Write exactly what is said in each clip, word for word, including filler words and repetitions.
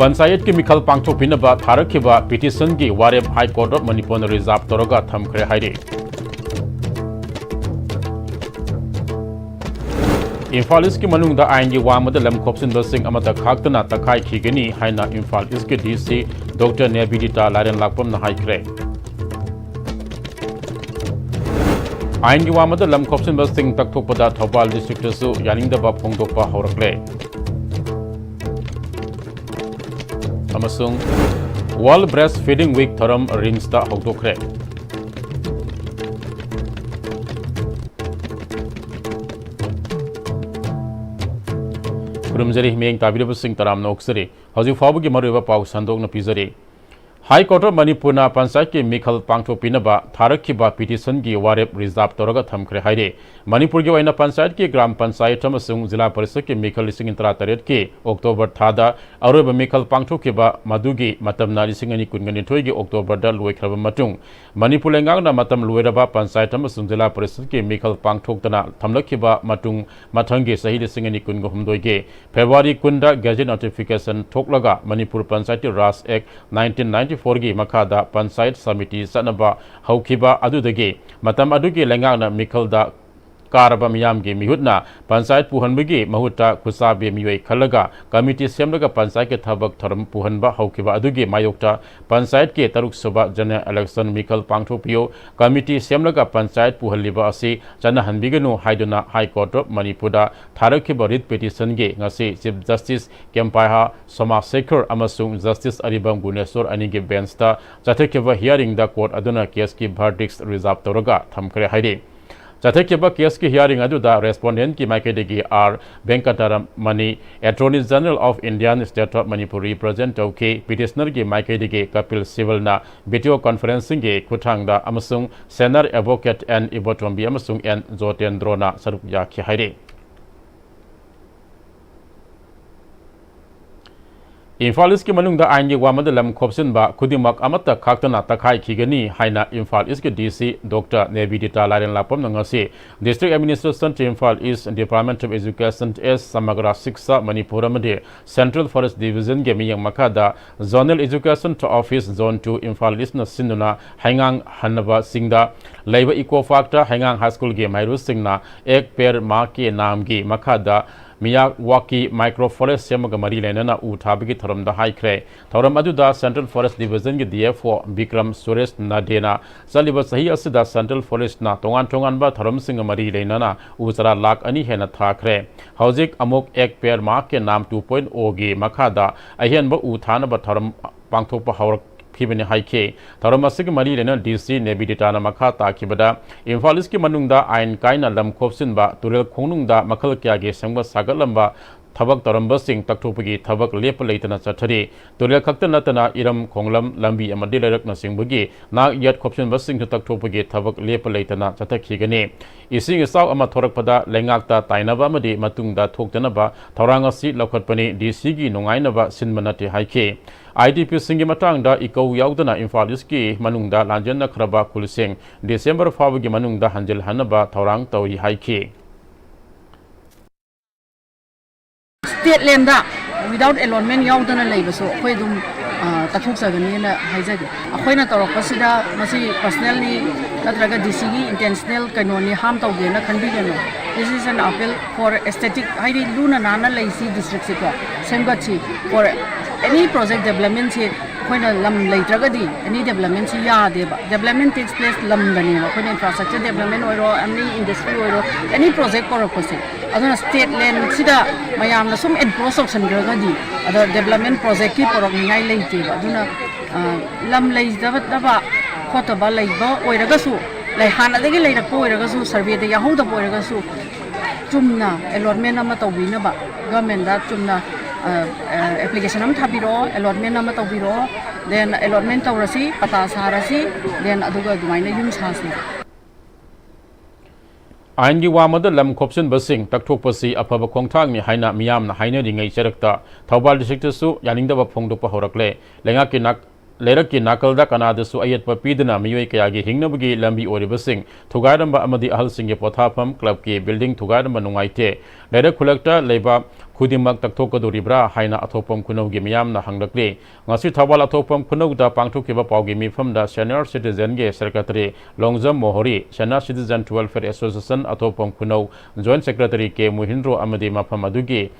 ꯄꯟꯆꯥꯌꯠꯀꯤ ꯃꯤꯈꯜ ꯄꯥꯡꯊꯣꯛꯄꯤꯅꯕ ꯊꯥꯔꯛꯈꯤꯕ ꯄꯤꯇꯤꯁꯟꯒꯤ ꯋꯥꯔꯦꯞ ꯍꯥꯏ ꯀꯣꯔꯠ ꯑꯣꯐ ꯃꯅꯤꯄꯨꯔꯅ ꯔꯤꯖꯥꯔꯚ ꯇꯧꯔꯒ ꯊꯝꯈ꯭ꯔꯦ ꯍꯥꯏꯔꯤ꯫ ꯏꯝꯐꯥꯜ ꯏꯁꯀꯤ ꯃꯅꯨꯡꯗ ꯑꯥꯏꯟꯒꯤ ꯋꯥꯡꯃꯗ ꯂꯝ ꯈꯣꯞꯆꯤꯟꯕꯁꯤꯡ ꯑꯃꯠꯇ ꯈꯥꯛꯇꯅ ꯇꯛꯈꯥꯏꯈꯤꯒꯅꯤ ꯍꯥꯏꯅ ꯏꯝꯐꯥꯜ ꯏꯁꯀꯤ ꯗꯤ ꯁꯤ ꯗꯣꯛꯇꯔ ꯅꯦꯕꯤꯗꯤꯇꯥ ꯂꯥꯏꯔꯦꯟꯂꯥꯛꯄꯝꯅ ꯍꯥꯏꯈ꯭ꯔꯦ꯫ ꯑꯥꯏꯟꯒꯤ ꯋꯥꯡꯃꯗ ꯂꯝ ꯈꯣꯞꯆꯤꯟꯕꯁꯤꯡ ꯇꯛꯊꯣꯛꯄꯗ ꯊꯧꯕꯥꯜ ꯗꯤꯁꯇ꯭ꯔꯤꯛꯇꯁꯨ ꯌꯥꯅꯤꯡꯗꯕ ꯐꯣꯡꯗꯣꯛꯄ ꯍꯧꯔꯛꯂꯦ꯫ ꯑꯃꯁꯨꯡ World Breast Feeding Week ꯊꯧꯔꯝ ꯔꯤꯝꯁꯇ ꯍꯧꯗꯣꯛꯈ꯭ꯔꯦ꯫ ꯈꯨꯔꯨꯝꯖꯔꯤ, ꯃꯤꯠꯌꯦꯡ ꯇꯥꯕꯤꯔꯤꯕꯁꯤꯡ ꯇꯔꯥꯝꯅ ꯑꯣꯛꯆꯔꯤ꯫ ꯍꯧꯖꯤꯛ ꯐꯥꯎꯕꯒꯤ ꯃꯔꯨꯑꯣꯏꯕ ꯄꯥꯎ ꯁꯟꯗꯣꯛꯅ ꯄꯤꯖꯔꯤ꯫ ꯍꯥꯏ ꯀꯣꯔꯠ ꯑꯣꯐ ꯃꯅꯤꯄꯨꯔꯅ ꯄꯟꯆꯥꯌꯠꯀꯤ ꯃꯤꯈꯜ ꯄꯥꯡꯊꯣꯛꯄꯤꯅꯕ ꯊꯥꯔꯛꯈꯤꯕ ꯄꯤꯇꯤꯁꯟꯒꯤ ꯋꯥꯔꯦꯞ ꯔꯤꯖꯥꯔꯚ ꯇꯧꯔꯒ ꯊꯝꯈ꯭ꯔꯦ ꯍꯥꯏꯔꯤ꯫ ꯃꯅꯤꯄꯨꯔꯒꯤ ꯑꯣꯏꯅ ꯄꯟꯆꯥꯌꯠꯀꯤ ꯒ꯭ꯔꯥꯝ ꯄꯟꯆꯥꯌꯠ ꯑꯃꯁꯨꯡ ꯖꯤꯂꯥ ꯄꯔꯤꯁꯠꯀꯤ ꯃꯤꯈꯜ ꯂꯤꯁꯤꯡ ꯇꯔꯥꯇꯔꯦꯠꯀꯤ ꯑꯣꯛꯇꯣꯕꯔ ꯊꯥꯗ ꯑꯔꯣꯏꯕ ꯃꯤꯈꯜ ꯄꯥꯡꯊꯣꯛꯈꯤꯕ ꯃꯗꯨꯒꯤ ꯃꯇꯝꯅ ꯂꯤꯁꯤꯡ ꯑꯅꯤ ꯀꯨꯟꯒ ꯅꯤꯊꯣꯏꯒꯤ ꯑꯣꯛꯇꯣꯕꯔꯗ ꯂꯣꯏꯈ꯭ꯔꯕ ꯃꯇꯨꯡ, ꯃꯅꯤꯄꯨꯔ ꯂꯩꯉꯥꯛꯅ ꯃꯇꯝ ꯂꯣꯏꯔꯕ ꯄꯟꯆꯥꯌꯠ ꯑꯃꯁꯨꯡ ꯖꯤꯂꯥ ꯄꯔꯤꯁꯠꯀꯤ ꯃꯤꯈꯜ ꯄꯥꯡꯊꯣꯛꯇꯅ ꯊꯝꯂꯛꯈꯤꯕ ꯃꯇꯨꯡ, ꯃꯊꯪꯒꯤ ꯆꯍꯤ ꯂꯤꯁꯤꯡ ꯑꯅꯤ ꯀꯨꯟꯒ ꯍꯨꯝꯗꯣꯏꯒꯤ ꯐꯦꯕ꯭ꯔꯨꯋꯥꯔꯤ ꯀꯨꯟꯗ ꯒꯦꯖꯦꯠ ꯅꯣꯇꯤꯐꯤꯀꯦꯁꯟ ꯊꯣꯛꯂꯒ ꯃꯅꯤꯄꯨꯔ ꯄꯟꯆꯥꯌꯠꯇꯤ ꯔꯥꯖ ꯑꯦꯛ ꯅꯥꯏꯟꯇꯤꯟ ꯅꯥꯏꯟꯇꯤ ꯐꯣꯔꯒꯤ ꯃꯈꯥꯗ ꯄꯟꯆꯥꯌꯠ ꯁꯃꯤꯇꯤ ꯆꯠꯅꯕ ꯍꯧꯈꯤꯕ ꯑꯗꯨꯗꯒꯤ ꯃꯇꯝ ꯑꯗꯨꯒꯤ ꯂꯩꯉꯥꯛꯅ ꯃꯤꯈꯜꯗ ꯀꯥꯔꯕ ꯃꯤꯌꯥꯝꯒꯤ ꯃꯤꯍꯨꯠꯅ ꯄꯟꯆꯥꯌꯠ ꯄꯨꯍꯟꯕꯒꯤ ꯃꯍꯨꯠꯇ ꯈꯨꯠꯁꯥꯕꯤ ꯃꯤꯑꯣꯏ ꯈꯜꯂꯒ ꯀꯃꯤꯇꯤ ꯁꯦꯝꯂꯒ ꯄꯟꯆꯥꯌꯠꯀꯤ ꯊꯕꯛ ꯊꯧꯔꯝ ꯄꯨꯍꯟꯕ ꯍꯧꯈꯤꯕ ꯑꯗꯨꯒꯤ ꯃꯥꯌꯣꯛꯇ ꯄꯟꯆꯥꯌꯠꯀꯤ ꯇꯔꯨꯛ ꯁꯨꯕ ꯖꯦꯅꯔꯦꯜ ꯏꯂꯦꯛꯁꯟ ꯃꯤꯈꯜ ꯄꯥꯡꯊꯣꯛꯄꯤꯌꯨ, ꯀꯃꯤꯇꯤ ꯁꯦꯝꯂꯒ ꯄꯟꯆꯥꯌꯠ ꯄꯨꯍꯜꯂꯤꯕ ꯑꯁꯤ ꯆꯠꯅꯍꯟꯕꯤꯒꯅꯨ ꯍꯥꯏꯗꯨꯅ ꯍꯥꯏ ꯀꯣꯔꯠ ꯑꯣꯐ ꯃꯅꯤꯄꯨꯔꯗ ꯊꯥꯔꯛꯈꯤꯕ ꯔꯤꯠ ꯄꯤꯇꯤꯁꯟꯒꯤ ꯉꯁꯤ ꯆꯤꯐ ꯖꯁꯇꯤꯁ ꯀꯦꯝꯄꯥꯏꯍꯥ ꯁꯣꯃꯥꯁꯦꯈꯔ ꯑꯃꯁꯨꯡ ꯖꯁꯇꯤꯁ ꯑꯔꯤꯕꯝ ꯒꯨꯅꯦꯁꯣꯔ ꯑꯅꯤꯒꯤ ꯕꯦꯟꯁꯇ ꯆꯠꯊꯈꯤꯕ ꯍꯤꯌꯥꯔꯤꯡꯗ ꯀꯣꯔꯠ ꯑꯗꯨꯅ ꯀꯦꯁꯀꯤ ꯚꯔꯗꯤꯛꯁ ꯔꯤꯖꯥꯔꯚ ꯇꯧꯔꯒ ꯊꯝꯈ꯭ꯔꯦ ꯍꯥꯏꯔꯤ꯫ ꯆꯠꯊꯈꯤꯕ ꯀꯦꯁꯀꯤ ꯍꯤꯌꯥꯔꯤꯡ ꯑꯗꯨꯗ ꯔꯦꯁꯄꯣꯟꯗꯦꯟꯠꯀꯤ ꯃꯥꯏꯀꯩꯗꯒꯤ R Venkataramani, attorney general of Indian state of Manipur represent ꯇꯧꯈꯤ꯫ ꯄꯤꯇꯤꯁꯅꯔꯒꯤ ꯃꯥꯏꯀꯩꯗꯒꯤ ꯀꯄꯤꯜ ꯁꯤꯕꯜꯅ ꯚꯤꯗꯤꯑꯣ ꯀꯣꯟꯐꯔꯦꯟꯁꯤꯡꯒꯤ ꯈꯨꯠꯊꯥꯡꯗ ꯑꯃꯁꯨꯡ ꯁꯦꯅꯔ ꯑꯦꯗꯚꯣꯀꯦꯠ ꯑꯦꯟ ꯏꯕꯣꯇꯣꯝꯕꯤ ꯑꯃꯁꯨꯡ ꯑꯦꯟ ꯖꯣꯇꯦꯟꯗ꯭ꯔꯣꯅ ꯁꯔꯨꯛ ꯌꯥꯈꯤ ꯍꯥꯏꯔꯤ꯫ ꯏꯝꯐꯥꯜ ꯏꯁꯀꯤ ꯃꯅꯨꯡꯗ ꯑꯥꯏꯟꯒꯤ ꯋꯥꯃꯗ ꯂꯝ ꯈꯣꯞꯆꯤꯟꯕ ꯈꯨꯗꯤꯡꯃꯛ ꯑꯃꯠꯇ ꯈꯥꯛꯇꯅ ꯇꯛꯈꯥꯏꯈꯤꯒꯅꯤ ꯍꯥꯏꯅ ꯏꯝꯐꯥꯜ ꯏꯁꯀꯤ ꯗꯤ ꯁꯤ ꯗꯣꯛꯇꯔ ꯅꯦꯕꯤꯗꯤꯇꯥ ꯂꯥꯏꯔꯦꯟꯂꯥꯛꯄꯝꯅ ꯉꯁꯤ District Administration to Imphal East, Department of Education, S Samagra Shiksha Manipur ꯑꯃꯗꯤ Central Forest Division ꯒꯤ ꯃꯤꯠꯌꯦꯡ ꯃꯈꯥꯗ Zonal Education Office Zone two Imphal East ꯅ ꯁꯤꯟꯗꯨꯅ ꯍꯩꯉꯥꯡ ꯍꯟꯅꯕꯁꯤꯡꯗ ꯂꯩꯕ Eco Park ꯇ ꯍꯩꯉꯥꯡ High School ꯒꯤ ꯃꯍꯩꯔꯣꯏꯁꯤꯡꯅ Ek Ped Maa Ke Naam ꯒꯤ ꯃꯈꯥꯗ Miyawaki Micro Forest ꯁꯦꯝꯕꯒ ꯃꯔꯤ ꯂꯩꯅꯅ ꯎ ꯊꯥꯕꯒꯤ ꯊꯧꯔꯝꯗ ꯍꯥꯏꯈ꯭ꯔꯦ꯫ ꯊꯧꯔꯝ ꯑꯗꯨꯗ Central Forest Division ꯒꯤ D F O Bikram Suresh ꯅꯥꯗꯦꯅ ꯆꯠꯂꯤꯕ ꯆꯍꯤ ꯑꯁꯤꯗ Central Forest ꯅ ꯇꯣꯉꯥꯟ ꯇꯣꯉꯥꯟꯕ ꯊꯧꯔꯝꯁꯤꯡꯒ ꯃꯔꯤ ꯂꯩꯅꯅ ꯎ ꯆꯥꯔꯥ ꯂꯥꯈ ꯑꯅꯤ ꯍꯦꯟꯅ ꯊꯥꯈ꯭ꯔꯦ꯫ ꯍꯧꯖꯤꯛ ꯑꯃꯨꯛ Ek Ped Maa Ke Naam two point O ꯒꯤ ꯃꯈꯥꯗ ꯑꯍꯦꯟꯕ ꯎ ꯊꯥꯅꯕ ꯊꯧꯔꯝ ꯄꯥꯡꯊꯣꯛꯄ ꯍꯧꯔꯛꯈꯤꯕꯅꯤ ꯍꯥꯏꯈꯤ꯫ ꯊꯧꯔꯝ ꯑꯁꯤꯒꯤ ꯃꯔꯤ ꯂꯩꯅꯅ D C ꯅꯦꯕꯤꯗꯤꯇꯥꯅ ꯃꯈꯥ ꯇꯥꯈꯤꯕꯗ, ꯏꯝꯐꯥꯜ ꯏꯁꯀꯤ ꯃꯅꯨꯡꯗ ꯑꯥꯏꯟ ꯀꯥꯏꯅ ꯂꯝ ꯈꯣꯞꯆꯤꯟꯕ, ꯇꯨꯔꯦꯜ ꯈꯣꯡꯅꯨꯡꯗ ꯃꯈꯜ ꯀꯌꯥꯒꯤ ꯁꯦꯝꯒꯠ ꯁꯥꯒꯠꯂꯝꯕ ꯊꯕꯛ ꯇꯧꯔꯝꯕꯁꯤꯡ ꯇꯛꯊꯣꯛꯄꯒꯤ ꯊꯕꯛ ꯂꯦꯞꯄ ꯂꯩꯇꯅ ꯆꯠꯊꯔꯤ꯫ ꯇꯨꯔꯦꯜ ꯈꯛꯇ ꯅꯠꯇꯅ ꯏꯔꯝ ꯈꯣꯡꯂꯝ, ꯂꯝꯕꯤ ꯑꯃꯗꯤ ꯂꯩꯔꯛꯅꯆꯤꯡꯕꯒꯤ ꯅꯥꯛ ꯌꯦꯠ ꯈꯣꯞꯆꯤꯟꯕꯁꯤꯡꯁꯨ ꯇꯛꯊꯣꯛꯄꯒꯤ ꯊꯕꯛ ꯂꯦꯞꯄ ꯂꯩꯇꯅ ꯆꯠꯊꯈꯤꯒꯅꯤ꯫ ꯏꯁꯤꯡ ꯏꯆꯥꯎ ꯑꯃ ꯊꯣꯔꯛꯄꯗ ꯂꯩꯉꯥꯛꯇ ꯇꯥꯏꯅꯕ ꯑꯃꯗꯤ ꯃꯇꯨꯡꯗ ꯊꯣꯛꯇꯅꯕ ꯊꯧꯔꯥꯡ ꯑꯁꯤ ꯂꯧꯈꯠꯄꯅꯤ, D C ꯒꯤ ꯅꯨꯡꯉꯥꯏꯅꯕ ꯁꯤꯟꯕ ꯅꯠꯇꯦ ꯍꯥꯏꯈꯤ꯫ I D P ꯁꯤꯡꯒꯤ ꯃꯇꯥꯡꯗ ꯏꯀꯧ ꯌꯥꯎꯗꯅ ꯏꯝꯐꯥꯜ ꯏꯁꯀꯤ ꯃꯅꯨꯡꯗ ꯂꯥꯟꯖꯦꯟꯅꯈ꯭ꯔꯕ ꯈꯨꯜꯁꯤꯡ December ꯐꯥꯎꯕꯒꯤ ꯃꯅꯨꯡꯗ ꯍꯟꯖꯤꯜꯍꯟꯅꯕ ꯊꯧꯔꯥꯡ ꯇꯧꯔꯤ ꯍꯥꯏꯈꯤ꯫ State land ꯗ without allotment ꯌꯥꯎꯗꯅ ꯂꯩꯕꯁꯨ ꯑꯩꯈꯣꯏ ꯑꯗꯨꯝ ꯇꯛꯊꯣꯛꯆꯒꯅꯤꯅ ꯍꯥꯏꯖꯒꯦ꯫ ꯑꯩꯈꯣꯏꯅ ꯇꯧꯔꯛꯄꯁꯤꯗ ꯃꯁꯤ personally ꯅꯠꯇ꯭ꯔꯒ D C ꯒꯤ intentional ꯀꯩꯅꯣꯅꯤ, harm ꯇꯧꯒꯦꯅ ꯈꯟꯕꯤꯒꯅꯨ꯫ This is an appeal for aesthetic, ꯍꯥꯏꯗꯤ ꯂꯨꯅ ꯅꯥꯟꯅ ꯂꯩꯁꯤ district ꯁꯦꯀꯣ, ꯁꯦꯝꯒꯠꯁꯤ꯫ For any project development ꯁꯤ ꯑꯩꯈꯣꯏꯅ ꯂꯝ ꯂꯩꯇ꯭ꯔꯒꯗꯤ any development ꯁꯤ ꯌꯥꯗꯦꯕ꯫ Development takes place ꯂꯝꯗꯅꯦꯕ꯫ ꯑꯩꯈꯣꯏꯅ infrastructure development ꯑꯣꯏꯔꯣ, any industry ꯑꯣꯏꯔꯣ, any project ꯀꯧꯔꯛꯄꯁꯦ꯫ ꯑꯗꯨꯅ state land ꯁꯤꯗ ꯃꯌꯥꯝꯅ ꯁꯨꯝ encroach ꯇꯧꯁꯟꯈ꯭ꯔꯒꯗꯤ, ꯑꯗꯣ development project ꯀꯤ ꯄꯨꯔꯛꯅꯤꯡꯉꯥꯏ ꯂꯩꯇꯦꯕ꯫ ꯑꯗꯨꯅ ꯂꯝ ꯂꯩꯖꯗꯕ ꯈꯣꯠꯇꯕ ꯂꯩꯕ ꯑꯣꯏꯔꯒꯁꯨ, ꯂꯩ ꯍꯥꯟꯅꯗꯒꯤ ꯂꯩꯔꯛꯄ ꯑꯣꯏꯔꯒꯁꯨ, survey ꯗ ꯌꯥꯎꯍꯧꯗꯕ ꯑꯣꯏꯔꯒꯁꯨ, ꯆꯨꯝꯅ allotment ꯑꯃ ꯇꯧꯕꯤꯅꯕ, government ꯗ ꯆꯨꯝꯅ application ꯑꯃ ꯊꯥꯕꯤꯔꯛꯑꯣ, allotment ꯑꯃ ꯇꯧꯕꯤꯔꯛꯑꯣ, then allotment ꯇꯧꯔꯁꯤ, ꯄꯇꯥ ꯁꯥꯔꯁꯤ, then ꯑꯗꯨꯒ ꯑꯗꯨꯃꯥꯏꯅ ꯌꯨꯝ ꯁꯥꯁꯤ꯫ ꯑꯥꯏꯟꯒꯤ ꯋꯥꯃꯗ ꯂꯝ ꯈꯣꯞꯆꯤꯟꯕꯁꯤꯡ ꯇꯛꯊꯣꯛꯄꯁꯤ ꯑꯐꯕ ꯈꯣꯡꯊꯥꯡꯅꯤ ꯍꯥꯏꯅ ꯃꯤꯌꯥꯝꯅ ꯍꯥꯏꯅꯔꯤꯉꯩ ꯆꯔꯛꯇ ꯊꯧꯕꯥꯜ ꯗꯤꯁꯇ꯭ꯔꯤꯛꯇꯁꯨ ꯌꯥꯅꯤꯡꯗꯕ ꯐꯣꯡꯗꯣꯛꯄ ꯍꯧꯔꯛꯂꯦ꯫ ꯂꯩꯉꯥꯛꯀꯤ ꯅꯥꯛ-, ꯂꯩꯔꯛꯀꯤ ꯅꯥꯀꯜꯗ ꯀꯅꯥꯗꯁꯨ ꯑꯌꯦꯠꯄ ꯄꯤꯗꯅ ꯃꯤꯑꯣꯏ ꯀꯌꯥꯒꯤ ꯍꯤꯡꯅꯕꯒꯤ ꯂꯝꯕꯤ ꯑꯣꯏꯔꯤꯕꯁꯤꯡ ꯊꯨꯒꯥꯏꯔꯝꯕ ꯑꯃꯗꯤ ꯑꯍꯜꯁꯤꯡꯒꯤ ꯄꯣꯊꯥꯐꯝ, ꯀ꯭ꯂꯕꯀꯤ ꯕꯤꯜꯗꯤꯡ ꯊꯨꯒꯥꯏꯔꯝꯕ ꯅꯨꯡꯉꯥꯏꯇꯦ꯫ ꯂꯩꯔꯛ ꯈꯨꯂꯛꯇ ꯂꯩꯕ ꯈꯨꯗꯤꯡꯃꯛ ꯇꯛꯊꯣꯛꯀꯗꯣꯔꯤꯕ꯭ꯔꯥ ꯍꯥꯏꯅ ꯑꯊꯣꯛꯄꯝ ꯈꯨꯅꯧꯒꯤ ꯃꯤꯌꯥꯝꯅ ꯍꯪꯂꯛꯂꯤ꯫ ꯉꯁꯤ ꯊꯧꯕꯥꯜ ꯑꯊꯣꯛꯄꯝ ꯈꯨꯅꯧꯗ ꯄꯥꯡꯊꯣꯛꯈꯤꯕ ꯄꯥꯎꯒꯤ ꯃꯤꯐꯝꯗ Senior Citizenꯒꯤ Secretary Longjam ꯃꯣꯍꯣꯔꯤ, Senior Citizen Welfare Association ꯑꯊꯣꯛꯄꯝ ꯈꯨꯅꯧ Joint Secretary ꯀꯦ ꯃꯨꯍꯤꯟꯗ꯭ꯔꯣ ꯑꯃꯗꯤ ꯃꯐꯝ ꯑꯗꯨꯒꯤ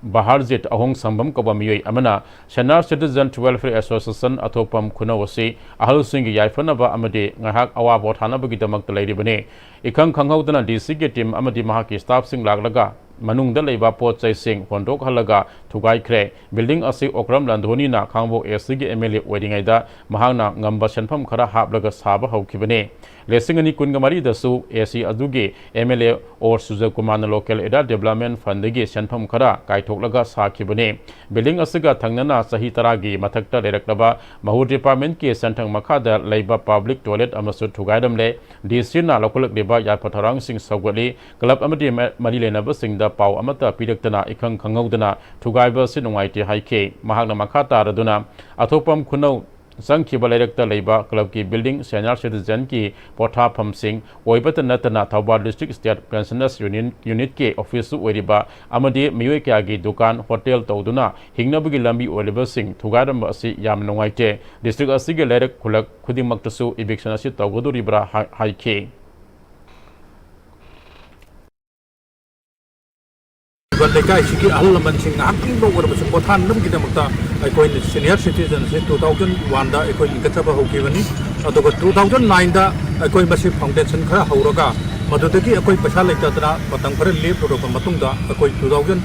ꯕꯍꯥꯔꯖꯤꯠ ꯑꯍꯣꯡꯁꯝꯕꯝ ꯀꯧꯕ ꯃꯤꯑꯣꯏ ꯑꯃꯅ Senior Citizen Welfare Association ꯑꯊꯣꯛꯄꯝ ꯈꯨꯅꯧ ꯑꯁꯤ ꯑꯍꯜꯁꯤꯡꯒꯤ ꯌꯥꯏꯐꯅꯕ ꯑꯃꯗꯤ ꯉꯥꯏꯍꯥꯛ ꯑꯋꯥ ꯄꯣꯊꯥꯅꯕꯒꯤꯗꯃꯛꯇ ꯂꯩꯔꯤꯕꯅꯤ꯫ ꯏꯈꯪ ꯈꯪꯍꯧꯗꯅ ꯗꯤ ꯁꯤꯒꯤ ꯇꯤꯝ ꯑꯃꯗꯤ ꯃꯍꯥꯛꯀꯤ ꯁ꯭ꯇꯥꯐꯁꯤꯡ ꯂꯥꯛꯂꯒ ꯃꯅꯨꯡꯗ ꯂꯩꯕ ꯄꯣꯠ ꯆꯩꯁꯤꯡ ꯍꯣꯟꯗꯣꯛꯍꯜꯂꯒ ꯊꯨꯒꯥꯏꯈ꯭ꯔꯦ꯫ ꯕꯤꯜꯗꯤꯡ ꯑꯁꯤ ꯑꯣꯀ꯭ꯔꯝ ꯂꯥꯟꯙꯣꯅꯤꯅ ꯈꯥꯡꯕꯣꯛ ꯑꯦ ꯁꯤꯒꯤ ꯑꯦꯝ ꯑꯦꯜ ꯑꯦ ꯑꯣꯏꯔꯤꯉꯩꯗ ꯃꯍꯥꯛꯅ ꯉꯝꯕ ꯁꯦꯟꯐꯝ ꯈꯔ ꯍꯥꯞꯂꯒ ꯁꯥꯕ ꯍꯧꯈꯤꯕꯅꯤ꯫ ꯂꯤꯁꯤꯡ ꯑꯅꯤ ꯀꯨꯟꯒ ꯃꯔꯤꯗꯁꯨ ꯑꯦ ꯁꯤ ꯑꯗꯨꯒꯤ ꯑꯦꯝ ꯑꯦꯜ ꯑꯦ ꯑꯣ ꯁꯨꯖꯌꯀꯨꯃꯥꯔꯅ Local Area Development Fundꯗꯒꯤ ꯁꯦꯟꯐꯝ ꯈꯔ ꯀꯥꯏꯊꯣꯛꯂꯒ ꯁꯥꯈꯤꯕꯅꯤ꯫ ꯕꯤꯜꯗꯤꯡ ꯑꯁꯤꯒ ꯊꯪꯅꯅ ꯆꯍꯤ ꯇꯔꯥꯒꯤ ꯃꯊꯛꯇ ꯂꯩꯔꯛꯂꯕ ꯃꯍꯨ ꯗꯤꯄꯥꯔꯠꯃꯦꯟꯠꯀꯤ ꯁꯦꯟꯊꯪ ꯃꯈꯥꯗ ꯂꯩꯕ ꯄꯕ꯭ꯂꯤꯛ ꯇꯣꯏꯂꯦꯠ ꯑꯃꯁꯨ ꯊꯨꯒꯥꯏꯔꯝꯂꯦ꯫ ꯗꯤ ꯁꯤꯅ ꯂꯧꯈꯠꯂꯛꯂꯤꯕ ꯌꯥꯏꯐ ꯊꯧꯔꯥꯡꯁꯤꯡ ꯁꯧꯒꯠꯂꯤ꯫ ꯀ꯭ꯂꯕ ꯑꯃꯗꯤ ꯃ-, ꯃꯔꯤ ꯂꯩꯅꯕꯁꯤꯡꯗ ꯄꯥꯎ ꯑꯃꯠꯇ ꯄꯤꯔꯛꯇꯅ ꯏꯈꯪ ꯈꯪꯍꯧꯗꯅ ꯊꯨꯒꯥꯏꯕ ꯑꯁꯤ ꯅꯨꯡꯉꯥꯏꯇꯦ ꯍꯥꯏꯈꯤ꯫ ꯃꯍꯥꯛꯅ ꯃꯈꯥ ꯇꯥꯔꯗꯨꯅ ꯑꯊꯣꯛꯄꯝ ꯈꯨꯅꯧ ꯆꯪꯈꯤꯕ ꯂꯩꯔꯛꯇ ꯂꯩꯕ ꯀ꯭ꯂꯕꯀꯤ ꯕꯤꯜꯗꯤꯡ, Senior Citizenꯒꯤ ꯄꯣꯊꯥꯐꯝꯁꯤꯡ ꯑꯣꯏꯕꯇ ꯅꯠꯇꯅ Thoubal District State Pensioners Union Unitꯀꯤ ꯑꯣꯐꯤꯁꯁꯨ ꯑꯣꯏꯔꯤꯕ ꯑꯃꯗꯤ ꯃꯤꯑꯣꯏ ꯀꯌꯥꯒꯤ ꯗꯨꯀꯥꯟ, ꯍꯣꯇꯦꯜ ꯇꯧꯗꯨꯅ ꯍꯤꯡꯅꯕꯒꯤ ꯂꯝꯕꯤ ꯑꯣꯏꯔꯤꯕꯁꯤꯡ ꯊꯨꯒꯥꯏꯔꯝꯕ ꯑꯁꯤ ꯌꯥꯝꯅ ꯅꯨꯡꯉꯥꯏꯇꯦ꯫ ꯗꯤꯁꯇ꯭ꯔꯤꯛ ꯑꯁꯤꯒꯤ ꯂꯩꯔꯛ ꯈꯨꯂꯛ ꯈꯨꯗꯤꯡꯃꯛꯇꯁꯨ eviction ꯑꯁꯤ ꯇꯧꯒꯗꯧꯔꯤꯕ꯭ꯔꯥ ꯍꯥꯏ-, ꯍꯥꯏꯈꯤ꯫ ꯂꯩꯀꯥꯏꯁꯤꯒꯤ ꯑꯍꯜ ꯂꯃꯟꯁꯤꯡ ꯉꯥꯏꯍꯥꯛꯇꯪꯗ ꯑꯣꯏꯔꯕꯁꯨ ꯄꯣꯊꯥꯅꯕꯒꯤꯗꯃꯛꯇ ꯑꯩꯈꯣꯏꯅ Senior Citizenꯁꯦ two thousand oneꯗ ꯑꯩꯈꯣꯏ ꯂꯤꯡꯈꯠꯆꯕ ꯍꯧꯈꯤꯕꯅꯤ꯫ ꯑꯗꯨꯒ two thousand nineꯗ ꯑꯩꯈꯣꯏ ꯃꯁꯤ foundation ꯈꯔ ꯍꯧꯔꯒ ꯃꯗꯨꯗꯒꯤ ꯑꯩꯈꯣꯏ ꯄꯩꯁꯥ ꯂꯩꯇꯗꯅ ꯃꯇꯝ ꯈꯔ ꯂꯦꯞꯂꯨꯔꯕ ꯃꯇꯨꯡꯗ ꯑꯩꯈꯣꯏ two thousand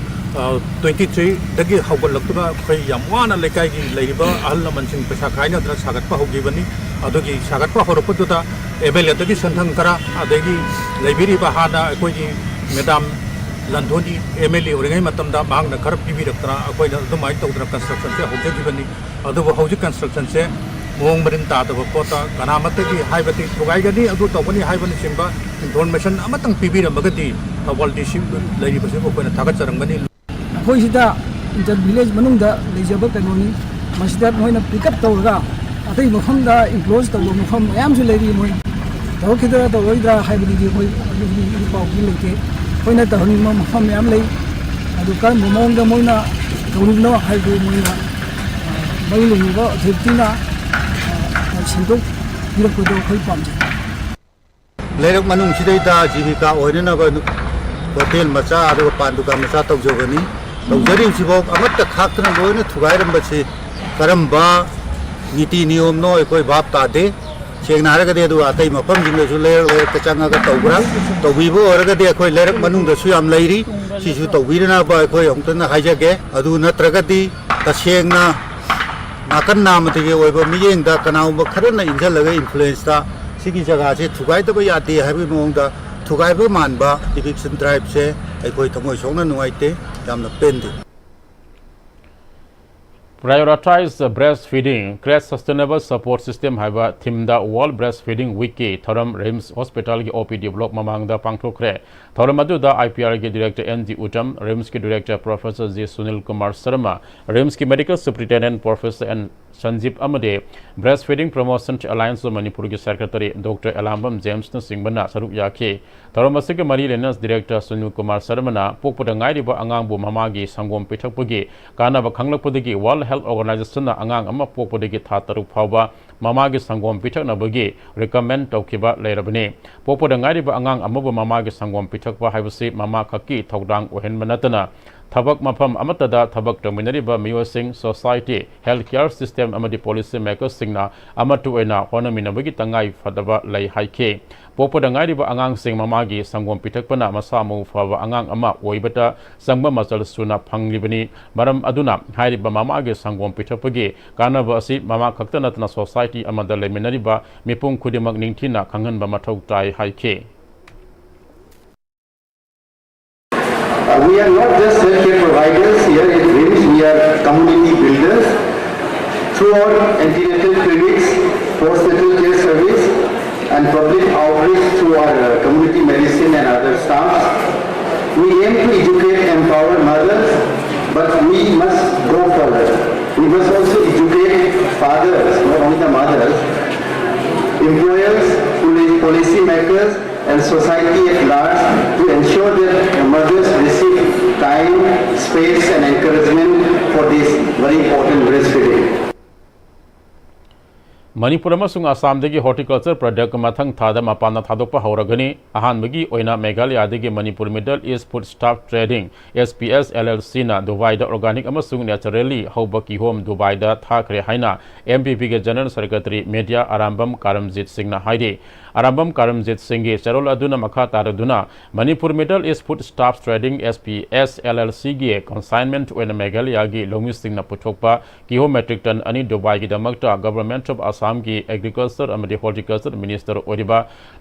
twenty threeꯗꯒꯤ ꯍꯧꯒꯠꯂꯛꯇꯨꯅ ꯑꯩꯈꯣꯏ ꯌꯥꯝ ꯋꯥꯅ ꯂꯩꯀꯥꯏꯒꯤ ꯂꯩꯔꯤꯕ ꯑꯍꯜ ꯂꯃꯟꯁꯤꯡ ꯄꯩꯁꯥ ꯈꯥꯏꯅꯗꯅ ꯁꯥꯒꯠꯄ ꯍꯧꯈꯤꯕꯅꯤ꯫ ꯑꯗꯨꯒꯤ ꯁꯥꯒꯠꯄ ꯍꯧꯔꯛꯄꯗꯨꯗ ꯑꯦꯝ ꯑꯦꯜ ꯑꯦꯗꯒꯤ ꯁꯦꯟꯊꯪ ꯈꯔ, ꯑꯗꯒꯤ ꯂꯩꯕꯤꯔꯤꯕ ꯍꯥꯟꯅ ꯑꯩꯈꯣꯏꯒꯤ ꯃꯦꯗꯥꯝ ꯂꯟꯊꯣꯅꯤ ꯑꯦꯝ ꯑꯦꯜ ꯑꯦ ꯑꯣꯏꯔꯤꯉꯩ ꯃꯇꯝꯗ ꯃꯍꯥꯛꯅ ꯈꯔ ꯄꯤꯕꯤꯔꯛꯇꯅ ꯑꯩꯈꯣꯏꯅ ꯑꯗꯨꯃꯥꯏꯅ ꯇꯧꯗꯅ constructionꯁꯦ ꯍꯧꯖꯈꯤꯕꯅꯤ꯫ ꯑꯗꯨꯕꯨ ꯍꯧꯖꯤꯛ constructionꯁꯦ ꯃꯑꯣꯡ ꯃꯔꯤꯟ ꯇꯥꯗꯕ ꯄꯣꯠꯇ ꯀꯅꯥꯃꯠꯇꯒꯤ ꯍꯥꯏꯕꯗꯤ ꯊꯨꯒꯥꯏꯒꯅꯤ, ꯑꯗꯨ ꯇꯧꯒꯅꯤ ꯍꯥꯏꯕꯅꯆꯤꯡꯕ ꯏꯟꯐꯣꯔꯃꯦꯁꯟ ꯑꯃꯇꯪ ꯄꯤꯕꯤꯔꯝꯃꯒꯗꯤ ꯊꯧꯕꯥꯜ ꯗꯤ ꯁꯤ ꯂꯩꯔꯤꯕꯁꯤꯕꯨ ꯑꯩꯈꯣꯏꯅ ꯊꯥꯒꯠꯆꯔꯝꯒꯅꯤ꯫ ꯑꯩꯈꯣꯏꯁꯤꯗ ꯏꯟꯇꯔ ꯚꯤꯂꯦꯖ ꯃꯅꯨꯡꯗ ꯂꯩꯖꯕ ꯀꯩꯅꯣꯅꯤ, ꯃꯁꯤꯗ ꯃꯣꯏꯅ ꯄꯤꯛ ꯑꯞ ꯇꯧꯔꯒ ꯑꯇꯩ ꯃꯐꯝꯗ ꯏꯟꯀ꯭ꯂꯣꯖ ꯇꯧꯕ ꯃꯐꯝ ꯃꯌꯥꯝꯁꯨ ꯂꯩꯔꯤ꯫ ꯃꯣꯏ ꯇꯧꯔꯛꯈꯤꯗ꯭ꯔꯥ ꯇꯧꯔꯣꯏꯗ꯭ꯔꯥ ꯍꯥꯏꯕꯗꯨꯗꯤ ꯑꯩꯈꯣꯏ ꯑꯗꯨꯒꯤ ꯄꯥꯎꯗꯤ ꯂꯩꯇꯦ꯫ ꯑꯩꯈꯣꯏꯅ ꯇꯧꯍꯟꯅꯤꯡꯕ ꯃꯐꯝ ꯃꯌꯥꯝ ꯂꯩ꯫ ꯑꯗꯨ ꯀꯔꯝꯕ ꯃꯑꯣꯡꯗ ꯃꯣꯏꯅ ꯇꯧꯔꯤꯕꯅꯣ ꯍꯥꯏꯕꯗꯨ ꯃꯣꯏꯅ, ꯑ, ꯃꯔꯤ ꯂꯩꯅꯕ ꯑꯣꯊꯣꯔꯤꯇꯤꯅ, ꯑ, ꯁꯦꯝꯗꯣꯛꯄꯤꯔꯛꯄꯗꯣ ꯑꯩꯈꯣꯏ ꯄꯥꯝꯖꯩ꯫ ꯂꯩꯔꯛ ꯃꯅꯨꯡꯁꯤꯗꯩꯗ ꯖꯤꯕꯤꯀꯥ ꯑꯣꯏꯅꯅꯕ ꯍꯣꯇꯦꯜ ꯃꯆꯥ ꯑꯗꯨꯒ ꯄꯥꯟ ꯗꯨꯀꯥꯟ ꯃꯆꯥ ꯇꯧꯖꯕꯅꯤ꯫ ꯇꯧꯖꯔꯤꯕꯁꯤꯐꯥꯎ ꯑꯃꯠꯇ ꯈꯥꯛꯇꯅ ꯂꯣꯏꯅ ꯊꯨꯒꯥꯏꯔꯝꯕꯁꯤ ꯀꯔꯝꯕ ꯅꯤꯇꯤ ꯅꯤꯌꯣꯝꯅꯣ ꯑꯩꯈꯣꯏ ꯚꯥꯞ ꯇꯥꯗꯦ꯫ ꯁꯦꯡꯅ ꯍꯥꯏꯔꯒꯗꯤ ꯑꯗꯨꯒ ꯑꯇꯩ ꯃꯐꯝꯁꯤꯡꯗꯁꯨ ꯂꯩꯔꯛ ꯂꯩꯔꯛꯇ ꯆꯪꯉꯒ ꯇꯧꯕ꯭ꯔꯥ? ꯇꯧꯕꯤꯕ ꯑꯣꯏꯔꯒꯗꯤ ꯑꯩꯈꯣꯏ ꯂꯩꯔꯛ ꯃꯅꯨꯡꯗꯁꯨ ꯌꯥꯝ ꯂꯩꯔꯤ꯫ ꯁꯤꯁꯨ ꯇꯧꯕꯤꯗꯅꯕ ꯑꯩꯈꯣꯏ ꯑꯃꯨꯛꯇꯪ ꯍꯥꯏꯖꯒꯦ꯫ ꯑꯗꯨ ꯅꯠꯇ꯭ꯔꯒꯗꯤ ꯇꯁꯦꯡꯅ ꯅꯥꯀꯟ ꯅꯥꯝꯃꯗꯒꯤ ꯑꯣꯏꯕ ꯃꯤꯠꯌꯦꯡꯗ ꯀꯅꯥꯒꯨꯝꯕ ꯈꯔꯅ ꯏꯟꯁꯤꯜꯂꯒ ꯏꯟꯐ꯭ꯂꯨꯌꯦꯟꯁꯇ ꯁꯤꯒꯤ ꯖꯒꯥꯁꯦ ꯊꯨꯒꯥꯏꯗꯕ ꯌꯥꯗꯦ ꯍꯥꯏꯕꯒꯤ ꯃꯑꯣꯡꯗ ꯊꯨꯒꯥꯏꯕ ꯃꯥꯟꯕ ꯏꯚꯤꯛꯁꯟ ꯗ꯭ꯔꯥꯏꯚꯁꯦ ꯑꯩꯈꯣꯏ ꯊꯃꯣꯏ ꯁꯣꯛꯅ ꯅꯨꯡꯉꯥꯏꯇꯦ, ꯌꯥꯝꯅ ꯄꯦꯟꯗꯦ꯫ Prioritize Breastfeeding, Create Sustainable Support System ꯍꯥꯏꯕ ꯊꯤꯝꯗ World Breastfeeding Weekꯀꯤ ꯊꯧꯔꯝ ꯔꯤꯝꯁ ꯍꯣꯁꯄꯤꯇꯥꯜꯒꯤ ꯑꯣ ꯄꯤ ꯗꯤ ꯕ꯭ꯂꯣꯛ ꯃꯃꯥꯡꯗ ꯄꯥꯡꯊꯣꯛꯈ꯭ꯔꯦ꯫ ꯊꯧꯔꯝ ꯑꯗꯨꯗ ꯑꯥꯏ ꯄꯤ ꯑꯥꯔꯒꯤ ꯗꯤꯔꯦꯛꯇꯔ ꯑꯦꯟ ꯖꯤ ꯎꯇꯝ, ꯔꯤꯝꯁꯀꯤ director professor G Sunil Kumar Sharma, ꯔꯤꯝꯁꯀꯤ medical superintendent professor N Sanjib ꯑꯃꯗꯤ Breastfeeding Promotion Alliance of Manipurꯒꯤ ꯁꯦꯀ꯭ꯔꯦꯇꯔꯤ ꯗꯣꯛꯇꯔ ꯑꯦꯂꯥꯝꯕꯝ ꯖꯦꯝꯁꯅꯆꯤꯡꯕꯅ ꯁꯔꯨꯛ ꯌꯥꯈꯤ꯫ ꯊꯧꯔꯝ ꯑꯁꯤꯒ ꯃꯔꯤ ꯂꯩꯅꯅ ꯗꯤꯔꯦꯛꯇꯔ ꯁꯨꯅꯤꯜ ꯀꯨꯃꯥꯔ ꯁꯔꯃꯅ ꯄꯣꯛꯄꯗ ꯉꯥꯏꯔꯤꯕ ꯑꯉꯥꯡꯕꯨ ꯃꯃꯥꯒꯤ ꯁꯪꯒꯣꯝ ꯄꯤꯊꯛꯄꯒꯤ ꯀꯥꯟꯅꯕ ꯈꯪꯂꯛꯄꯗꯒꯤ World Health Organizationꯅ ꯑꯉꯥꯡ ꯑꯃ ꯄꯣꯛꯄꯗꯒꯤ ꯊꯥ ꯇꯔꯨꯛ ꯐꯥꯎꯕ ꯃꯃꯥꯒꯤ ꯁꯪꯒꯣꯝ ꯄꯤꯊꯛꯅꯕꯒꯤ recommend ꯇꯧꯈꯤꯕ ꯂꯩꯔꯕꯅꯤ꯫ ꯄꯣꯛꯄꯗ ꯉꯥꯏꯔꯤꯕ ꯑꯉꯥꯡ ꯑꯃꯕꯨ ꯃꯃꯥꯒꯤ ꯁꯪꯒꯣꯝ ꯄꯤꯊꯛꯄ ꯍꯥꯏꯕꯁꯤ ꯃꯃꯥ ꯈꯛꯀꯤ ꯊꯧꯗꯥꯡ ꯑꯣꯏꯍꯟꯕ ꯅꯠꯇꯅ, ꯊꯕꯛ ꯃꯐꯝ ꯑꯃꯠꯇꯗ ꯊꯕꯛ ꯇꯧꯃꯤꯟꯅꯔꯤꯕ ꯃꯤꯑꯣꯏꯁꯤꯡ, society, health care system ꯑꯃꯗꯤ policy makersꯁꯤꯡꯅ ꯑꯃꯠꯇ ꯑꯣꯏꯅ ꯍꯣꯠꯅꯃꯤꯟꯅꯕꯒꯤ ꯇꯉꯥꯏ ꯐꯗꯕ ꯂꯩ ꯍꯥꯏꯈꯤ꯫ ꯄꯣꯛꯄꯗ ꯉꯥꯏꯔꯤꯕ ꯑꯉꯥꯡꯁꯤꯡ ꯃꯃꯥꯒꯤ ꯁꯪꯒꯣꯝ ꯄꯤꯊꯛꯄꯅ ꯃꯁꯥ ꯃꯎ ꯐꯕ ꯑꯉꯥꯡ ꯑꯃ ꯑꯣꯏꯕꯗ ꯆꯪꯕ ꯃꯆꯜ ꯁꯨꯅ ꯐꯪꯂꯤꯕꯅꯤ꯫ ꯃꯔꯝ ꯑꯗꯨꯅ ꯍꯥꯏꯔꯤꯕ ꯃꯃꯥꯒꯤ ꯁꯪꯒꯣꯝ ꯄꯤꯊꯛꯄꯒꯤ ꯀꯥꯟꯅꯕ ꯑꯁꯤ ꯃꯃꯥ ꯈꯛꯇ ꯅꯠꯇꯅ society ꯑꯃꯗ ꯂꯩꯃꯤꯟꯅꯔꯤꯕ ꯃꯤꯄꯨꯝ ꯈꯨꯗꯤꯡꯃꯛ ꯅꯤꯡꯊꯤꯅ ꯈꯪꯍꯟꯕ ꯃꯊꯧ ꯇꯥꯏ ꯍꯥꯏꯈꯤ꯫ Uh, we are not just healthcare providers here in RIMS, we are community builders. Through our antenatal clinics, postnatal care service, uh, and public outreach through our uh, community medicine and other staffs. We aim to educate, empower mothers, but we must go further. We must also educate fathers, not only the mothers, employers, poli- policy makers, and society at large to ensure that mothers receive time, space, and encouragement for this very important breastfeeding. Manipur ꯑꯃꯁꯨꯡ ꯑꯁꯥꯝꯗꯒꯤ horticulture product ꯃꯊꯪ ꯊꯥꯗ ꯃꯄꯥꯟꯗ ꯊꯥꯗꯣꯛꯄ ꯍꯧꯔꯒꯅꯤ꯫ ꯑꯍꯥꯟꯕꯒꯤ ꯑꯣꯏꯅ ꯃꯦꯘꯥꯂꯌꯥꯗꯒꯤ Manipur Middle East Food Staff Trading, S P S L L C ꯅ ꯗꯨꯕꯥꯏꯗ organic ꯑꯃꯁꯨꯡ naturally ꯍꯧꯕ ꯀꯤꯍꯣꯝ ꯗꯨꯕꯥꯏꯗ ꯊꯥꯈ꯭ꯔꯦ ꯍꯥꯏꯅ M P P ꯒꯤ General Secretary Media ꯑꯔꯥꯝꯕꯝ ꯀꯥꯔꯝꯖꯤꯠ ꯁꯤꯡꯅ ꯍꯥꯏꯔꯤ꯫ ꯑꯔꯥꯝꯕꯝ ꯀꯥꯔꯝꯖꯤꯠ ꯁꯤꯡꯒꯤ ꯆꯦꯔꯣꯜ ꯑꯗꯨꯅ ꯃꯈꯥ ꯇꯥꯔꯗꯨꯅ, Manipur Middle East Food Staff Trading, S P S L L C ꯒꯤ consignment ꯑꯣꯏꯅ ꯃꯦꯘꯥꯂꯌꯥꯒꯤ ꯂꯧꯃꯤꯁꯤꯡꯅ ꯄꯨꯊꯣꯛꯄ ꯀꯤꯍꯣꯝ metric ton ꯑꯅꯤ ꯗꯨꯕꯥꯏꯒꯤꯗꯃꯛꯇ Government of Assam ꯒꯤ Agriculture ꯑꯃꯗꯤ Horticulture Minister ꯑꯣꯏꯔꯤꯕ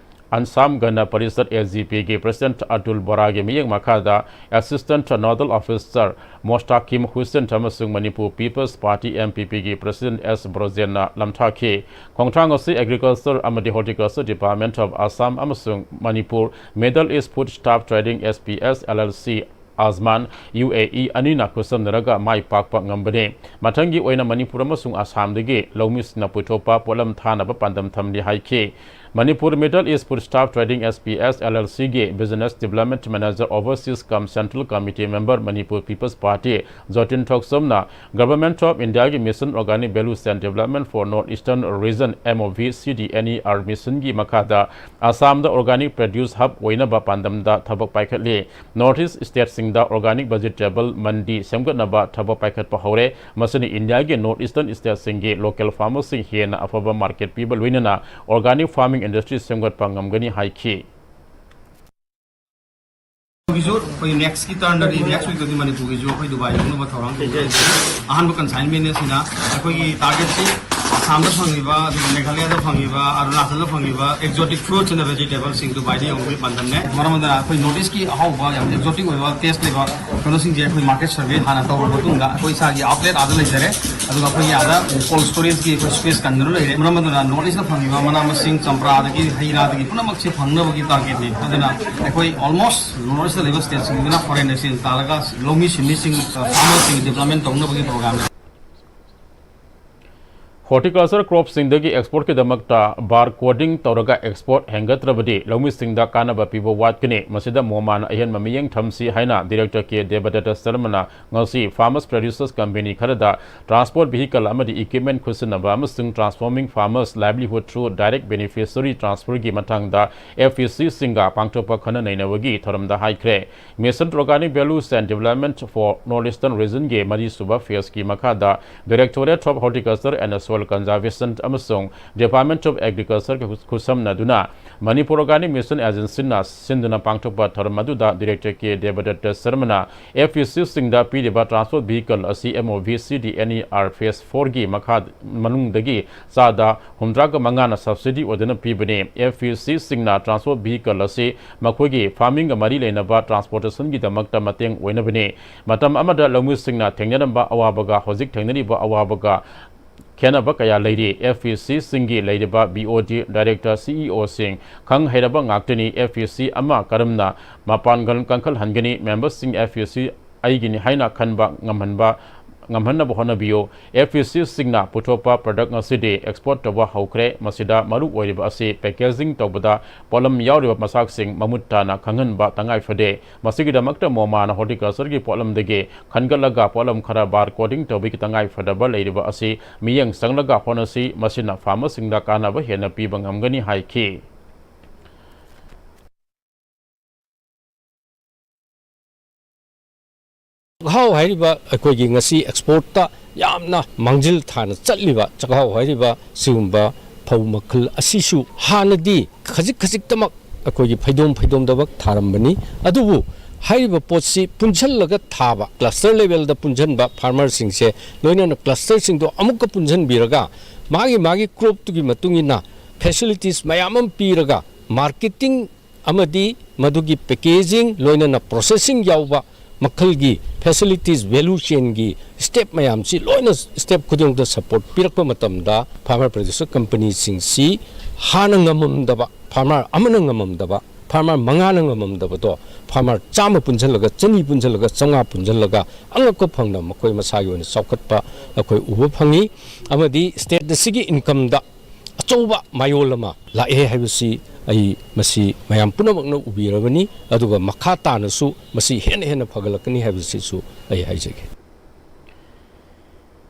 ꯑꯟꯁꯥꯝ ꯒꯅ ꯄꯔꯤꯁꯠ, A G P ꯒꯤ President ꯑꯇꯨꯜ ꯕꯣꯔꯥꯒꯤ ꯃꯤꯠꯌꯦꯡ ꯃꯈꯥꯗ Assistant Nodal Officer ꯃꯣꯁꯇꯥꯀꯤꯝ ꯍꯨꯁꯦꯟ ꯑꯃꯁꯨꯡ Manipur People's Party, M P P ꯒꯤ President S ꯕ꯭ꯔꯣꯖꯦꯟꯅ ꯂꯝꯊꯥꯈꯤ꯫ ꯈꯣꯡꯊꯥꯡ ꯑꯁꯤ Agriculture ꯑꯃꯗꯤ Horticulture Department of Assam ꯑꯃꯁꯨꯡ Manipur Middle East Food Staff Trading, S P S L L C, ꯑꯖꯃꯥꯟ, U A E ꯑꯅꯤꯅ ꯈꯨꯠꯁꯝꯅꯔꯒ ꯃꯥꯏ ꯄꯥꯛꯄ ꯉꯝꯕꯅꯤ꯫ ꯃꯊꯪꯒꯤ ꯑꯣꯏꯅ ꯃꯅꯤꯄꯨꯔ ꯑꯃꯁꯨꯡ ꯑꯁꯥꯝꯗꯒꯤ ꯂꯧꯃꯤꯁꯤꯡꯅ ꯄꯨꯊꯣꯛꯄ ꯄꯣꯠꯂꯝ ꯊꯥꯅꯕ ꯄꯥꯟꯗꯝ ꯊꯝꯂꯤ ꯍꯥꯏꯈꯤ꯫ Manipur Middle East Food Staff Trading, S P S L L C ꯒꯤ Business Development Manager, Overseas cum Central Committee Member, Manipur People's Party, ꯖꯣꯇꯤꯟ ꯊꯣꯛꯆꯣꯝꯅ Government of India ꯒꯤ Mission Organic Value Chain Development for North Eastern Region, M O V C D N E R mission ꯒꯤ ꯃꯈꯥꯗ ꯑꯁꯥꯝꯗ organic produce hub ꯑꯣꯏꯅꯕ ꯄꯥꯟꯗꯝꯗ ꯊꯕꯛ ꯄꯥꯏꯈꯠꯂꯤ꯫ North East state ꯁꯤꯡꯗ organic vegetable ꯃꯟꯗꯤ ꯁꯦꯝꯒꯠꯅꯕ ꯊꯕꯛ ꯄꯥꯏꯈꯠꯄ ꯍꯧꯔꯦ꯫ ꯃꯁꯤꯅ ꯏꯟꯗꯤꯌꯥꯒꯤ North Eastern state ꯁꯤꯡꯒꯤ local farmer ꯁꯤꯡ ꯍꯦꯟꯅ ꯑꯐꯕ market ꯄꯤꯕ ꯂꯣꯏꯅꯅ organic farming industry ꯁꯦꯝꯒꯠꯄ ꯉꯝꯒꯅꯤ ꯍꯥꯏꯈꯤ꯫ ꯒꯤꯁꯨ ꯑꯩꯈꯣꯏ next ꯀꯤ turn ꯗꯗꯤ, next week ꯇꯗꯤ ꯃꯅꯤꯄꯨꯔꯒꯤꯁꯨ ꯑꯩꯈꯣꯏ ꯗꯨꯕꯥꯏ ꯌꯧꯅꯕ ꯊꯧꯔꯥꯡ ꯇꯧꯖꯔꯤ꯫ ꯑꯍꯥꯟꯕ consignment ꯑꯁꯤꯅ ꯑꯩꯈꯣꯏꯒꯤ target ꯁꯤ ꯑꯁꯥꯝꯗ ꯐꯪꯉꯤꯕ, ꯑꯗꯨꯒ ꯃꯦꯘꯥꯂꯌꯥꯗ ꯐꯪꯉꯤꯕ, ꯑꯔꯨꯅꯥꯆꯜꯗ ꯐꯪꯉꯤꯕ exotic fruits and vegetablesꯁꯤꯡ ꯗꯨꯕꯥꯏꯗ ꯌꯧꯕꯒꯤ ꯄꯥꯟꯗꯝꯅꯦ꯫ ꯃꯔꯝ ꯑꯗꯨꯅ ꯑꯩꯈꯣꯏ North Eastꯀꯤ ꯑꯍꯥꯎꯕ, ꯌꯥꯝ exotic ꯑꯣꯏꯕ, taste ꯂꯩꯕ ꯀꯩꯅꯣꯁꯤꯡꯁꯦ ꯑꯩꯈꯣꯏ market survey ꯍꯥꯟꯅ ꯇꯧꯔꯕ ꯃꯇꯨꯡꯗ, ꯑꯩꯈꯣꯏ ꯏꯁꯥꯒꯤ outlet ꯑꯥꯗ ꯂꯩꯖꯔꯦ꯫ ꯑꯗꯨꯒ ꯑꯩꯈꯣꯏꯒꯤ ꯑꯥꯗ cold storageꯀꯤ ꯑꯩꯈꯣꯏ space ꯀꯟꯗꯨꯅ ꯂꯩꯔꯦ꯫ ꯃꯔꯝ ꯑꯗꯨꯅ North Eastꯇ ꯐꯪꯉꯤꯕ ꯃꯅꯥ ꯃꯁꯤꯡ, ꯆꯝꯄ꯭ꯔꯥꯗꯒꯤ ꯍꯩ ꯔꯥꯗꯒꯤ ꯄꯨꯝꯅꯃꯛꯁꯦ ꯐꯪꯅꯕꯒꯤ targetꯅꯤ꯫ ꯑꯗꯨꯅ ꯑꯩꯈꯣꯏ almost North Eastꯇ ꯂꯩꯕ stateꯁꯤꯡꯗꯨꯅ foreign exchange ꯇꯥꯜꯂꯒ ꯂꯧꯃꯤ ꯁꯤꯟꯃꯤꯁꯤꯡ, farmerꯁꯤꯡ development ꯇꯧꯅꯕꯒꯤ programꯅꯤ꯫ Horticulture cropsꯁꯤꯡꯗꯒꯤ exportꯀꯤꯗꯃꯛꯇ bar coding ꯇꯧꯔꯒ export ꯍꯦꯟꯒꯠꯇ꯭ꯔꯕꯗꯤ ꯂꯧꯃꯤꯁꯤꯡꯗ ꯀꯥꯟꯅꯕ ꯄꯤꯕ ꯋꯥꯠꯀꯅꯤ꯫ ꯃꯁꯤꯗ ꯃꯣꯃꯥꯅ ꯑꯍꯦꯟꯕ ꯃꯤꯠꯌꯦꯡ ꯊꯝꯁꯤ ꯍꯥꯏꯅ Director ꯀꯦ ꯗꯦꯕꯗꯠꯇ ꯁꯔꯃꯅ ꯉꯁꯤ farmers producers company ꯈꯔꯗ transport vehicle ꯑꯃꯗꯤ equipment ꯈꯨꯠꯁꯤꯟꯅꯕ ꯑꯃꯁꯨꯡ transforming farmers livelihood through direct beneficiary transferꯒꯤ ꯃꯇꯥꯡꯗ FECꯁꯤꯡꯒ ꯄꯥꯡꯊꯣꯛꯄ ꯈꯟꯅ ꯅꯩꯅꯕꯒꯤ ꯊꯧꯔꯝꯗ ꯍꯥꯏꯈ꯭ꯔꯦ꯫ Mission Organic Values and Development for North Eastern Regionꯒꯤ ꯃꯔꯤꯁꯨꯕ phaseꯀꯤ ꯃꯈꯥꯗ Directorate of Horticulture and Soil Conservation ꯑꯃꯁꯨꯡ Department of Agriculture ꯈꯨꯠꯁꯝꯅꯗꯨꯅ Manipur Organic Mission Agencyꯅ ꯁꯤꯟꯗꯨꯅ ꯄꯥꯡꯊꯣꯛꯄ ꯊꯧꯔꯝ ꯑꯗꯨꯗ Director ꯀꯦ ꯗꯦꯕꯗꯠꯇ ꯁꯔꯃꯅ FECꯁꯤꯡꯗ ꯄꯤꯔꯤꯕ transport vehicle ꯑꯁꯤ MOVCDNER phase fourꯒꯤ ꯃꯈꯥ ꯃꯅꯨꯡꯗꯒꯤ ꯆꯥꯗ ꯍꯨꯝꯗ꯭ꯔꯥꯒ ꯃꯉꯥꯅ subsidy ꯑꯣꯏꯗꯨꯅ ꯄꯤꯕꯅꯤ꯫ FECꯁꯤꯡꯅ transport vehicle ꯑꯁꯤ ꯃꯈꯣꯏꯒꯤ farmingꯒ ꯃꯔꯤ ꯂꯩꯅꯕ transportationꯒꯤꯗꯃꯛꯇ ꯃꯇꯦꯡ ꯑꯣꯏꯅꯕꯅꯤ꯫ ꯃꯇꯝ ꯑꯃꯗ ꯂꯧꯃꯤꯁꯤꯡꯅ ꯊꯦꯡꯅꯔꯝꯕ ꯑꯋꯥꯕꯒ ꯍꯧꯖꯤꯛ ꯊꯦꯡꯅꯔꯤꯕ ꯑꯋꯥꯕꯒ ꯈꯦꯠꯅꯕ ꯀꯌꯥ ꯂꯩꯔꯤ꯫ FECꯁꯤꯡꯒꯤ ꯂꯩꯔꯤꯕ BOD, Director, CEOꯁꯤꯡ ꯈꯪ ꯍꯩꯔꯕ ꯉꯥꯛꯇꯅꯤ꯫ FEC ꯑꯃ ꯀꯔꯝꯅ ꯃꯄꯥꯡꯒꯜ ꯀꯟꯈꯠꯍꯟꯒꯅꯤ? Memberꯁꯤꯡ, FEC ꯑꯩꯒꯤꯅꯤ ꯍꯥꯏꯅ ꯈꯟꯕ ꯉꯝꯍꯟꯕ, ꯉꯝꯍꯟꯅꯕ ꯍꯣꯠꯅꯕꯤꯌꯨ꯫ FECꯁꯤꯡꯅ ꯄꯨꯊꯣꯛꯄ product ꯉꯁꯤꯗꯤ export ꯇꯧꯕ ꯍꯧꯈ꯭ꯔꯦ꯫ ꯃꯁꯤꯗ ꯃꯔꯨ ꯑꯣꯏꯔꯤꯕ ꯑꯁꯤ packaging ꯇꯧꯕꯗ ꯄꯣꯠꯂꯝ ꯌꯥꯎꯔꯤꯕ ꯃꯆꯥꯛꯁꯤꯡ ꯃꯃꯨꯠ ꯇꯥꯅ ꯈꯪꯍꯟꯕ ꯇꯉꯥꯏ ꯐꯗꯦ꯫ ꯃꯁꯤꯒꯤꯗꯃꯛꯇ ꯃꯣꯃꯥꯅ horticultureꯒꯤ ꯄꯣꯠꯂꯝꯗꯒꯤ ꯈꯟꯒꯠꯂꯒ ꯄꯣꯠꯂꯝ ꯈꯔ bar coding ꯇꯧꯕꯒꯤ ꯇꯉꯥꯏ ꯐꯗꯕ ꯂꯩꯔꯤꯕ ꯑꯁꯤ ꯃꯤꯠꯌꯦꯡ ꯆꯪꯂꯒ ꯍꯣꯠꯅꯁꯤ꯫ ꯃꯁꯤꯅ farmerꯁꯤꯡꯗ ꯀꯥꯟꯅꯕ ꯍꯦꯟꯅ ꯄꯤꯕ ꯉꯝꯒꯅꯤ ꯍꯥꯏꯈꯤ꯫ ꯆꯥꯛꯍꯥꯎ ꯍꯥꯏꯔꯤꯕ ꯑꯩꯈꯣꯏꯒꯤ ꯉꯁꯤ exportꯇ ꯌꯥꯝꯅ ꯃꯥꯡꯖꯤꯜ ꯊꯥꯅ ꯆꯠꯂꯤꯕ ꯆꯥꯛꯍꯥꯎ ꯍꯥꯏꯔꯤꯕ ꯁꯤꯒꯨꯝꯕ ꯐꯧ ꯃꯈꯜ ꯑꯁꯤꯁꯨ ꯍꯥꯟꯅꯗꯤ ꯈꯖꯤꯛ ꯈꯖꯤꯛꯇꯃꯛ ꯑꯩꯈꯣꯏꯒꯤ ꯐꯩꯗꯣꯝ ꯐꯩꯗꯣꯝꯗꯃꯛ ꯊꯥꯔꯝꯕꯅꯤ꯫ ꯑꯗꯨꯕꯨ ꯍꯥꯏꯔꯤꯕ ꯄꯣꯠꯁꯤ ꯄꯨꯟꯁꯤꯜꯂꯒ ꯊꯥꯕ, cluster levelꯗ ꯄꯨꯟꯁꯤꯟꯕ farmerꯁꯤꯡꯁꯦ, ꯂꯣꯏꯅꯅ clusterꯁꯤꯡꯗꯣ ꯑꯃꯨꯛꯀ ꯄꯨꯟꯁꯤꯟꯕꯤꯔꯒ ꯃꯥꯒꯤ ꯃꯥꯒꯤ ꯀ꯭ꯔꯣꯞꯇꯨꯒꯤ ꯃꯇꯨꯡ ꯏꯟꯅ ꯐꯦꯁꯤꯂꯤꯇꯤꯁ ꯃꯌꯥꯝ ꯑꯃ ꯄꯤꯔꯒ, ꯃꯥꯔꯀꯦꯇꯤꯡ ꯑꯃꯗꯤ ꯃꯗꯨꯒꯤ ꯄꯦꯀꯦꯖꯤꯡ, ꯂꯣꯏꯅꯅ ꯄ꯭ꯔꯣꯁꯦꯁꯤꯡ ꯌꯥꯎꯕ ꯃꯈꯜꯒꯤ ꯐꯦꯁꯤꯂꯤꯇꯤꯁ, ꯚꯦꯂꯨ ꯆꯦꯟꯒꯤ ꯁ꯭ꯇꯦꯞ ꯃꯌꯥꯝꯁꯤ ꯂꯣꯏꯅ, ꯁ꯭ꯇꯦꯞ ꯈꯨꯗꯤꯡꯃꯛꯇ ꯁꯄꯣꯔꯠ ꯄꯤꯔꯛꯄ ꯃꯇꯝꯗ, ꯐꯥꯔꯃꯔ ꯄ꯭ꯔꯗ꯭ꯌꯨꯁꯔ ꯀꯝꯄꯅꯤꯁꯤꯡꯁꯤ ꯍꯥꯟꯅ ꯉꯝꯃꯝꯗꯕ, ꯐꯥꯔꯃꯔ ꯑꯃꯅ ꯉꯝꯃꯝꯗꯕ, ꯐꯥꯔꯃꯔ ꯃꯉꯥꯅ ꯉꯝꯃꯝꯗꯕꯗꯣ, ꯐꯥꯔꯃꯔ ꯆꯥꯝꯃ ꯄꯨꯟꯁꯤꯜꯂꯒ, ꯆꯅꯤ ꯄꯨꯟꯁꯤꯜꯂꯒ, ꯆꯥꯝꯃꯉꯥ ꯄꯨꯟꯁꯤꯜꯂꯒ, ꯑꯉꯛꯄ ꯐꯪꯅ ꯃꯈꯣꯏ ꯃꯁꯥꯒꯤ ꯑꯣꯏꯅ ꯆꯥꯎꯈꯠꯄ ꯑꯩꯈꯣꯏ ꯎꯕ ꯐꯪꯉꯤ꯫ ꯑꯃꯗꯤ ꯁ꯭ꯇꯦꯠ ꯑꯁꯤꯒꯤ ꯏꯟꯀꯝꯗ ꯑꯆꯧꯕ ꯃꯌꯣꯜ ꯑꯃ ꯂꯥꯛꯑꯦ ꯍꯥꯏꯕꯁꯤ ꯑꯩ ꯃꯁꯤ ꯃꯌꯥꯝ ꯄꯨꯝꯅꯃꯛꯅ ꯎꯕꯤꯔꯕꯅꯤ꯫ ꯑꯗꯨꯒ ꯃꯈꯥ ꯇꯥꯅꯁꯨ ꯃꯁꯤ ꯍꯦꯟꯅ ꯍꯦꯟꯅ ꯐꯒꯠꯂꯛꯀꯅꯤ ꯍꯥꯏꯕꯁꯤꯁꯨ ꯑꯩ ꯍꯥꯏꯖꯒꯦ꯫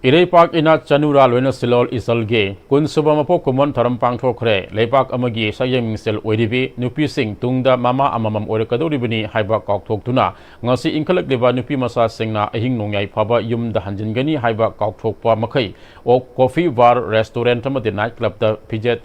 ꯏꯔꯩꯄꯥꯛ ꯏꯅꯥꯠ ꯆꯅꯨꯔꯥ ꯂꯣꯏꯅ ꯁꯤꯂꯣꯜ ꯏꯆꯜꯒꯤ ꯀꯨꯟꯁꯨꯕ ꯃꯄꯣꯛ ꯀꯨꯝꯑꯣꯟ ꯊꯧꯔꯝ ꯄꯥꯡꯊꯣꯛꯈ꯭ꯔꯦ꯫ ꯂꯩꯕꯥꯛ ꯑꯃꯒꯤ ꯁꯛꯌꯦꯡ ꯃꯤꯡꯁꯦꯜ ꯑꯣꯏꯔꯤꯕꯤ ꯅꯨꯄꯤꯁꯤꯡ ꯇꯨꯡꯗ ꯃꯃꯥ ꯑꯃꯃꯝ ꯑꯣꯏꯔꯛꯀꯗꯧꯔꯤꯕꯅꯤ ꯍꯥꯏꯕ ꯀꯥꯎꯊꯣꯛꯇꯨꯅ, ꯉꯁꯤ ꯏꯟꯈꯠꯂꯛꯂꯤꯕ ꯅꯨꯄꯤ ꯃꯆꯥꯁꯤꯡꯅ ꯑꯍꯤꯡ ꯅꯣꯡꯌꯥꯏ ꯐꯥꯕ ꯌꯨꯝꯗ ꯍꯟꯖꯤꯟꯒꯅꯤ ꯍꯥꯏꯕ ꯀꯥꯎꯊꯣꯛꯄ ꯃꯈꯩ ꯑꯣꯛ ꯀꯣꯐꯤ ꯕꯥꯔ, ꯔꯦꯁꯇꯨꯔꯦꯟꯠ ꯑꯃꯗꯤ ꯅꯥꯏꯠ ꯀ꯭ꯂꯕꯇ ꯐꯤꯖꯦꯠ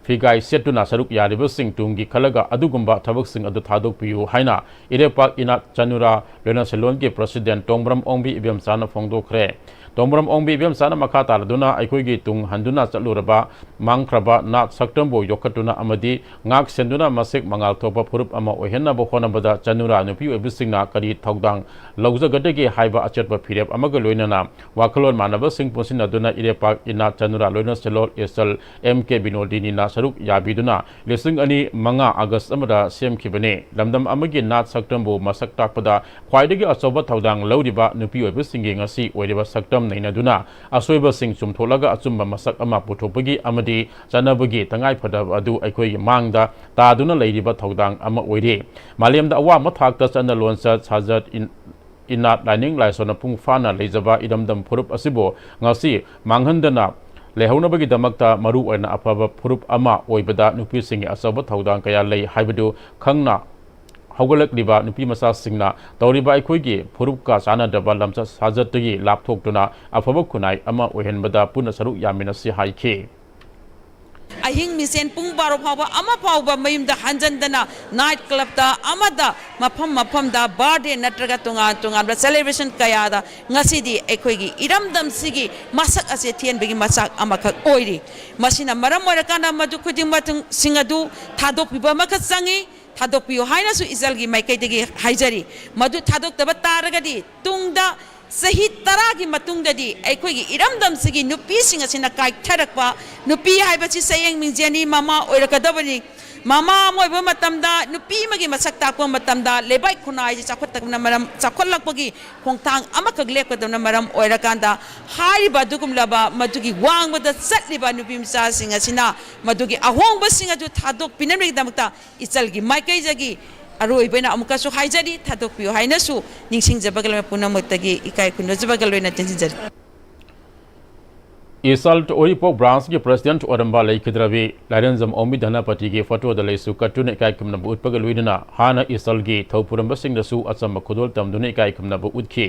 ꯐꯤꯒꯥꯏ ꯁꯦꯠꯇꯨꯅ ꯁꯔꯨꯛ ꯌꯥꯔꯤꯕꯁꯤꯡ ꯇꯨꯡꯒꯤ ꯈꯜꯂꯒ ꯑꯗꯨꯒꯨꯝꯕ ꯊꯕꯛꯁꯤꯡ ꯑꯗꯨ ꯊꯥꯗꯣꯛꯄꯤꯌꯨ ꯍꯥꯏꯅ ꯏꯔꯩꯄꯥꯛ ꯏꯅꯥꯠ ꯆꯅꯨꯔꯥ ꯂꯣꯏꯅ ꯁꯦꯜꯂꯣꯟꯒꯤ ꯄ꯭ꯔꯁꯤꯗꯦꯟꯠ ꯇꯣꯡꯕ꯭ꯔꯝ ꯑꯣꯡꯕꯤ ꯏꯕꯦꯝꯆꯥꯅ ꯐꯣꯡꯗꯣꯛꯈ꯭ꯔꯦ꯫ ꯇꯣꯡꯕ꯭ꯔꯝ ꯑꯣꯡꯕꯤ ꯏꯕꯦꯝꯆꯥꯅ ꯃꯈꯥ ꯇꯥꯔꯗꯨꯅ ꯑꯩꯈꯣꯏꯒꯤ ꯇꯨꯡ ꯍꯟꯗꯨꯅ ꯆꯠꯂꯨꯔꯕ ꯃꯥꯡꯈ꯭ꯔꯕ ꯅꯥꯠ ꯁꯛꯇꯝꯕꯨ ꯌꯣꯛꯈꯠꯇꯨꯅ ꯑꯃꯗꯤ ꯉꯥꯛ ꯁꯦꯟꯗꯨꯅ ꯃꯁꯛ ꯃꯉꯥꯜ ꯊꯣꯛꯄ ꯐꯨꯔꯨꯞ ꯑꯃ ꯑꯣꯏꯍꯟꯅꯕ ꯍꯣꯠꯅꯕꯗ ꯆꯅꯨꯔꯥ ꯅꯨꯄꯤ ꯑꯣꯏꯕꯁꯤꯡꯅ ꯀꯔꯤ ꯊꯧꯗꯥꯡ ꯂꯧꯖꯒꯗꯒꯦ ꯍꯥꯏꯕ ꯑꯆꯦꯠꯄ ꯐꯤꯔꯦꯞ ꯑꯃꯒ ꯂꯣꯏꯅꯅ ꯋꯥꯈꯜꯂꯣꯟ ꯃꯥꯟꯅꯕꯁꯤꯡ ꯄꯨꯟꯁꯤꯟꯅꯗꯨꯅ ꯏꯔꯩꯄꯥꯛ ꯏꯅꯥꯠ ꯆꯅꯨꯔꯥ ꯂꯣꯏꯅ ꯁꯦꯜꯂꯣꯜ ꯏꯆꯜ ꯑꯦꯝ ꯀꯦ ꯕꯤꯅꯣꯗꯤꯅꯤꯅ ꯁꯔꯨꯛ ꯌꯥꯕꯤꯗꯨꯅ ꯂꯤꯁꯤꯡ ꯑꯅꯤ ꯃꯉꯥ ꯑꯥꯒꯁ ꯑꯃꯗ ꯁꯦꯝꯈꯤꯕꯅꯤ꯫ ꯂꯝꯗꯝ ꯑꯃꯒꯤ ꯅꯥꯠ ꯁꯛꯇꯝꯕꯨ ꯃꯁꯛ ꯇꯥꯛꯄꯗ ꯈ꯭ꯋꯥꯏꯗꯒꯤ ꯑꯆꯧꯕ ꯊꯧꯗꯥꯡ ꯂꯧꯔꯤꯕ ꯅꯨꯄꯤ ꯑꯣꯏꯕꯁꯤꯡꯒꯤ ꯉꯁꯤ ꯑꯣꯏꯔꯤꯕ ꯁꯛꯇꯝ ꯅꯩꯅꯗꯨꯅ ꯑꯁꯣꯏꯕꯁꯤꯡ ꯆꯨꯝꯊꯣꯛꯂꯒ ꯑꯆꯨꯝꯕ ꯃꯁꯛ ꯑꯃ ꯄꯨꯊꯣꯛꯄꯒꯤ ꯑꯃꯗꯤ ꯆꯠꯅꯕꯒꯤ ꯇꯉꯥꯏꯐꯗꯕ ꯑꯗꯨ ꯑꯩꯈꯣꯏꯒꯤ ꯃꯥꯡꯗ ꯇꯥꯗꯨꯅ ꯂꯩꯔꯤꯕ ꯊꯧꯗꯥꯡ ꯑꯃ ꯑꯣꯏꯔꯤ꯫ ꯃꯥꯂꯦꯝꯗ ꯑꯋꯥꯡꯕ ꯊꯥꯛꯇ ꯆꯠꯅ ꯂꯣꯟꯆꯠ ꯁꯥꯖꯠ ꯏꯟ-, ꯏꯅꯥꯠ ꯂꯥꯏꯅꯤꯡ ꯂꯥꯏꯁꯣꯟꯅ ꯃꯄꯨꯡ ꯐꯥꯅ ꯂꯩꯖꯕ ꯏꯔꯝꯗꯝ ꯐꯨꯔꯨꯞ ꯑꯁꯤꯕꯨ ꯉꯁꯤ ꯃꯥꯡꯍꯟꯗꯅ ꯂꯩꯍꯧꯅꯕꯒꯤꯗꯃꯛꯇ ꯃꯔꯨ ꯑꯣꯏꯅ ꯑꯐꯕ ꯐꯨꯔꯨꯞ ꯑꯃ ꯑꯣꯏꯕꯗ ꯅꯨꯄꯤꯁꯤꯡꯒꯤ ꯑꯆꯧꯕ ꯊꯧꯗꯥꯡ ꯀꯌꯥ ꯂꯩ ꯍꯥꯏꯕꯗꯨ ꯈꯪꯅ ꯍꯧꯒꯠꯂꯛꯂꯤꯕ ꯅꯨꯄꯤ ꯃꯆꯥꯁꯤꯡꯅ ꯇꯧꯔꯤꯕ ꯑꯩꯈꯣꯏꯒꯤ ꯐꯨꯔꯨꯞꯀ ꯆꯥꯟꯅꯗ꯭ꯔꯕ ꯂꯝꯆꯠ ꯁꯥꯖꯠꯇꯒꯤ ꯂꯥꯞꯊꯣꯛꯇꯨꯅ ꯑꯐꯕ ꯈꯨꯟꯅꯥꯏ ꯑꯃ ꯑꯣꯏꯍꯟꯕꯗ ꯄꯨꯟꯅ ꯁꯔꯨꯛ ꯌꯥꯃꯤꯟꯅꯁꯤ ꯍꯥꯏꯈꯤ꯫ ꯑꯍꯤꯡ ꯃꯤꯁꯦꯟ ꯄꯨꯡ ꯕꯥꯔꯣ ꯐꯥꯎꯕ, ꯑꯃ ꯐꯥꯎꯕ ꯃꯌꯨꯝꯗ ꯍꯟꯖꯟꯗꯅ night clubꯇ ꯑꯃꯗ, ꯃꯐꯝ ꯃꯐꯝꯗ birthday ꯅꯠꯇ꯭ꯔꯒ ꯇꯣꯉꯥꯟ ꯇꯣꯉꯥꯟꯕ celebration ꯀꯌꯥꯗ ꯉꯁꯤꯗꯤ ꯑꯩꯈꯣꯏꯒꯤ ꯏꯔꯝꯗꯝꯁꯤꯒꯤ ꯃꯁꯛ ꯑꯁꯦ ꯊꯦꯟꯕꯒꯤ ꯃꯆꯥꯛ ꯑꯃꯈꯛ ꯑꯣꯏꯔꯤ꯫ ꯃꯁꯤꯅ ꯃꯔꯝ ꯑꯣꯏꯔꯀꯥꯟꯗ ꯃꯗꯨ ꯈꯨꯗꯤꯡꯃꯛꯁꯤꯡ ꯑꯗꯨ ꯊꯥꯗꯣꯛꯄꯤꯕ ꯑꯃꯈꯛ ꯆꯪꯏ꯫ ꯊꯥꯗꯣꯛꯄꯤꯌꯨ ꯍꯥꯏꯅꯁꯨ ꯏꯆꯜꯒꯤ ꯃꯥꯏꯀꯩꯗꯒꯤ ꯍꯥꯏꯖꯔꯤ꯫ ꯃꯗꯨ ꯊꯥꯗꯣꯛꯇꯕ ꯇꯥꯔꯒꯗꯤ ꯇꯨꯡꯗ ꯆꯍꯤ ꯇꯔꯥꯒꯤ ꯃꯇꯨꯡꯗꯗꯤ ꯑꯩꯈꯣꯏꯒꯤ ꯏꯔꯝꯗꯝꯁꯤꯒꯤ ꯅꯨꯄꯤꯁꯤꯡ ꯑꯁꯤꯅ ꯀꯥꯏꯊꯔꯛꯄ, ꯅꯨꯄꯤ ꯍꯥꯏꯕꯁꯤ ꯆꯌꯦꯡ ꯃꯤꯡꯖꯦꯜꯅꯤ, ꯃꯃꯥ ꯑꯣꯏꯔꯛꯀꯗꯕꯅꯤ꯫ ꯃꯃꯥ ꯑꯃ ꯑꯣꯏꯕ ꯃꯇꯝꯗ, ꯅꯨꯄꯤ ꯑꯃꯒꯤ ꯃꯁꯛ ꯇꯥꯛꯄ ꯃꯇꯝꯗ ꯂꯩꯕꯥꯛ ꯈꯨꯟꯅꯥꯏꯁꯤ ꯆꯥꯎꯈꯠꯇꯕꯅ ꯃꯔꯝ, ꯆꯥꯎꯈꯠꯂꯛꯄꯒꯤ ꯈꯣꯡꯊꯥꯡ ꯑꯃꯈꯛ ꯂꯦꯞꯀꯗꯕꯅ ꯃꯔꯝ ꯑꯣꯏꯔꯀꯥꯟꯗ, ꯍꯥꯏꯔꯤꯕ ꯑꯗꯨꯒꯨꯝꯂꯕ ꯃꯗꯨꯒꯤ ꯋꯥꯡꯃꯗ ꯆꯠꯂꯤꯕ ꯅꯨꯄꯤ ꯃꯆꯥꯁꯤꯡ ꯑꯁꯤꯅ ꯃꯗꯨꯒꯤ ꯑꯍꯣꯡꯕꯁꯤꯡ ꯑꯗꯨ ꯊꯥꯗꯣꯛꯄꯤꯅꯕꯒꯤꯗꯃꯛꯇ ꯏꯆꯜꯒꯤ ꯃꯥꯏꯀꯩꯗꯒꯤ ꯑꯔꯣꯏꯕ ꯑꯣꯏꯅ ꯑꯃꯨꯛꯀꯁꯨ ꯍꯥꯏꯖꯔꯤ, ꯊꯥꯗꯣꯛꯄꯤꯌꯨ ꯍꯥꯏꯅꯁꯨ ꯅꯤꯡꯁꯤꯡꯖꯕꯒ ꯂꯣꯏꯅ ꯄꯨꯝꯅꯃꯛꯇꯒꯤ ꯏꯀꯥꯏ ꯈꯨꯝꯅꯖꯕꯒ ꯂꯣꯏꯅ ꯇꯦꯟꯁꯤꯟꯖꯔꯤ꯫ ꯏꯆꯜ ꯎꯔꯤꯄꯣꯛ branchꯀꯤ president ꯑꯣꯏꯔꯝꯕ ꯂꯩꯈꯤꯗ꯭ꯔꯕꯤ ꯂꯥꯏꯔꯦꯟꯖꯝ ꯑꯣꯃꯤ ꯙꯅꯄꯇꯤꯒꯤ photoꯗ ꯂꯩꯁꯨ ꯀꯠꯇꯨꯅ ꯏꯀꯥꯏ ꯈꯨꯝꯅꯕ ꯎꯠꯄꯒ ꯂꯣꯏꯅꯅ ꯍꯥꯟꯅ ꯏꯆꯜꯒꯤ ꯊꯧꯄꯨꯔꯝꯕꯁꯤꯡꯗꯁꯨ ꯑꯆꯝꯕ ꯈꯨꯗꯣꯜ ꯇꯝꯗꯨꯅ ꯏꯀꯥꯏ ꯈꯨꯝꯅꯕ ꯎꯠꯈꯤ꯫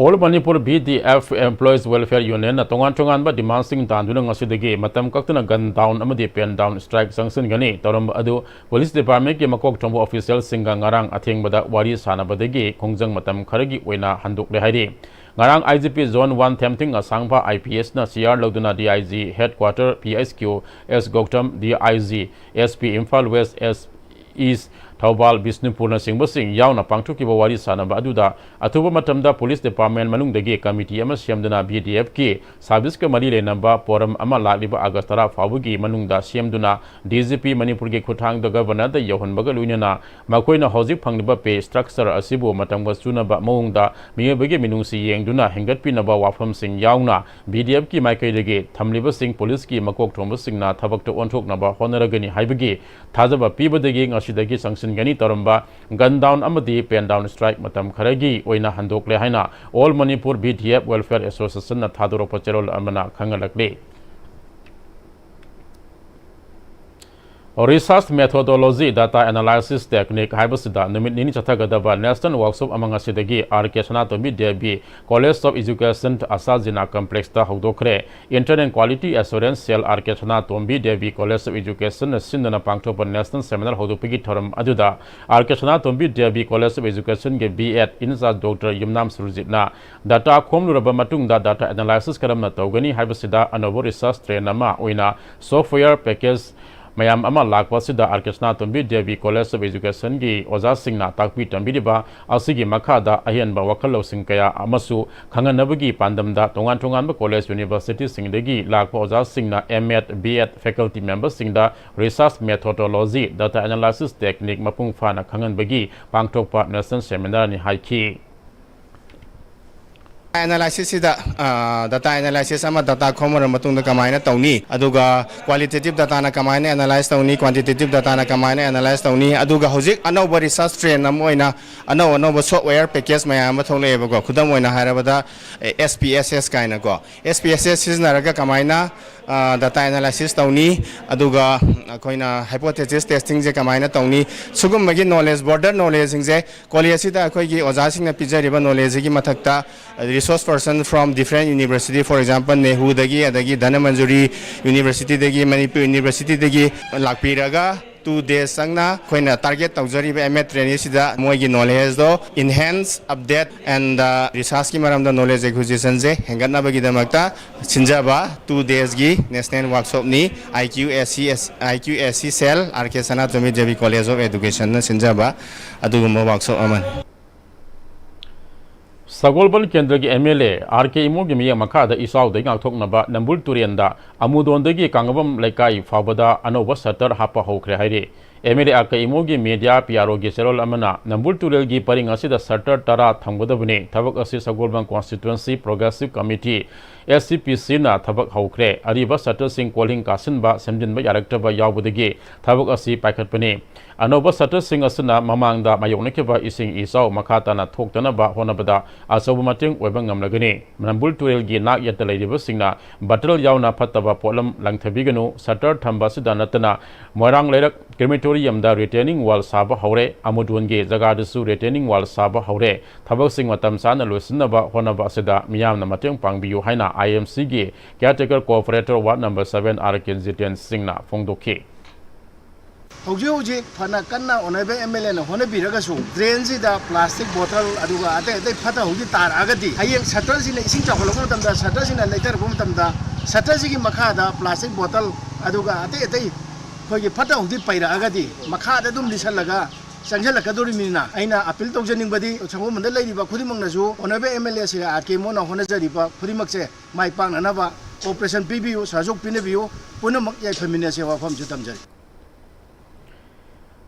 All Manipur B D F Employees Welfare Unionꯅ ꯇꯣꯉꯥꯟ ꯇꯣꯉꯥꯟꯕ demandꯁꯤꯡ ꯇꯥꯟꯗꯨꯅ ꯉꯁꯤꯗꯒꯤ ꯃꯇꯝ ꯀꯛꯇꯅ gun down ꯑꯃꯗꯤ pen down strike ꯆꯪꯁꯤꯟꯒꯅꯤ꯫ ꯇꯧꯔꯝꯕ ꯑꯗꯨ police departmentꯀꯤ ꯃꯀꯣꯛ ꯊꯣꯡꯕ officialꯁꯤꯡꯒ ꯉꯔꯥꯡ ꯑꯊꯦꯡꯕꯗ ꯋꯥꯔꯤ ꯁꯥꯟꯅꯕꯗꯒꯤ ꯈꯣꯡꯖꯪ ꯃꯇꯝ ꯈꯔꯒꯤ ꯑꯣꯏꯅ ꯍꯟꯗꯣꯛꯂꯦ ꯍꯥꯏꯔꯤ꯫ ꯉꯔꯥꯡ I G P Zone one Themting Asangpha I P Sꯅ C R ꯂꯧꯗꯨꯅ D I G headquarter P S Q S Gautam, D I G, S P Imphal West, S East Thoubal, ꯕꯤꯁꯅꯨꯄꯨꯔꯅꯆꯤꯡꯕꯁꯤꯡ ꯌꯥꯎꯅ ꯄꯥꯡꯊꯣꯛꯈꯤꯕ ꯋꯥꯔꯤ ꯁꯥꯟꯅꯕ ꯑꯗꯨꯗ ꯑꯊꯨꯕ ꯃꯇꯝꯗ police department ꯃꯅꯨꯡꯗꯒꯤ committee ꯑꯃ ꯁꯦꯝꯗꯨꯅ B D Fꯀꯤ serviceꯀ ꯃꯔꯤ ꯂꯩꯅꯕ ꯄꯣꯔꯝ ꯑꯃ ꯂꯥꯛꯂꯤꯕ August ꯇꯔꯥ ꯐꯥꯎꯕꯒꯤ ꯃꯅꯨꯡꯗ ꯁꯦꯝꯗꯨꯅ D G P ꯃꯅꯤꯄꯨꯔꯒꯤ ꯈꯨꯠꯊꯥꯡꯗ governorꯗ ꯌꯧꯍꯟꯕꯒ ꯂꯣꯏꯅꯅ ꯃꯈꯣꯏꯅ ꯍꯧꯖꯤꯛ ꯐꯪꯂꯤꯕ pay structure ꯑꯁꯤꯕꯨ ꯃꯇꯝꯒ ꯆꯨꯅꯕ ꯃꯑꯣꯡꯗ ꯃꯤꯑꯣꯏꯕꯒꯤ ꯃꯤꯅꯨꯡꯁꯤ ꯌꯦꯡꯗꯨꯅ ꯍꯦꯟꯒꯠꯄꯤꯅꯕ ꯋꯥꯐꯝꯁꯤꯡ ꯌꯥꯎꯅ B D Fꯀꯤ ꯃꯥꯏꯀꯩꯗꯒꯤ ꯊꯝꯂꯤꯕꯁꯤꯡ policeꯀꯤ ꯃꯀꯣꯛ ꯊꯣꯡꯕꯁꯤꯡꯅ ꯊꯕꯛꯇ ꯑꯣꯟꯊꯣꯛꯅꯕ ꯍꯣꯠꯅꯔꯒꯅꯤ ꯍꯥꯏꯕꯒꯤ ꯊꯥꯖꯕ ꯄꯤꯕꯗꯒꯤ ꯉꯁꯤꯗꯒꯤ ꯆꯪꯁꯤꯟꯒꯅꯤ ꯇꯧꯔꯝꯕ gun down ꯑꯃꯗꯤ pen down strike ꯃꯇꯝ ꯈꯔꯒꯤ ꯑꯣꯏꯅ ꯍꯟꯗꯣꯛꯂꯦ ꯍꯥꯏꯅ All Manipur B D F Welfare Associationꯅ ꯊꯥꯗꯣꯔꯛꯄ ꯆꯦꯔꯣꯜ ꯑꯃꯅ ꯈꯪꯍꯜꯂꯛꯂꯤ꯫ Research Methodology Data Analysis Technique ꯍꯥꯏꯕꯁꯤꯗ ꯅꯨꯃꯤꯠ ꯅꯤꯅꯤ ꯆꯠꯊꯒꯗꯕ National Workshop ꯑꯃ ꯉꯁꯤꯗꯒꯤ R K Sanatombi Devi College of Education ꯑꯁꯥꯖꯤꯅꯥ Complexꯇ ꯍꯧꯗꯣꯛꯈ꯭ꯔꯦ꯫ Internal Quality Assurance Cell R K Sanatombi Devi College of Educationꯅ ꯁꯤꯟꯗꯨꯅ ꯄꯥꯡꯊꯣꯛꯄ National Seminar ꯍꯧꯗꯣꯛꯄꯒꯤ ꯊꯧꯔꯝ ꯑꯗꯨꯗ R K Sanatombi Devi College of Educationꯒꯤ B.Ed in charge Doctor Yumnam ꯁꯨꯔꯖꯤꯠꯅ data ꯈꯣꯝꯂꯨꯔꯕ ꯃꯇꯨꯡꯗ data analysis ꯀꯔꯝꯅ ꯇꯧꯒꯅꯤ ꯍꯥꯏꯕꯁꯤꯗ ꯑꯅꯧꯕ research trend ꯑꯃ ꯑꯣꯏꯅ software package ꯃꯌꯥꯝ ꯑꯃ ꯂꯥꯛꯄ ꯑꯁꯤꯗ R K Sanatombi Devi College of Educationꯒꯤ ꯑꯣꯖꯥꯁꯤꯡꯅ ꯇꯥꯛꯄꯤ ꯇꯝꯕꯤꯔꯤꯕ ꯑꯁꯤꯒꯤ ꯃꯈꯥꯗ ꯑꯍꯦꯟꯕ ꯋꯥꯈꯜ ꯂꯧꯁꯤꯡ ꯀꯌꯥ ꯑꯃꯁꯨ ꯈꯪꯍꯟꯅꯕꯒꯤ ꯄꯥꯟꯗꯝꯗ ꯇꯣꯉꯥꯟ ꯇꯣꯉꯥꯟꯕ college universityꯁꯤꯡꯗꯒꯤ ꯂꯥꯛꯄ ꯑꯣꯖꯥꯁꯤꯡꯅ M.Ed, B.Ed faculty memberꯁꯤꯡꯗ research methodology, data analysis technique ꯃꯄꯨꯡ ꯐꯥꯅ ꯈꯪꯍꯟꯕꯒꯤ ꯄꯥꯡꯊꯣꯛꯄ National Seminarꯅꯤ ꯍꯥꯏꯈꯤ꯫ Analysisꯁꯤꯗ data analysis ꯑꯃ data ꯈꯣꯝꯃꯔꯕ ꯃꯇꯨꯡꯗ ꯀꯃꯥꯏꯅ ꯇꯧꯅꯤ, ꯑꯗꯨꯒ qualitative dataꯅ ꯀꯃꯥꯏꯅ analyse ꯇꯧꯅꯤ, quantitative dataꯅ ꯀꯃꯥꯏꯅ analyse ꯇꯧꯅꯤ, ꯑꯗꯨꯒ ꯍꯧꯖꯤꯛ ꯑꯅꯧꯕ research trend ꯑꯃ ꯑꯣꯏꯅ ꯑꯅꯧ ꯑꯅꯧꯕ software package ꯃꯌꯥꯝ ꯑꯃ ꯊꯣꯛꯂꯛꯑꯦꯕꯀꯣ꯫ ꯈꯨꯗꯝ ꯑꯣꯏꯅ ꯍꯥꯏꯔꯕꯗ S P S S ꯀꯥꯏꯅꯀꯣ, S P S S ꯁꯤꯖꯤꯟꯅꯔꯒ ꯀꯃꯥꯏꯅ data analysis ꯇꯧꯅꯤ, ꯑꯗꯨꯒ ꯑꯩꯈꯣꯏꯅ hypothesis testingꯁꯦ ꯀꯃꯥꯏꯅ ꯇꯧꯅꯤ, ꯁꯤꯒꯨꯝꯕꯒꯤ knowledge, broader knowledgeꯁꯤꯡꯁꯦ collegeꯁꯤꯗ ꯑꯩꯈꯣꯏꯒꯤ ꯑꯣꯖꯥꯁꯤꯡꯅ ꯄꯤꯖꯔꯤꯕ knowledgeꯁꯤꯒꯤ ꯃꯊꯛꯇ resource person from different university, for example, NEHUꯗꯒꯤ, ꯑꯗꯒꯤ ꯙꯅꯃꯟꯖꯨꯔꯤ Universityꯗꯒꯤ, ꯃꯅꯤꯄꯨꯔ Universityꯗꯒꯤ ꯂꯥꯛꯄꯤꯔꯒ two days ꯆꯪꯅ ꯑꯩꯈꯣꯏꯅ target ꯇꯧꯖꯔꯤꯕ M.Ed traineeꯁꯤꯗ ꯃꯣꯏꯒꯤ knowledgeꯗꯣ enhance, update and researchꯀꯤ ꯃꯔꯝꯗ knowledge acquisitionꯁꯦ ꯍꯦꯟꯒꯠꯅꯕꯒꯤꯗꯃꯛꯇ ꯁꯤꯟꯖꯕ two daysꯀꯤ national workshopꯅꯤ꯫ I Q S C, I Q S C cell, R K Sanatomi Devi College of Educationꯅ ꯁꯤꯟꯖꯕ ꯑꯗꯨꯒꯨꯝꯕ workshop ꯑꯃꯅꯤ꯫ ꯁꯒꯣꯜꯕꯟ ꯀꯦꯟꯗ꯭ꯔꯒꯤ M L A R K ꯏꯃꯣꯒꯤ ꯃꯤꯠꯌꯦꯡ ꯃꯈꯥꯗ ꯏꯆꯥꯎꯗꯒꯤ ꯉꯥꯛꯊꯣꯛꯅꯕ ꯅꯝꯕꯨꯜ ꯇꯨꯔꯦꯟꯗ ꯑꯃꯨꯗꯣꯟꯗꯒꯤ ꯀꯥꯡꯉꯕꯝ ꯂꯩꯀꯥꯏ ꯐꯥꯎꯕꯗ ꯑꯅꯧꯕ shutter ꯍꯥꯞꯄ ꯍꯧꯈ꯭ꯔꯦ ꯍꯥꯏꯔꯤ꯫ ꯑꯦꯝ ꯑꯦꯜ ꯑꯦ ꯑꯀꯩ ꯏꯃꯣꯒꯤ ꯃꯦꯗꯤꯌꯥ ꯄꯤ ꯑꯥꯔ ꯑꯣꯒꯤ ꯆꯦꯔꯣꯜ ꯑꯃꯅ ꯅꯝꯕꯨꯜ ꯇꯨꯔꯦꯜꯒꯤ ꯄꯔꯤꯡ ꯑꯁꯤꯗ ꯁꯇꯔ ꯇꯔꯥ ꯊꯝꯒꯗꯕꯅꯤ꯫ ꯊꯕꯛ ꯑꯁꯤ ꯁꯒꯣꯜꯕꯟ ꯀꯣꯟꯁꯇꯤꯇ꯭ꯋꯦꯟꯁꯤ ꯄ꯭ꯔꯣꯒ꯭ꯔꯦꯁꯤꯞ ꯀꯃꯤꯇꯤ, ꯑꯦꯁ ꯁꯤ ꯄꯤ ꯁꯤꯅ ꯊꯕꯛ ꯍꯧꯈ꯭ꯔꯦ꯫ ꯑꯔꯤꯕ ꯁꯇꯔꯁꯤꯡ ꯀꯣꯜꯍꯤꯡ ꯀꯥꯁꯤꯟꯕ, ꯁꯦꯝꯖꯤꯟꯕ ꯌꯥꯔꯛꯇꯕ ꯌꯥꯎꯕꯗꯒꯤ ꯊꯕꯛ ꯑꯁꯤ ꯄꯥꯏꯈꯠꯄꯅꯤ꯫ ꯑꯅꯧꯕ ꯁꯇꯔꯁꯤꯡ ꯑꯁꯤꯅ ꯃꯃꯥꯡꯗ ꯃꯥꯌꯣꯛꯅꯈꯤꯕ ꯏꯁꯤꯡ ꯏꯆꯥꯎ ꯃꯈꯥ ꯇꯥꯅ ꯊꯣꯛꯇꯅꯕ ꯍꯣꯠꯅꯕꯗ ꯑꯆꯧꯕ ꯃꯇꯦꯡ ꯑꯣꯏꯕ ꯉꯝꯂꯒꯅꯤ꯫ ꯅꯝꯕꯨꯜ ꯇꯨꯔꯦꯜꯒꯤ ꯅꯥꯛ ꯌꯦꯠꯇ ꯂꯩꯔꯤꯕꯁꯤꯡꯅ ꯕꯇꯜ ꯌꯥꯎꯅ ꯐꯠꯇꯕ ꯄꯣꯠꯂꯝ ꯂꯪꯊꯕꯤꯒꯅꯨ꯫ ꯁꯇꯔ ꯊꯝꯕ ꯑꯁꯤꯗ ꯅꯠꯇꯅ ꯃꯣꯏꯔꯥꯡ ꯂꯩꯔꯛ ꯀ꯭ꯔꯤꯃꯦꯇꯣꯔꯤꯌꯝꯗ ꯔꯤꯇꯦꯅꯤꯡ ꯋꯥꯜ ꯁꯥꯕ ꯍꯧꯔꯦ꯫ ꯑꯃꯨꯗꯣꯟꯒꯤ ꯖꯒꯥꯗꯁꯨ ꯔꯤꯇꯦꯅꯤꯡ ꯋꯥꯜ ꯁꯥꯕ ꯍꯧꯔꯦ꯫ ꯊꯕꯛꯁꯤꯡ ꯃꯇꯝ ꯆꯥꯅ ꯂꯣꯏꯁꯤꯟꯅꯕ ꯍꯣꯠꯅꯕ ꯑꯁꯤꯗ ꯃꯤꯌꯥꯝꯅ ꯃꯇꯦꯡ ꯄꯥꯡꯕꯤꯌꯨ ꯍꯥꯏꯅ ꯑꯥꯏ ꯑꯦꯝ ꯁꯤꯒꯤ ꯀꯤꯌꯥꯔꯇꯦꯀꯔ ꯀꯣꯑꯣꯄꯔꯦꯇꯔ ꯋꯥꯔꯗ ꯅꯝꯕꯔ ꯁꯚꯦꯟ ꯑꯥꯔ ꯀꯦ ꯖꯤꯇꯦꯟ ꯁꯤꯡꯅ ꯐꯣꯡꯗꯣꯛꯈꯤ꯫ ꯍꯧꯖꯤꯛ ꯍꯧꯖꯤꯛ ꯐꯅ ꯀꯟꯅ ꯑꯣꯅꯔꯦꯕꯜ ꯑꯦꯝ ꯑꯦꯜ ꯑꯦꯅ ꯍꯣꯠꯅꯕꯤꯔꯒꯁꯨ, ꯗ꯭ꯔꯦꯟꯁꯤꯗ ꯄ꯭ꯂꯥꯁꯇꯤꯛ ꯕꯣꯇꯜ ꯑꯗꯨꯒ ꯑꯇꯩ ꯑꯇꯩ ꯐꯠꯇ ꯍꯥꯎꯗꯤ ꯇꯥꯔꯛꯑꯒꯗꯤ, ꯍꯌꯦꯡ ꯁꯇꯔꯁꯤꯅ ꯏꯁꯤꯡ ꯆꯥꯎꯈꯠꯂꯛꯄ ꯃꯇꯝꯗ, ꯁꯇꯔꯁꯤꯅ ꯂꯩꯊꯔꯛꯄ ꯃꯇꯝꯗ, ꯁꯇꯔꯁꯤꯒꯤ ꯃꯈꯥꯗ ꯄ꯭ꯂꯥꯁꯇꯤꯛ ꯕꯣꯇꯜ ꯑꯗꯨꯒ ꯑꯇꯩ ꯑꯇꯩ ꯑꯩꯈꯣꯏꯒꯤ ꯐꯠꯇ ꯍꯥꯎꯗꯤ ꯄꯩꯔꯛꯑꯒꯗꯤ, ꯃꯈꯥꯗ ꯑꯗꯨꯝ ꯂꯤꯁꯜꯂꯒ ꯆꯪꯁꯤꯜꯂꯛꯀꯗꯧꯔꯤꯕꯅꯤꯅ, ꯑꯩꯅ ꯑꯄꯤꯜ ꯇꯧꯖꯅꯤꯡꯕꯗꯤ ꯁꯪꯒꯣꯝꯕꯟꯗ ꯂꯩꯔꯤꯕ ꯈꯨꯗꯤꯡꯃꯛꯅꯁꯨ honourable M L A Shri R K ꯏꯃꯣꯅ ꯍꯣꯠꯅꯖꯔꯤꯕ ꯈꯨꯗꯤꯡꯃꯛꯁꯦ ꯃꯥꯏ ꯄꯥꯛꯅꯅꯕ, ꯀꯣꯑꯣꯄꯔꯦꯁꯟ ꯄꯤꯕꯤꯌꯨ, ꯁꯍꯖꯣꯛ ꯄꯤꯅꯕꯤꯌꯨ, ꯄꯨꯝꯅꯃꯛ ꯌꯥꯏꯐꯃꯤꯟꯅꯁꯦ ꯋꯥꯐꯝꯁꯨ ꯊꯝꯖꯔꯤ꯫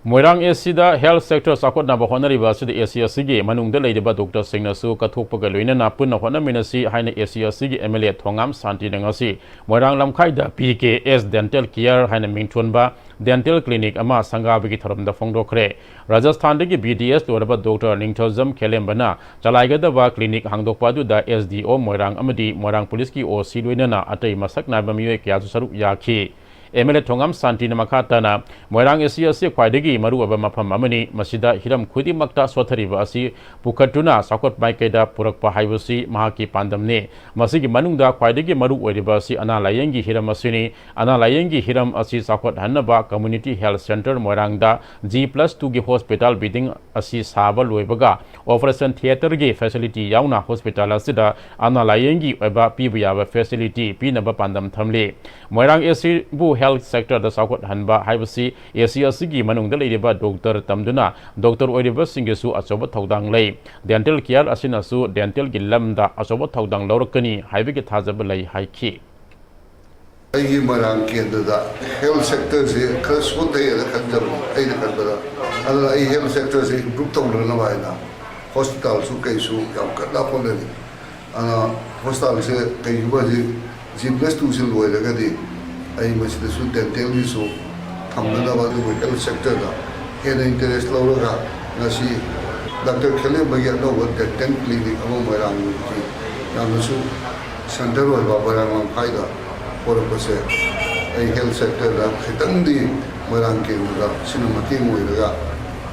ꯃꯣꯏꯔꯥꯡ ꯑꯦ ꯁꯤꯗ ꯍꯦꯜꯊ ꯁꯦꯛꯇꯔ ꯆꯥꯎꯈꯠꯅꯕ ꯍꯣꯠꯅꯔꯤꯕ ꯑꯁꯤꯗ ꯑꯦ ꯁꯤ ꯑꯁꯤꯒꯤ ꯃꯅꯨꯡꯗ ꯂꯩꯔꯤꯕ ꯗꯣꯛꯇꯔꯁꯤꯡꯅꯁꯨ ꯀꯠꯊꯣꯛꯄꯒ ꯂꯣꯏꯅꯅ ꯄꯨꯟꯅ ꯍꯣꯠꯅꯃꯤꯟꯅꯁꯤ ꯍꯥꯏꯅ ꯑꯦ ꯁꯤ ꯑꯁꯤꯒꯤ ꯑꯦꯝ ꯑꯦꯜ ꯑꯦ ꯊꯣꯉꯥꯝ ꯁꯥꯟꯇꯤꯅ ꯉꯁꯤ ꯃꯣꯏꯔꯥꯡ ꯂꯝꯈꯥꯏꯗ ꯄꯤ ꯀꯦ ꯑꯦꯁ ꯗꯦꯟꯇꯦꯜ ꯀꯤꯌꯔ ꯍꯥꯏꯅ ꯃꯤꯡꯊꯣꯟꯕ ꯗꯦꯟꯇꯦꯜ ꯀ꯭ꯂꯤꯅꯤꯛ ꯑꯃ ꯁꯪꯒꯥꯕꯒꯤ ꯊꯧꯔꯝꯗ ꯐꯣꯡꯗꯣꯛꯈ꯭ꯔꯦ꯫ ꯔꯥꯖꯁꯊꯥꯟꯗꯒꯤ ꯕꯤ ꯗꯤ ꯑꯦꯁ ꯂꯣꯏꯔꯕ ꯗꯣꯛꯇꯔ ꯅꯤꯡꯊꯧꯖꯝ ꯈꯦꯂꯦꯝꯕꯅ ꯆꯂꯥꯏꯒꯗꯕ ꯀ꯭ꯂꯤꯅꯤꯛ ꯍꯥꯡꯗꯣꯛꯄ ꯑꯗꯨꯗ ꯑꯦꯁ ꯗꯤ ꯑꯣ ꯃꯣꯏꯔꯥꯡ ꯑꯃꯗꯤ ꯃꯣꯏꯔꯥꯡ ꯄꯨꯂꯤꯁꯀꯤ ꯑꯣ ꯁꯤ ꯂꯣꯏꯅꯅ ꯑꯇꯩ ꯃꯁꯛ ꯅꯥꯏꯕ ꯃꯤꯑꯣꯏ ꯀꯌꯥꯁꯨ ꯁꯔꯨꯛ ꯌꯥꯈꯤ꯫ ꯑꯦꯝ ꯑꯦꯜ ꯑꯦ ꯊꯣꯉꯥꯝ ꯁꯥꯟꯇꯤꯅ ꯃꯈꯥ ꯇꯥꯅ, ꯃꯣꯏꯔꯥꯡ ꯑꯦ ꯁꯤ ꯑꯁꯤ ꯈ꯭ꯋꯥꯏꯗꯒꯤ ꯃꯔꯨꯑꯣꯏꯕ ꯃꯐꯝ ꯑꯃꯅꯤ꯫ ꯃꯁꯤꯗ ꯍꯤꯔꯝ ꯈꯨꯗꯤꯡꯃꯛꯇ ꯁꯣꯠꯊꯔꯤꯕ ꯑꯁꯤ ꯄꯨꯈꯠꯇꯨꯅ ꯆꯥꯎꯈꯠ ꯃꯥꯏꯀꯩꯗ ꯄꯨꯔꯛꯄ ꯍꯥꯏꯕꯁꯤ ꯃꯍꯥꯛꯀꯤ ꯄꯥꯟꯗꯝꯅꯤ꯫ ꯃꯁꯤꯒꯤ ꯃꯅꯨꯡꯗ ꯈ꯭ꯋꯥꯏꯗꯒꯤ ꯃꯔꯨ ꯑꯣꯏꯔꯤꯕ ꯑꯁꯤ ꯑꯅꯥ ꯂꯥꯌꯦꯡꯒꯤ ꯍꯤꯔꯝ ꯑꯁꯤꯅꯤ꯫ ꯑꯅꯥ ꯂꯥꯌꯦꯡꯒꯤ ꯍꯤꯔꯝ ꯑꯁꯤ ꯆꯥꯎꯈꯠꯍꯟꯅꯕ ꯀꯝꯃ꯭ꯌꯨꯅꯤꯇꯤ ꯍꯦꯜꯊ ꯁꯦꯟꯇꯔ ꯃꯣꯏꯔꯥꯡꯗ ꯖꯤ ꯄ꯭ꯂꯁ ꯇꯨꯒꯤ ꯍꯣꯁꯄꯤꯇꯥꯜ ꯕꯤꯜꯗꯤꯡ ꯑꯁꯤ ꯁꯥꯕ ꯂꯣꯏꯕꯒ ꯑꯣꯄꯔꯦꯁꯟ ꯊꯤꯌꯦꯇꯔꯒꯤ ꯐꯦꯁꯤꯂꯤꯇꯤ ꯌꯥꯎꯅ ꯍꯣꯁꯄꯤꯇꯥꯜ ꯑꯁꯤꯗ ꯑꯅꯥ ꯂꯥꯌꯦꯡꯒꯤ ꯑꯣꯏꯕ ꯄꯤꯕ ꯌꯥꯕ ꯐꯦꯁꯤꯂꯤꯇꯤ ꯄꯤꯅꯕ ꯄꯥꯟꯗꯝ ꯊꯝꯂꯤ꯫ ꯃꯣꯏꯔꯥꯡ ꯑꯦ ꯁꯤꯕꯨ ꯍꯦꯜꯊ ꯁꯦꯛꯇꯔꯗ ꯆꯥꯎꯈꯠꯍꯟꯕ ꯍꯥꯏꯕꯁꯤ ꯑꯦ ꯁꯤ ꯑꯁꯤꯒꯤ ꯃꯅꯨꯡꯗ ꯂꯩꯔꯤꯕ ꯗꯣꯛꯇꯔ ꯇꯝꯗꯨꯅ ꯗꯣꯛꯇꯔ ꯑꯣꯏꯔꯤꯕꯁꯤꯡꯒꯤꯁꯨ ꯑꯆꯧꯕ ꯊꯧꯗꯥꯡ ꯂꯩ꯫ ꯗꯦꯟꯇꯦꯜ ꯀꯤꯌꯔ ꯑꯁꯤꯅꯁꯨ ꯗꯦꯟꯇꯦꯜꯒꯤ ꯂꯝꯗ ꯑꯆꯧꯕ ꯊꯧꯗꯥꯡ ꯂꯧꯔꯛꯀꯅꯤ ꯍꯥꯏꯕꯒꯤ ꯊꯥꯖꯕ ꯂꯩ ꯍꯥꯏꯈꯤ꯫ ꯑꯩꯒꯤ ꯃꯣꯏꯔꯥꯡ ꯀꯦꯟꯗ꯭ꯔꯗ health sectorꯁꯦ ꯈꯔ ꯁꯣꯟꯊꯩꯌꯦꯅ ꯈꯟꯖꯕꯅꯤ, ꯑꯩꯅ ꯈꯟꯕꯗ꯫ ꯑꯗꯨꯅ ꯑꯩ health sectorꯁꯦ improve ꯇꯧꯅꯅꯕ ꯍꯥꯏꯅ hospitalꯁꯨ ꯀꯩꯁꯨ ꯌꯥꯝ ꯀꯟꯅ ꯍꯣꯠꯅꯔꯤ꯫ ꯑꯗꯨꯅ hospitalꯁꯦ ꯀꯩꯒꯨꯝꯕ ꯍꯧꯖꯤꯛ G plus twoꯁꯦ ꯂꯣꯏꯔꯒꯗꯤ ꯑꯩ ꯃꯁꯤꯗꯁꯨ dentalꯒꯤꯁꯨ ꯊꯝꯅꯅꯕ, ꯑꯗꯨꯕꯨ health sectorꯗ ꯍꯦꯟꯅ interest ꯂꯧꯔꯒ ꯉꯁꯤ Doctor ꯈꯦꯂꯦꯝꯕꯒꯤ ꯑꯅꯧꯕ dental clinic ꯑꯃ ꯃꯣꯏꯔꯥꯡꯒꯤ ꯌꯥꯝꯅꯁꯨ centre ꯑꯣꯏꯕ ꯃꯣꯏꯔꯥꯡ ꯂꯝꯈꯥꯏꯗ ꯍꯧꯔꯛꯄꯁꯦ ꯑꯩ health sectorꯗ ꯈꯤꯇꯪꯗꯤ ꯃꯣꯏꯔꯥꯡ ꯀꯦꯟꯗ꯭ꯔꯗ ꯁꯤꯅ ꯃꯇꯦꯡ ꯑꯣꯏꯔꯒ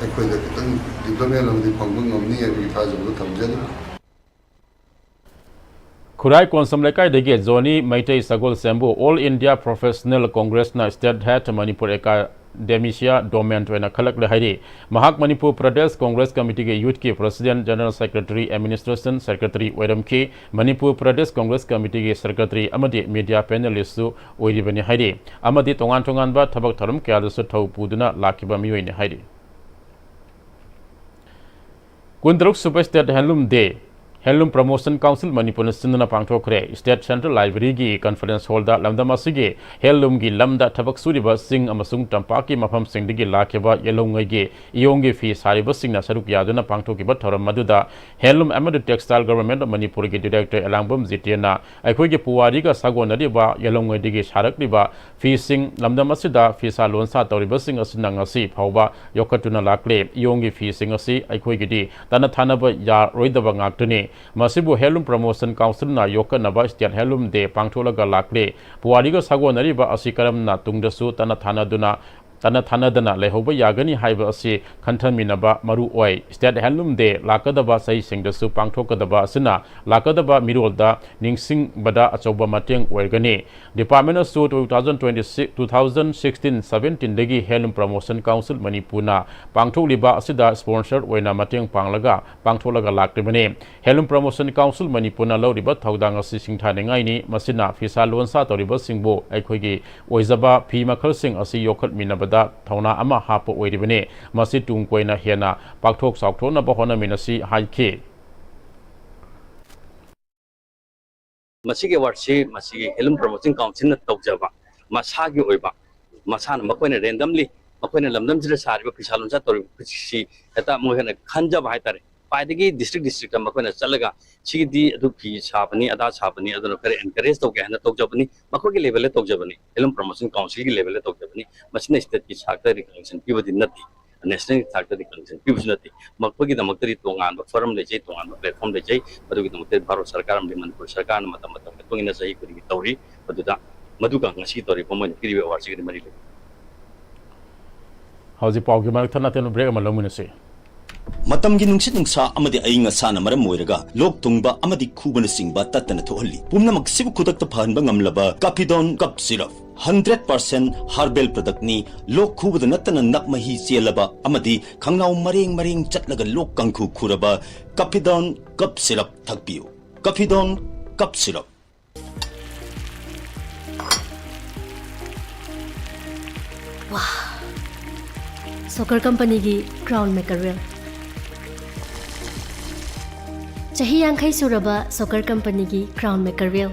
ꯑꯩꯈꯣꯏꯗ ꯈꯤꯇꯪ development ꯑꯃꯗꯤ ꯐꯪꯕ ꯉꯝꯅꯤ ꯍꯥꯏꯕꯒꯤ ꯊꯥꯖꯕꯗꯨ ꯊꯝꯖꯔꯤ꯫ ꯈꯨꯔꯥꯏ ꯀꯣꯟꯁꯝ ꯂꯩꯀꯥꯏꯗꯒꯤ ꯖꯣꯅꯤ Meitei ꯁꯒꯣꯜꯁꯦꯝꯕꯨ All India Professional Congressꯅ State Head Manipur Academician Dormant ꯑꯣꯏꯅ ꯈꯜꯂꯛꯂꯦ ꯍꯥꯏꯔꯤ꯫ ꯃꯍꯥꯛ Manipur Pradesh Congress ꯀꯃꯤꯇꯤꯒꯤ youthꯀꯤ president, general secretary, administration secretary ꯑꯣꯏꯔꯝꯈꯤ꯫ Manipur Pradesh Congress ꯀꯃꯤꯇꯤꯒꯤ secretary ꯑꯃꯗꯤ media panelistꯁꯨ ꯑꯣꯏꯔꯤꯕꯅꯤ ꯍꯥꯏꯔꯤ꯫ ꯑꯃꯗꯤ ꯇꯣꯉꯥꯟ ꯇꯣꯉꯥꯟꯕ ꯊꯕꯛ ꯊꯧꯔꯝ ꯀꯌꯥꯗꯁꯨ ꯊꯧ ꯄꯨꯗꯨꯅ ꯂꯥꯛꯈꯤꯕ ꯃꯤꯑꯣꯏꯅꯤ ꯍꯥꯏꯔꯤ꯫ ꯀꯨꯟꯇꯔꯨꯛ ꯁꯨꯕ State Handloom Day, Handloom Promotion Council ꯃꯅꯤꯄꯨꯔꯅ ꯁꯤꯟꯗꯨꯅ ꯄꯥꯡꯊꯣꯛꯈ꯭ꯔꯦ꯫ State Central Libraryꯒꯤ conference hallꯗ ꯂꯝꯗꯝ ꯑꯁꯤꯒꯤ handloomꯒꯤ ꯂꯝꯗ ꯊꯕꯛ ꯁꯨꯔꯤꯕꯁꯤꯡ ꯑꯃꯁꯨꯡ ꯇꯝꯄꯥꯛꯀꯤ ꯃꯐꯝꯁꯤꯡꯗꯒꯤ ꯂꯥꯛꯈꯤꯕ ꯌꯦꯜꯍꯧꯉꯩꯒꯤ ꯏꯌꯣꯡꯒꯤ ꯐꯤ ꯁꯥꯔꯤꯕꯁꯤꯡꯅ ꯁꯔꯨꯛ ꯌꯥꯗꯨꯅ ꯄꯥꯡꯊꯣꯛꯈꯤꯕ ꯊꯧꯔꯝ ꯑꯗꯨꯗ Handloom ꯑꯃꯗꯤ Textile Government of ꯃꯅꯤꯄꯨꯔꯒꯤ director ꯑꯦꯂꯥꯡꯕꯝ ꯖꯤꯇꯦꯟꯅ ꯑꯩꯈꯣꯏꯒꯤ ꯄꯨꯋꯥꯔꯤꯒ ꯁꯥꯒꯣꯟꯅꯔꯤꯕ ꯌꯦꯜꯍꯧꯉꯩꯗꯒꯤ ꯁꯥꯔꯛꯂꯤꯕ ꯐꯤꯁꯤꯡ, ꯂꯝꯗꯝ ꯑꯁꯤꯗ ꯐꯤꯁꯥ ꯂꯣꯟꯁꯥ ꯇꯧꯔꯤꯕꯁꯤꯡ ꯑꯁꯤꯅ ꯉꯁꯤ ꯐꯥꯎꯕ ꯌꯣꯛꯈꯠꯇꯨꯅ ꯂꯥꯛꯂꯤ꯫ ꯏꯌꯣꯡꯒꯤ ꯐꯤꯁꯤꯡ ꯑꯁꯤ ꯑꯩꯈꯣꯏꯒꯤꯗꯤ ꯇꯠꯅ ꯊꯥꯅꯕ ꯌꯥꯔꯣꯏꯗꯕ ꯉꯥꯛꯇꯅꯤ꯫ ꯃꯁꯤꯕꯨ Handloom Promotion Councilꯅ ꯌꯣꯛꯈꯠꯅꯕ State Handloom Day ꯄꯥꯡꯊꯣꯛꯂꯒ ꯂꯥꯛꯂꯤ꯫ ꯄꯨꯋꯥꯔꯤꯒ ꯁꯥꯒꯣꯟꯅꯔꯤꯕ ꯑꯁꯤ ꯀꯔꯝꯅ ꯇꯨꯡꯗꯁꯨ ꯇꯠꯅ ꯊꯥꯅꯗꯨꯅ, ꯇꯠꯅ ꯊꯥꯅꯗꯅ ꯂꯩꯍꯧꯕ ꯌꯥꯒꯅꯤ ꯍꯥꯏꯕ ꯑꯁꯤ ꯈꯟꯊꯃꯤꯟꯅꯕ ꯃꯔꯨ ꯑꯣꯏ꯫ State Handloom Day ꯂꯥꯛꯀꯗꯕ ꯆꯍꯤꯁꯤꯡꯗꯁꯨ ꯄꯥꯡꯊꯣꯛꯀꯗꯕ ꯑꯁꯤꯅ ꯂꯥꯛꯀꯗꯕ ꯃꯤꯔꯣꯜꯗ ꯅꯤꯡꯁꯤꯡꯕꯗ ꯑꯆꯧꯕ ꯃꯇꯦꯡ ꯑꯣꯏꯒꯅꯤ꯫ Departmentꯅꯁꯨ two thousand twenty-six, two thousand sixteen seventeenꯗꯒꯤ Handloom Promotion Council ꯃꯅꯤꯄꯨꯔꯅ ꯄꯥꯡꯊꯣꯛꯂꯤꯕ ꯑꯁꯤꯗ sponsor ꯑꯣꯏꯅ ꯃꯇꯦꯡ ꯄꯥꯡꯂꯒ ꯄꯥꯡꯊꯣꯛꯂꯒ ꯂꯥꯛꯂꯤꯕꯅꯤ꯫ Handloom Promotion Council ꯃꯅꯤꯄꯨꯔꯅ ꯂꯧꯔꯤꯕ ꯊꯧꯗꯥꯡ ꯑꯁꯤ ꯁꯤꯡꯊꯥꯅꯤꯡꯉꯥꯏꯅꯤ꯫ ꯃꯁꯤꯅ ꯐꯤꯁꯥ ꯂꯣꯟꯁꯥ ꯇꯧꯔꯤꯕꯁꯤꯡꯕꯨ ꯑꯩꯈꯣꯏꯒꯤ ꯑꯣꯏꯖꯕ ꯐꯤ ꯃꯈꯜꯁꯤꯡ ꯑꯁꯤ ꯌꯣꯛꯈꯠꯃꯤꯟꯅꯕꯗ ꯊꯧꯅꯥ ꯑꯃ ꯍꯥꯞꯄ ꯑꯣꯏꯔꯤꯕꯅꯤ꯫ ꯃꯁꯤ ꯇꯨꯡ ꯀꯣꯏꯅ ꯍꯦꯟꯅ ꯄꯥꯛꯊꯣꯛ ꯆꯥꯎꯊꯣꯛꯅꯕ ꯍꯣꯠꯅꯃꯤꯟꯅꯁꯤ ꯍꯥꯏꯈꯤ꯫ ꯃꯁꯤꯒꯤ ꯑꯦꯋꯥꯔꯗꯁꯤ ꯃꯁꯤꯒꯤ ꯍꯦꯟꯂꯨꯝ ꯄ꯭ꯔꯃꯣꯁꯟ ꯀꯥꯎꯟꯁꯤꯜꯅ ꯇꯧꯖꯕ, ꯃꯁꯥꯒꯤ ꯑꯣꯏꯕ, ꯃꯁꯥꯅ, ꯃꯈꯣꯏꯅ ꯔꯦꯟꯗꯝꯂꯤ ꯃꯈꯣꯏꯅ ꯂꯝꯗꯝꯁꯤꯗ ꯁꯥꯔꯤꯕ ꯐꯤꯁꯥ ꯂꯣꯟꯁꯥ ꯇꯧꯔꯤꯕꯁꯤ ꯍꯦꯛꯇ ꯃꯈꯣꯏꯅ ꯈꯟꯖꯕ ꯍꯥꯏꯇꯥꯔꯦ꯫ ꯈ꯭ꯋꯥꯏꯗꯒꯤ ꯗꯤꯁꯇ꯭ꯔꯤꯛ ꯗꯤꯁꯇ꯭ꯔꯤꯛꯇ ꯃꯈꯣꯏꯅ ꯆꯠꯂꯒ ꯁꯤꯒꯤꯗꯤ ꯑꯗꯨ ꯐꯤ ꯁꯥꯕꯅꯤ, ꯑꯗꯥ ꯁꯥꯕꯅꯤ, ꯑꯗꯨꯅ ꯈꯔ ꯑꯦꯟꯀꯔꯦꯖ ꯇꯧꯒꯦ ꯍꯥꯏꯅ ꯇꯧꯖꯕꯅꯤ꯫ ꯃꯈꯣꯏꯒꯤ ꯂꯦꯚꯦꯜꯗ ꯇꯧꯖꯕꯅꯤ, ꯍꯦꯟꯂꯨꯝ ꯄ꯭ꯔꯃꯣꯁꯟ ꯀꯥꯎꯟꯁꯤꯜꯒꯤ ꯂꯦꯚꯦꯜꯗ ꯇꯧꯖꯕꯅꯤ꯫ ꯃꯁꯤꯅ ꯁ꯭ꯇꯦꯠꯀꯤ ꯊꯥꯛꯇ ꯔꯤꯀꯒꯅꯤꯁꯟ ꯄꯤꯕꯗꯤ ꯅꯠꯇꯦ, ꯅꯦꯁꯅꯦꯜꯒꯤ ꯊꯥꯛꯇ ꯔꯤꯀꯒꯅꯤꯁꯟ ꯄꯤꯕꯁꯨ ꯅꯠꯇꯦ꯫ ꯃꯈꯣꯏꯒꯤꯗꯃꯛꯇꯗꯤ ꯇꯣꯉꯥꯟꯕ ꯐꯣꯔꯝ ꯂꯩꯖꯩ, ꯇꯣꯉꯥꯟꯕ ꯄ꯭ꯂꯦꯠꯐꯣꯝ ꯂꯩꯖꯩ꯫ ꯃꯗꯨꯒꯤꯗꯃꯛꯇꯗꯤ ꯚꯥꯔꯠ ꯁꯔꯀꯥꯔ ꯑꯃꯗꯤ ꯃꯅꯤꯄꯨꯔ ꯁꯔꯀꯥꯔꯅ ꯃꯇꯝ ꯃꯇꯝꯒꯤ ꯃꯇꯨꯡ ꯏꯟꯅ ꯆꯍꯤ ꯈꯨꯗꯤꯡꯒꯤ ꯇꯧꯔꯤ꯫ ꯑꯗꯨꯗ ꯃꯗꯨꯒ ꯉꯁꯤ ꯇꯧꯔꯤꯕ ꯃꯣꯏꯅ ꯄꯤꯔꯤꯕ ꯑꯦꯋꯥꯔꯗꯁꯤꯒꯗꯤ ꯃꯔꯤ ꯂꯩꯅꯩ꯫ ꯍꯧꯖꯤꯛ ꯄꯥꯎꯒꯤ ꯃꯔꯛ ꯊꯠꯅ ꯊꯠꯅ ꯕ꯭ꯔꯦꯛ ꯑꯃ ꯂꯧꯃꯤꯟꯅꯁꯤ꯫ ꯃꯇꯝꯒꯤ ꯅꯨꯡꯁꯤꯠ ꯅꯨꯡꯁꯥ ꯑꯃꯗꯤ ꯑꯏꯪ ꯑꯁꯥꯅ ꯃꯔꯝ ꯑꯣꯏꯔꯒ ꯂꯣꯛ ꯊꯨꯡꯕ ꯑꯃꯗꯤ ꯈꯨꯕꯅꯆꯤꯡꯕ ꯇꯠꯇꯅ ꯊꯣꯛꯍꯜꯂꯤ꯫ ꯄꯨꯝꯅꯃꯛꯁꯤꯕꯨ ꯈꯨꯗꯛꯇ ꯐꯍꯟꯕ ꯉꯝꯂꯕ ꯀꯥꯐꯤꯗꯣꯟ ꯀꯞ ꯁꯤꯔꯞ, ꯍꯟꯗ꯭ꯔꯦꯠ ꯄꯥꯔꯁꯦꯟ ꯍꯥꯔꯕꯦꯜ ꯄ꯭ꯔꯗꯛꯅꯤ꯫ ꯂꯣꯛ ꯈꯨꯕꯗ ꯅꯠꯇꯅ ꯅꯞ ꯃꯍꯤ ꯆꯦꯜꯂꯕ ꯑꯃꯗꯤ ꯈꯪꯅꯥꯎ ꯃꯔꯦꯡ ꯃꯔꯦꯡ ꯆꯠꯂꯒ ꯂꯣꯛ ꯀꯥꯡꯈꯨ ꯈꯨꯔꯕ ꯀꯥꯐꯤꯗꯣꯟ ꯀꯞ ꯁꯤꯔꯞ ꯊꯛꯄꯤꯌꯨ꯫ ꯀꯥꯐꯤꯗꯣꯟ ꯀꯞ ꯁꯤꯔꯞ꯫ ꯁꯣꯀꯔ ꯀꯝꯄꯅꯤꯒꯤ ꯀ꯭ꯔꯥꯎꯟ ꯃꯦꯀꯔꯦꯜ꯫ ꯆꯍꯤ ꯌꯥꯡꯈꯩ ꯁꯨꯔꯕ ꯁꯣꯀꯔ ꯀꯝꯄꯅꯤꯒꯤ ꯀ꯭ꯔꯥꯎꯟ ꯃꯦꯀꯔꯦꯜ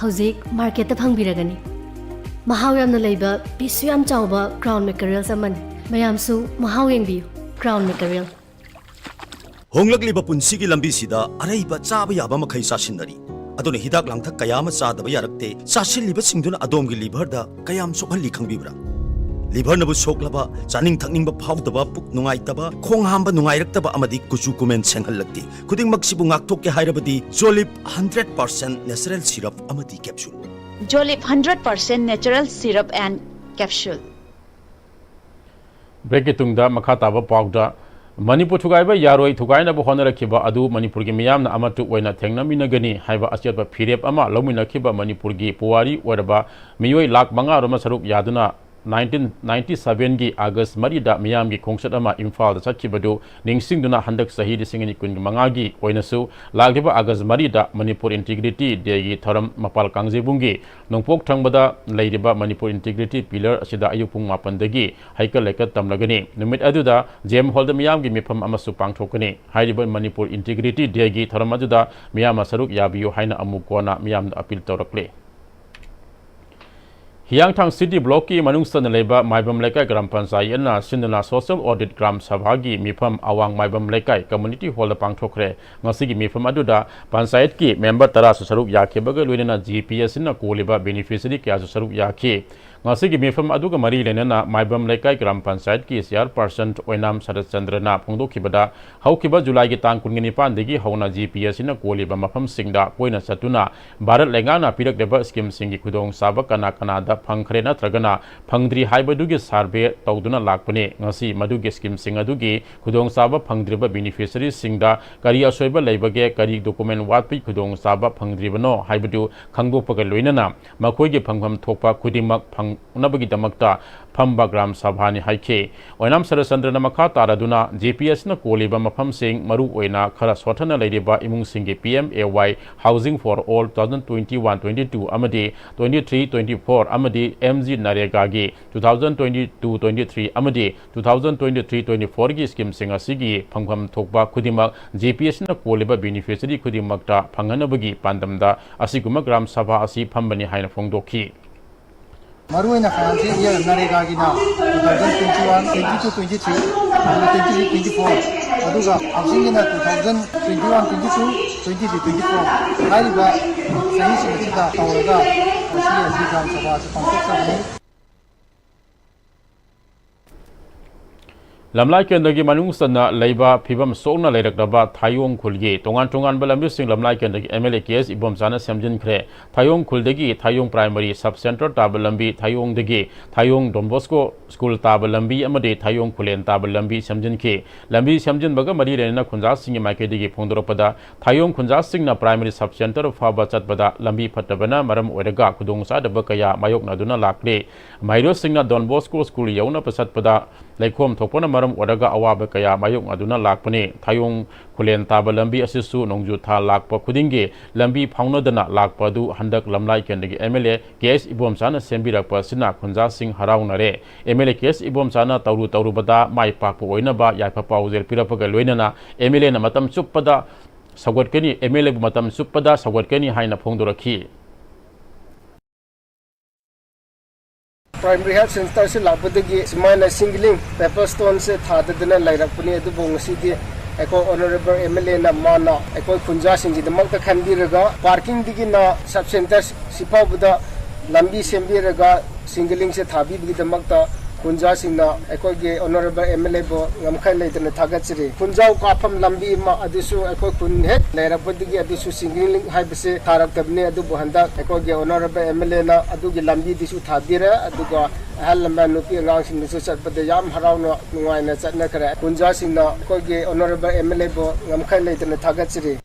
ꯍꯧꯖꯤꯛ ꯃꯥꯔꯀꯦꯠꯇ ꯐꯪꯕꯤꯔꯒꯅꯤ꯫ ꯃꯍꯥꯎ ꯌꯥꯝꯅ ꯂꯩꯕ, ꯄꯤꯁꯁꯨ ꯌꯥꯝ ꯆꯥꯎꯕ ꯀ꯭ꯔꯥꯎꯟ ꯃꯦꯀꯔꯦꯜꯁ ꯑꯃꯅꯤ꯫ ꯃꯌꯥꯝꯁꯨ ꯃꯍꯥꯎ ꯌꯦꯡꯕꯤꯌꯨ꯫ ꯀ꯭ꯔꯥꯎꯟ ꯃꯦꯀꯔꯦꯜ꯫ ꯍꯣꯡꯂꯛꯂꯤꯕ ꯄꯨꯟꯁꯤꯒꯤ ꯂꯝꯕꯤꯁꯤꯗ ꯑꯔꯩꯕ ꯆꯥꯕ ꯌꯥꯕ ꯃꯈꯩ ꯆꯥꯁꯤꯟꯅꯔꯤ꯫ ꯑꯗꯨꯅ ꯍꯤꯗꯥꯛ ꯂꯥꯡꯊꯛ ꯀꯌꯥ ꯑꯃ ꯆꯥꯗꯕ ꯌꯥꯔꯛꯇꯦ꯫ ꯆꯥꯁꯤꯜꯂꯤꯕꯁꯤꯡꯗꯨꯅ ꯑꯗꯣꯝꯒꯤ ꯂꯤꯚꯔꯗ ꯀꯌꯥꯝ ꯁꯣꯛꯍꯜꯂꯤ ꯈꯪꯕꯤꯕ꯭ꯔꯥ? ꯂꯤꯚꯔꯅꯕꯨ ꯁꯣꯛꯂꯕ, ꯆꯥꯅꯤꯡ ꯊꯛꯅꯤꯡꯕ ꯐꯥꯎꯗꯕ, ꯄꯨꯛ ꯅꯨꯡꯉꯥꯏꯇꯕ, ꯈꯣꯡ ꯍꯥꯝꯕ ꯅꯨꯡꯉꯥꯏꯔꯛꯇꯕ ꯑꯃꯗꯤ ꯀꯨꯆꯨ ꯀꯨꯃꯦꯟ ꯁꯦꯡꯍꯜꯂꯛꯇꯦ꯫ ꯈꯨꯗꯤꯡꯃꯛꯁꯤꯕꯨ ꯉꯥꯛꯊꯣꯛꯀꯦ ꯍꯥꯏꯔꯕꯗꯤ ꯖꯣꯂꯤꯞ ꯍꯟꯗ꯭ꯔꯦꯠ ꯄꯥꯔꯁꯦꯟ ꯅꯦꯆꯔꯦꯜ ꯁꯤꯔꯞ ꯑꯃꯗꯤ capsule. Jolip hundred percent natural syrup and capsule. ꯕ꯭ꯔꯦꯛꯀꯤ ꯇꯨꯡꯗ ꯃꯈꯥ ꯇꯥꯕ ꯄꯥꯎꯗ, ꯃꯅꯤꯄꯨꯔ ꯊꯨꯒꯥꯏꯕ ꯌꯥꯔꯣꯏ, ꯊꯨꯒꯥꯏꯅꯕ ꯍꯣꯠꯅꯔꯛꯈꯤꯕ ꯑꯗꯨ ꯃꯅꯤꯄꯨꯔꯒꯤ ꯃꯤꯌꯥꯝꯅ ꯑꯃꯠꯇ ꯑꯣꯏꯅ ꯊꯦꯡꯅꯃꯤꯟꯅꯒꯅꯤ ꯍꯥꯏꯕ ꯑꯆꯦꯠꯄ ꯐꯤꯔꯦꯞ ꯑꯃ ꯂꯧꯃꯤꯟꯅꯈꯤꯕ ꯃꯅꯤꯄꯨꯔꯒꯤ ꯄꯨꯋꯥꯔꯤ ꯑꯣꯏꯔꯕ ꯃꯤꯑꯣꯏ ꯂꯥꯈ ꯃꯉꯥꯔꯣꯝꯅ ꯁꯔꯨꯛ ꯌꯥꯗꯨꯅ ꯅꯥꯏꯟꯇꯤꯟ ꯅꯥꯏꯟꯇꯤ ꯁꯚꯦꯟꯒꯤ ꯑꯥꯒꯁ ꯃꯔꯤꯗ ꯃꯤꯌꯥꯝꯒꯤ ꯈꯣꯡꯆꯠ ꯑꯃ ꯏꯝꯐꯥꯜꯗ ꯆꯠꯈꯤꯕꯗꯨ ꯅꯤꯡꯁꯤꯡꯗꯨꯅ, ꯍꯟꯗꯛ ꯆꯍꯤ ꯂꯤꯁꯤꯡ ꯑꯅꯤ ꯀꯨꯟꯒꯤ ꯃꯉꯥꯒꯤ ꯑꯣꯏꯅꯁꯨ ꯂꯥꯛꯂꯤꯕ ꯑꯥꯒꯁ ꯃꯔꯤꯗ ꯃꯅꯤꯄꯨꯔ ꯏꯟꯇꯤꯒ꯭ꯔꯤꯇꯤ ꯗꯦꯒꯤ ꯊꯧꯔꯝ ꯃꯄꯥꯜ ꯀꯥꯡꯖꯩꯕꯨꯡꯒꯤ ꯅꯣꯡꯄꯣꯛ ꯊꯪꯕꯗ ꯂꯩꯔꯤꯕ ꯃꯅꯤꯄꯨꯔ ꯏꯟꯇꯤꯒ꯭ꯔꯤꯇꯤ ꯄꯤꯂꯔ ꯑꯁꯤꯗ ꯑꯌꯨꯛ ꯄꯨꯡ ꯃꯥꯄꯟꯗꯒꯤ ꯍꯩꯀꯠ ꯂꯩꯀꯠ ꯇꯝꯂꯒꯅꯤ꯫ ꯅꯨꯃꯤꯠ ꯑꯗꯨꯗ ꯖꯦ ꯑꯦꯝ ꯍꯣꯜꯗ ꯃꯤꯌꯥꯝꯒꯤ ꯃꯤꯐꯝ ꯑꯃꯁꯨ ꯄꯥꯡꯊꯣꯛꯀꯅꯤ꯫ ꯍꯥꯏꯔꯤꯕ ꯃꯅꯤꯄꯨꯔ ꯏꯟꯇꯤꯒ꯭ꯔꯤꯇꯤ ꯗꯦꯒꯤ ꯊꯧꯔꯝ ꯑꯗꯨꯗ ꯃꯤꯌꯥꯝꯅ ꯁꯔꯨꯛ ꯌꯥꯕꯤꯌꯨ ꯍꯥꯏꯅ ꯑꯃꯨꯛ ꯀꯣꯟꯅ ꯃꯤꯌꯥꯝꯗ ꯑꯄꯤꯜ ꯇꯧꯔꯛꯂꯤ꯫ ꯍꯤꯌꯥꯡꯊꯥꯡ ꯁꯤꯇꯤ ꯕ꯭ꯂꯣꯛꯀꯤ ꯃꯅꯨꯡ ꯆꯟꯅ ꯂꯩꯕ ꯃꯥꯏꯕꯝ ꯂꯩꯀꯥꯏ ꯒ꯭ꯔꯥꯝ ꯄꯟꯆꯥꯌꯠꯅ ꯁꯤꯟꯗꯨꯅ ꯁꯣꯁꯤꯌꯦꯜ ꯑꯣꯗꯤꯠ ꯒ꯭ꯔꯥꯝ ꯁꯚꯥꯒꯤ ꯃꯤꯐꯝ ꯑꯋꯥꯡ ꯃꯥꯏꯕꯝ ꯂꯩꯀꯥꯏ ꯀꯝꯃꯨꯅꯤꯇꯤ ꯍꯣꯜꯗ ꯄꯥꯡꯊꯣꯛꯈ꯭ꯔꯦ꯫ ꯉꯁꯤꯒꯤ ꯃꯤꯐꯝ ꯑꯗꯨꯗ ꯄꯟꯆꯥꯌꯠꯀꯤ ꯃꯦꯝꯕꯔ ꯇꯔꯥꯁꯨ ꯁꯔꯨꯛ ꯌꯥꯈꯤꯕꯒ ꯂꯣꯏꯅꯅ ꯖꯤ ꯄꯤ ꯑꯦꯁ ꯁꯤꯅ ꯀꯣꯜꯂꯤꯕ ꯕꯦꯅꯤꯐꯤꯁꯔꯤ ꯀꯌꯥꯁꯨ ꯁꯔꯨꯛ ꯌꯥꯈꯤ꯫ ꯉꯁꯤꯒꯤ ꯃꯤꯐꯝ ꯑꯗꯨꯒ ꯃꯔꯤ ꯂꯩꯅꯅ ꯃꯥꯏꯕꯝ ꯂꯩꯀꯥꯏ ꯒ꯭ꯔꯥꯝ ꯄꯟꯆꯥꯌꯠꯀꯤ ꯆꯤꯌꯥꯔꯄꯔꯁꯟ ꯑꯣꯏꯅꯥꯝ ꯁꯔꯠꯆꯟꯗ꯭ꯔꯅ ꯐꯣꯡꯗꯣꯛꯈꯤꯕꯗ, ꯍꯧꯈꯤꯕ ꯖꯨꯂꯥꯏꯒꯤ ꯇꯥꯡ ꯀꯨꯟꯒ ꯅꯤꯄꯥꯟꯗꯒꯤ ꯍꯧꯅ ꯖꯤ ꯄꯤ ꯑꯦꯁ ꯁꯤꯅ ꯀꯣꯜꯂꯤꯕ ꯃꯐꯝꯁꯤꯡꯗ ꯀꯣꯏꯅ ꯆꯠꯇꯨꯅ ꯚꯥꯔꯠ ꯂꯩꯉꯥꯛꯅ ꯄꯤꯔꯛꯂꯤꯕ ꯁ꯭ꯀꯤꯝꯁꯤꯡꯒꯤ ꯈꯨꯗꯣꯡꯆꯥꯕ ꯀꯅꯥ ꯀꯅꯥꯗ ꯐꯪꯈ꯭ꯔꯦ ꯅꯠꯇ꯭ꯔꯒꯅ ꯐꯪꯗ꯭ꯔꯤ ꯍꯥꯏꯕꯗꯨꯒꯤ ꯁꯔꯚꯦ ꯇꯧꯗꯨꯅ ꯂꯥꯛꯄꯅꯤ꯫ ꯉꯁꯤ ꯃꯗꯨꯒꯤ ꯁ꯭ꯀꯤꯝꯁꯤꯡ ꯑꯗꯨꯒꯤ ꯈꯨꯗꯣꯡꯆꯥꯕ ꯐꯪꯗ꯭ꯔꯤꯕ ꯕꯦꯅꯤꯐꯤꯁꯔꯤꯁꯤꯡꯗ ꯀꯔꯤ ꯑꯁꯣꯏꯕ ꯂꯩꯕꯒꯦ, ꯀꯔꯤ ꯗꯣꯀꯨꯃꯦꯟ ꯋꯥꯠꯄꯒꯤ ꯈꯨꯗꯣꯡꯆꯥꯕ ꯐꯪꯗ꯭ꯔꯤꯕꯅꯣ ꯍꯥꯏꯕꯗꯨ ꯈꯪꯗꯣꯛꯄꯒ ꯂꯣꯏꯅꯅ ꯃꯈꯣꯏꯒꯤ ꯐꯪꯐꯝ ꯊꯣꯛꯄ ꯈꯨꯗꯤꯡꯃꯛ ꯐꯪꯅꯕꯒꯤꯗꯃꯛꯇ ꯐꯝꯕ ꯒ꯭ꯔꯥꯝ ꯁꯚꯥꯅꯤ ꯍꯥꯏꯈꯤ꯫ ꯑꯣꯏꯅꯥꯝ ꯁꯔꯠꯆꯟꯗ꯭ꯔꯅ ꯃꯈꯥ ꯇꯥꯔꯗꯨꯅ, ꯖꯤ ꯄꯤ ꯑꯦꯁꯅ ꯀꯣꯜꯂꯤꯕ ꯃꯐꯝꯁꯤꯡ, ꯃꯔꯨꯑꯣꯏꯅ ꯈꯔ ꯁꯣꯠꯊꯅ ꯂꯩꯔꯤꯕ ꯏꯃꯨꯡꯁꯤꯡꯒꯤ P M A Y Housing for All two thousand twenty-one twenty-two ꯑꯃꯗꯤ twenty-three twenty-four ꯑꯃꯗꯤ ꯑꯦꯝ ꯖꯤ ꯅꯔꯦꯒꯥꯒꯤ two thousand twenty-two twenty-three ꯑꯃꯗꯤ two thousand twenty-three twenty-fourꯒꯤ ꯁ꯭ꯀꯤꯝꯁꯤꯡ ꯑꯁꯤꯒꯤ ꯐꯪꯐꯝ ꯊꯣꯛꯄ ꯈꯨꯗꯤꯡꯃꯛ ꯖꯤ ꯄꯤ ꯑꯦꯁꯅ ꯀꯣꯜꯂꯤꯕ ꯕꯦꯅꯤꯐꯤꯁꯔꯤ ꯈꯨꯗꯤꯡꯃꯛꯇ ꯐꯪꯍꯟꯅꯕꯒꯤ ꯄꯥꯟꯗꯝꯗ ꯑꯁꯤꯒꯨꯝꯕ ꯒ꯭ꯔꯥꯝ ꯁꯚꯥ ꯑꯁꯤ ꯐꯝꯕꯅꯤ ꯍꯥꯏꯅ ꯐꯣꯡꯗꯣꯛꯈꯤ꯫ ꯃꯔꯨꯑꯣꯏꯅ ꯐꯥꯏꯅꯥꯟꯁꯤꯌꯦꯜ ꯏꯌꯥꯔ ꯅꯔꯦꯒꯥꯒꯤꯅ two thousand twenty-one twenty-two twenty-three, ꯑꯗꯨꯒ twenty-three twenty-four, ꯑꯗꯨꯒ ꯍꯥꯎꯁꯤꯡꯒꯤꯅ two thousand twenty-one twenty-two, twenty-three twenty-four ꯍꯥꯏꯔꯤꯕ ꯆꯍꯤꯁꯤꯡ ꯑꯁꯤꯗ ꯇꯧꯔꯒ ꯉꯁꯤ ꯑꯁꯤ ꯒ꯭ꯔꯥꯝ ꯁꯚꯥ ꯑꯁꯤ ꯄꯥꯡꯊꯣꯛꯆꯕꯅꯤ꯫ ꯂꯝꯂꯥꯏ ꯀꯦꯟꯗ꯭ꯔꯒꯤ ꯃꯅꯨꯡ ꯆꯟꯅ ꯂꯩꯕ ꯐꯤꯕꯝ ꯁꯣꯛꯅ ꯂꯩꯔꯛꯂꯕ ꯊꯥꯌꯣꯡ ꯈꯨꯜꯒꯤ ꯇꯣꯉꯥꯟ ꯇꯣꯉꯥꯟꯕ ꯂꯝꯕꯤꯁꯤꯡ ꯂꯝꯂꯥꯏ ꯀꯦꯟꯗ꯭ꯔꯒꯤ M L A K S ꯏꯕꯣꯝꯆꯥꯅ ꯁꯦꯝꯖꯤꯟꯈ꯭ꯔꯦ꯫ ꯊꯥꯌꯣꯡ ꯈꯨꯜꯗꯒꯤ ꯊꯥꯌꯣꯡ ꯄ꯭ꯔꯥꯏꯃꯔꯤ ꯁꯕ ꯁꯦꯟꯇꯔ ꯇꯥꯕ ꯂꯝꯕꯤ, ꯊꯥꯌꯣꯡꯗꯒꯤ ꯊꯥꯌꯣꯡ ꯗꯣꯟ ꯕꯣꯁꯀꯣ ꯁ꯭ꯀꯨꯜ ꯇꯥꯕ ꯂꯝꯕꯤ ꯑꯃꯗꯤ ꯊꯥꯌꯣꯡ ꯈꯨꯂꯦꯟ ꯇꯥꯕ ꯂꯝꯕꯤ ꯁꯦꯝꯖꯤꯟꯈꯤ꯫ ꯂꯝꯕꯤ ꯁꯦꯝꯖꯤꯟꯕꯒ ꯃꯔꯤ ꯂꯩꯅꯅ ꯈꯨꯟꯖꯥꯁꯤꯡꯒꯤ ꯃꯥꯏꯀꯩꯗꯒꯤ ꯐꯣꯡꯗꯣꯔꯛꯄꯗ, ꯊꯥꯌꯣꯡ ꯈꯨꯟꯖꯥꯁꯤꯡꯅ ꯄ꯭ꯔꯥꯏꯃꯔꯤ ꯁꯕ ꯁꯦꯟꯇꯔ ꯐꯥꯎꯕ ꯆꯠꯄꯗ ꯂꯝꯕꯤ ꯐꯠꯇꯕꯅ ꯃꯔꯝ ꯑꯣꯏꯔꯒ ꯈꯨꯗꯣꯡꯆꯥꯗꯕ ꯀꯌꯥ ꯃꯥꯌꯣꯛꯅꯗꯨꯅ ꯂꯥꯛꯂꯤ꯫ ꯃꯍꯩꯔꯣꯏꯁꯤꯡꯅ ꯗꯣꯟ ꯕꯣꯁꯀꯣ ꯁ꯭ꯀꯨꯜ ꯌꯧꯅꯕ ꯆꯠꯄꯗ ꯂꯩꯈꯣꯝ ꯊꯣꯛꯄꯅ ꯃꯔꯝ ꯑꯣꯏꯔꯒ ꯑꯋꯥꯕ ꯀꯌꯥ ꯃꯥꯌꯣꯛꯅꯗꯨꯅ ꯂꯥꯛꯄꯅꯤ꯫ ꯊꯥꯌꯣꯡ ꯈꯨꯂꯦꯟ ꯇꯥꯕ ꯂꯝꯕꯤ ꯑꯁꯤꯁꯨ ꯅꯣꯡꯖꯨ ꯊꯥ ꯂꯥꯛꯄ ꯈꯨꯗꯤꯡꯒꯤ ꯂꯝꯕꯤ ꯐꯥꯎꯅꯗꯅ ꯂꯥꯛꯄ ꯑꯗꯨ ꯍꯟꯗꯛ ꯂꯝꯂꯥꯏ ꯀꯦꯟꯗ꯭ꯔꯒꯤ M L A K S ꯏꯕꯣꯝꯆꯥꯅ ꯁꯦꯝꯕꯤꯔꯛꯄ ꯑꯁꯤꯅ ꯈꯨꯟꯖꯥꯁꯤꯡ ꯍꯔꯥꯎꯅꯔꯦ꯫ M L A K S ꯏꯕꯣꯝꯆꯥꯅ ꯇꯧꯔꯨ ꯇꯧꯔꯨꯕꯗ ꯃꯥꯏ ꯄꯥꯛꯄ ꯑꯣꯏꯅꯕ ꯌꯥꯏꯐ ꯄꯥꯎꯖꯦꯜ ꯄꯤꯔꯛꯄꯒ ꯂꯣꯏꯅꯅ ꯑꯦꯝ ꯑꯦꯜ ꯑꯦꯅ ꯃꯇꯝ ꯆꯨꯞꯄꯗ ꯁꯧꯒꯠꯀꯅꯤ, ꯑꯦꯝ ꯑꯦꯜ ꯑꯦꯕꯨ ꯃꯇꯝ ꯆꯨꯞꯄꯗ ꯁꯧꯒꯠꯀꯅꯤ ꯍꯥꯏꯅ ꯐꯣꯡꯗꯣꯔꯛꯈꯤ꯫ ꯄ꯭ꯔꯥꯏꯃꯔꯤ ꯍꯦꯜꯊ ꯁꯦꯟꯇꯔꯁꯤ ꯂꯥꯛꯄꯗꯒꯤ ꯁꯨꯃꯥꯏꯅ ꯁꯤꯡꯒꯂꯤꯡ ꯄꯦꯄꯔ ꯁ꯭ꯇꯣꯟꯁꯦ ꯊꯥꯗꯗꯅ ꯂꯩꯔꯛꯄꯅꯤ꯫ ꯑꯗꯨꯕꯨ ꯉꯁꯤꯗꯤ ꯑꯩꯈꯣꯏ ꯑꯣꯅꯔꯦꯕꯜ ꯑꯦꯝ ꯑꯦꯜ ꯑꯦꯅ ꯃꯥꯅ ꯑꯩꯈꯣꯏ ꯈꯨꯟꯖꯥꯁꯤꯡꯒꯤꯗꯃꯛꯇ ꯈꯟꯕꯤꯔꯒ ꯄꯥꯔꯀꯤꯡꯗꯒꯤꯅ ꯁꯕ ꯁꯦꯟꯇꯔ ꯁꯤꯐꯥꯎꯕꯗ ꯂꯝꯕꯤ ꯁꯦꯝꯕꯤꯔꯒ ꯁꯤꯡꯒꯂꯤꯡꯁꯦ ꯊꯥꯕꯤꯕꯒꯤꯗꯃꯛꯇ ꯈꯨꯟꯖꯥꯁꯤꯡꯅ ꯑꯩꯈꯣꯏꯒꯤ ꯑꯣꯅꯔꯦꯕꯜ ꯑꯦꯝ ꯑꯦꯜ ꯑꯦꯕꯨ ꯉꯝꯈꯩ ꯂꯩꯇꯅ ꯊꯥꯒꯠꯆꯔꯤ꯫ ꯈꯨꯟꯖꯥꯎ ꯀꯥꯐꯝ ꯂꯝꯕꯤ ꯑꯃ ꯑꯗꯨꯁꯨ ꯑꯩꯈꯣꯏ ꯈꯨꯟ ꯍꯦꯛ ꯂꯩꯔꯛꯄꯗꯒꯤ ꯑꯗꯨꯁꯨ ꯁꯤꯡꯒꯂꯤꯡ ꯍꯥꯏꯕꯁꯦ ꯊꯥꯔꯛꯇꯕꯅꯤ꯫ ꯑꯗꯨꯕꯨ ꯍꯟꯗꯛ ꯑꯩꯈꯣꯏꯒꯤ ꯑꯣꯅꯔꯦꯕꯜ ꯑꯦꯝ ꯑꯦꯜ ꯑꯦꯅ ꯑꯗꯨꯒꯤ ꯂꯝꯕꯤꯗꯨꯁꯨ ꯊꯥꯕꯤꯔꯦ꯫ ꯑꯗꯨꯒ ꯑꯍꯜ ꯂꯃꯟ ꯅꯨꯄꯤ ꯑꯉꯥꯡꯁꯤꯡꯅꯁꯨ ꯆꯠꯄꯗ ꯌꯥꯝ ꯍꯔꯥꯎꯅ ꯅꯨꯡꯉꯥꯏꯅ ꯆꯠꯅꯈ꯭ꯔꯦ꯫ ꯈꯨꯟꯖꯥꯁꯤꯡꯅ ꯑꯩꯈꯣꯏꯒꯤ ꯑꯣꯅꯔꯦꯕꯜ ꯑꯦꯝ ꯑꯦꯜ ꯑꯦꯕꯨ ꯉꯝꯈꯩ ꯂꯩꯇꯅ ꯊꯥꯒꯠꯆꯔꯤ꯫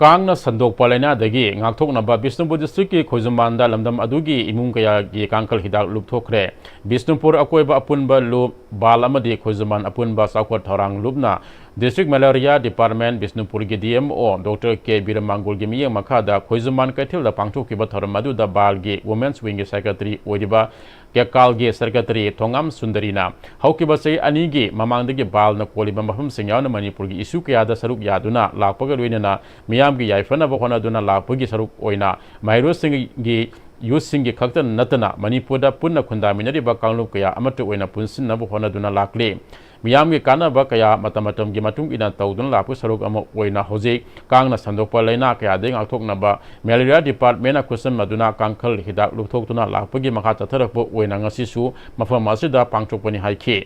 ꯀꯥꯡꯅ ꯁꯟꯗꯣꯛꯄ ꯂꯥꯏꯅꯥꯗꯒꯤ ꯉꯥꯛꯊꯣꯛꯅꯕ ꯕꯤꯁꯅꯨꯄꯨꯔ ꯗꯤꯁꯇ꯭ꯔꯤꯛꯀꯤ ꯈꯣꯏꯖꯨꯃꯥꯟꯗ ꯂꯝꯗꯝ ꯑꯗꯨꯒꯤ ꯏꯃꯨꯡ ꯀꯌꯥꯒꯤ ꯀꯥꯡꯈꯜ ꯍꯤꯗꯥꯛ ꯂꯨꯞꯊꯣꯛꯈ꯭ꯔꯦ꯫ ꯕꯤꯁꯅꯨꯄꯨꯔ ꯑꯀꯣꯏꯕ ꯑꯄꯨꯟꯕ ꯂꯨꯞ, ꯕꯥꯜ ꯑꯃꯗꯤ ꯈꯣꯏꯖꯨꯃꯥꯟ ꯑꯄꯨꯟꯕ ꯆꯥꯎꯈꯠ ꯊꯧꯔꯥꯡ ꯂꯨꯞꯅ ꯗꯤꯁꯇ꯭ꯔꯤꯛ ꯃꯦꯂꯦꯔꯤꯌꯥ ꯗꯤꯄꯥꯔꯠꯃꯦꯟ, ꯕꯤꯁꯅꯨꯄꯨꯔꯒꯤ D M O doctor K ꯕꯤꯔꯃꯥꯡꯒꯨꯜꯒꯤ ꯃꯤꯠꯌꯦꯡ ꯃꯈꯥꯗ ꯈꯣꯏꯖꯨꯃꯥꯟ ꯀꯩꯊꯦꯜꯗ ꯄꯥꯡꯊꯣꯛꯈꯤꯕ ꯊꯧꯔꯝ ꯑꯗꯨꯗ ꯕꯥꯜꯒꯤ ꯋꯨꯃꯦꯟꯁ ꯋꯤꯡꯒꯤ ꯁꯦꯀ꯭ꯔꯦꯇꯔꯤ ꯑꯣꯏꯔꯤꯕ ꯀꯦꯀꯥꯜꯒꯤ ꯁꯦꯀ꯭ꯔꯦꯇꯔꯤ ꯊꯣꯉꯥꯝ ꯁꯨꯟꯗꯔꯤꯅ ꯍꯧꯈꯤꯕ ꯆꯍꯤ ꯑꯅꯤꯒꯤ ꯃꯃꯥꯡꯗꯒꯤ ꯕꯥꯜꯅ ꯀꯣꯜꯂꯤꯕ ꯃꯐꯝꯁꯤꯡ ꯌꯥꯎꯅ ꯃꯅꯤꯄꯨꯔꯒꯤ ꯏꯁꯨ ꯀꯌꯥꯗ ꯁꯔꯨꯛ ꯌꯥꯗꯨꯅ ꯂꯥꯛꯄꯒ ꯂꯣꯏꯅꯅ ꯃꯤꯌꯥꯝꯒꯤ ꯌꯥꯏꯐꯅꯕ ꯍꯣꯠꯅꯗꯨꯅ ꯂꯥꯛꯄꯒꯤ ꯁꯔꯨꯛ ꯑꯣꯏꯅ ꯃꯍꯩꯔꯣꯏꯁꯤꯡꯒꯤ, ꯌꯨꯠꯁꯤꯡꯒꯤ ꯈꯛꯇ ꯅꯠꯇꯅ ꯃꯅꯤꯄꯨꯔꯗ ꯄꯨꯟꯅ ꯈꯨꯟꯗꯥꯃꯤꯟꯅꯔꯤꯕ ꯀꯥꯡꯂꯨꯞ ꯀꯌꯥ ꯑꯃꯠꯇ ꯑꯣꯏꯅ ꯄꯨꯟꯁꯤꯟꯅꯕ ꯍꯣꯠꯅꯗꯨꯅ ꯂꯥꯛꯂꯤ꯫ ꯃꯤꯌꯥꯝꯒꯤ ꯀꯥꯟꯅꯕ ꯀꯌꯥ ꯃꯇꯝ ꯃꯇꯝꯒꯤ ꯃꯇꯨꯡ ꯏꯟꯅ ꯇꯧꯗꯨꯅ ꯂꯥꯛꯄ ꯁꯔꯨꯛ ꯑꯃ ꯑꯣꯏꯅ ꯍꯧꯖꯤꯛ ꯀꯥꯡꯅ ꯁꯟꯗꯣꯛꯄ ꯂꯥꯏꯅꯥ ꯀꯌꯥꯗꯒꯤ ꯉꯥꯛꯊꯣꯛꯅꯕ ꯃꯦꯂꯦꯔꯤꯌꯥ ꯗꯤꯄꯥꯔꯠꯃꯦꯟꯅ ꯈꯨꯠꯁꯝꯅꯗꯨꯅ ꯀꯥꯡꯈꯜ ꯍꯤꯗꯥꯛ ꯂꯨꯞꯊꯣꯛꯇꯨꯅ ꯂꯥꯛꯄꯒꯤ ꯃꯈꯥ ꯆꯠꯊꯔꯛꯄ ꯑꯣꯏꯅ ꯉꯁꯤꯁꯨ ꯃꯐꯝ ꯑꯁꯤꯗ ꯄꯥꯡꯊꯣꯛꯄꯅꯤ ꯍꯥꯏꯈꯤ꯫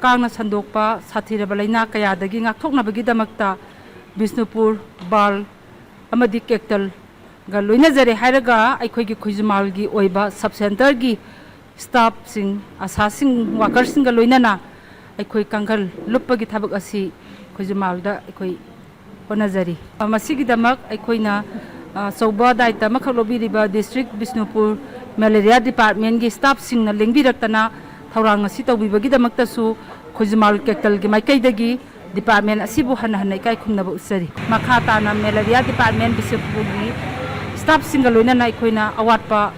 ꯀꯥꯡꯅ ꯁꯟꯗꯣꯛꯄ ꯁꯥꯊꯤꯔꯕ ꯂꯥꯏꯅꯥ ꯀꯌꯥꯗꯒꯤ ꯉꯥꯛꯊꯣꯛꯅꯕꯒꯤꯗꯃꯛꯇ ꯕꯤꯁꯅꯨꯄꯨꯔ, ꯕꯥꯜ ꯑꯃꯗꯤ ꯀꯦꯛꯇꯜꯒ ꯂꯣꯏꯅꯖꯔꯦ ꯍꯥꯏꯔꯒ ꯑꯩꯈꯣꯏꯒꯤ ꯈꯣꯏꯖꯨꯃꯥꯜꯒꯤ ꯑꯣꯏꯕ ꯁꯕ ꯁꯦꯟꯇꯔꯒꯤ ꯁ꯭ꯇꯥꯐꯁꯤꯡ, ꯑꯁꯥꯁꯤꯡ, ꯋꯥꯀꯔꯁꯤꯡꯒ ꯂꯣꯏꯅꯅ ꯑꯩꯈꯣꯏ ꯀꯥꯡꯈꯜ ꯂꯨꯞꯄꯒꯤ ꯊꯕꯛ ꯑꯁꯤ ꯈꯣꯏꯖꯨꯃꯥꯜꯗ ꯑꯩꯈꯣꯏ ꯍꯣꯠꯅꯖꯔꯤ꯫ ꯃꯁꯤꯒꯤꯗꯃꯛ ꯑꯩꯈꯣꯏꯅ, ꯑ, ꯑꯆꯧꯕ ꯗꯥꯏꯇ ꯑꯃꯈꯛ ꯂꯧꯕꯤꯔꯤꯕ ꯗꯤꯁꯇ꯭ꯔꯤꯛ ꯕꯤꯁꯅꯨꯄꯨꯔ ꯃꯦꯂꯦꯔꯤꯌꯥ ꯗꯤꯄꯥꯔꯠꯃꯦꯟꯒꯤ ꯁ꯭ꯇꯥꯐꯁꯤꯡꯅ ꯂꯦꯡꯕꯤꯔꯛꯇꯅ ꯊꯧꯔꯥꯡ ꯑꯁꯤ ꯇꯧꯕꯤꯕꯒꯤꯗꯃꯛꯇꯁꯨ ꯈꯣꯏꯖꯨꯃꯥꯜ ꯀꯦꯛꯇꯜꯒꯤ ꯃꯥꯏꯀꯩꯗꯒꯤ ꯗꯤꯄꯥꯔꯠꯃꯦꯟ ꯑꯁꯤꯕꯨ ꯍꯟꯅ ꯍꯟꯅ ꯏꯀꯥꯏ ꯈꯨꯝꯅꯕ ꯎꯠꯆꯔꯤ꯫ ꯃꯈꯥ ꯇꯥꯅ ꯃꯦꯂꯦꯔꯤꯌꯥ ꯗꯤꯄꯥꯔꯠꯃꯦꯟ ꯕꯤꯁꯅꯨꯄꯨꯔꯒꯤ ꯁ꯭ꯇꯥꯐꯁꯤꯡꯒ ꯂꯣꯏꯅꯅ ꯑꯩꯈꯣꯏꯅ ꯑꯋꯥꯠꯄ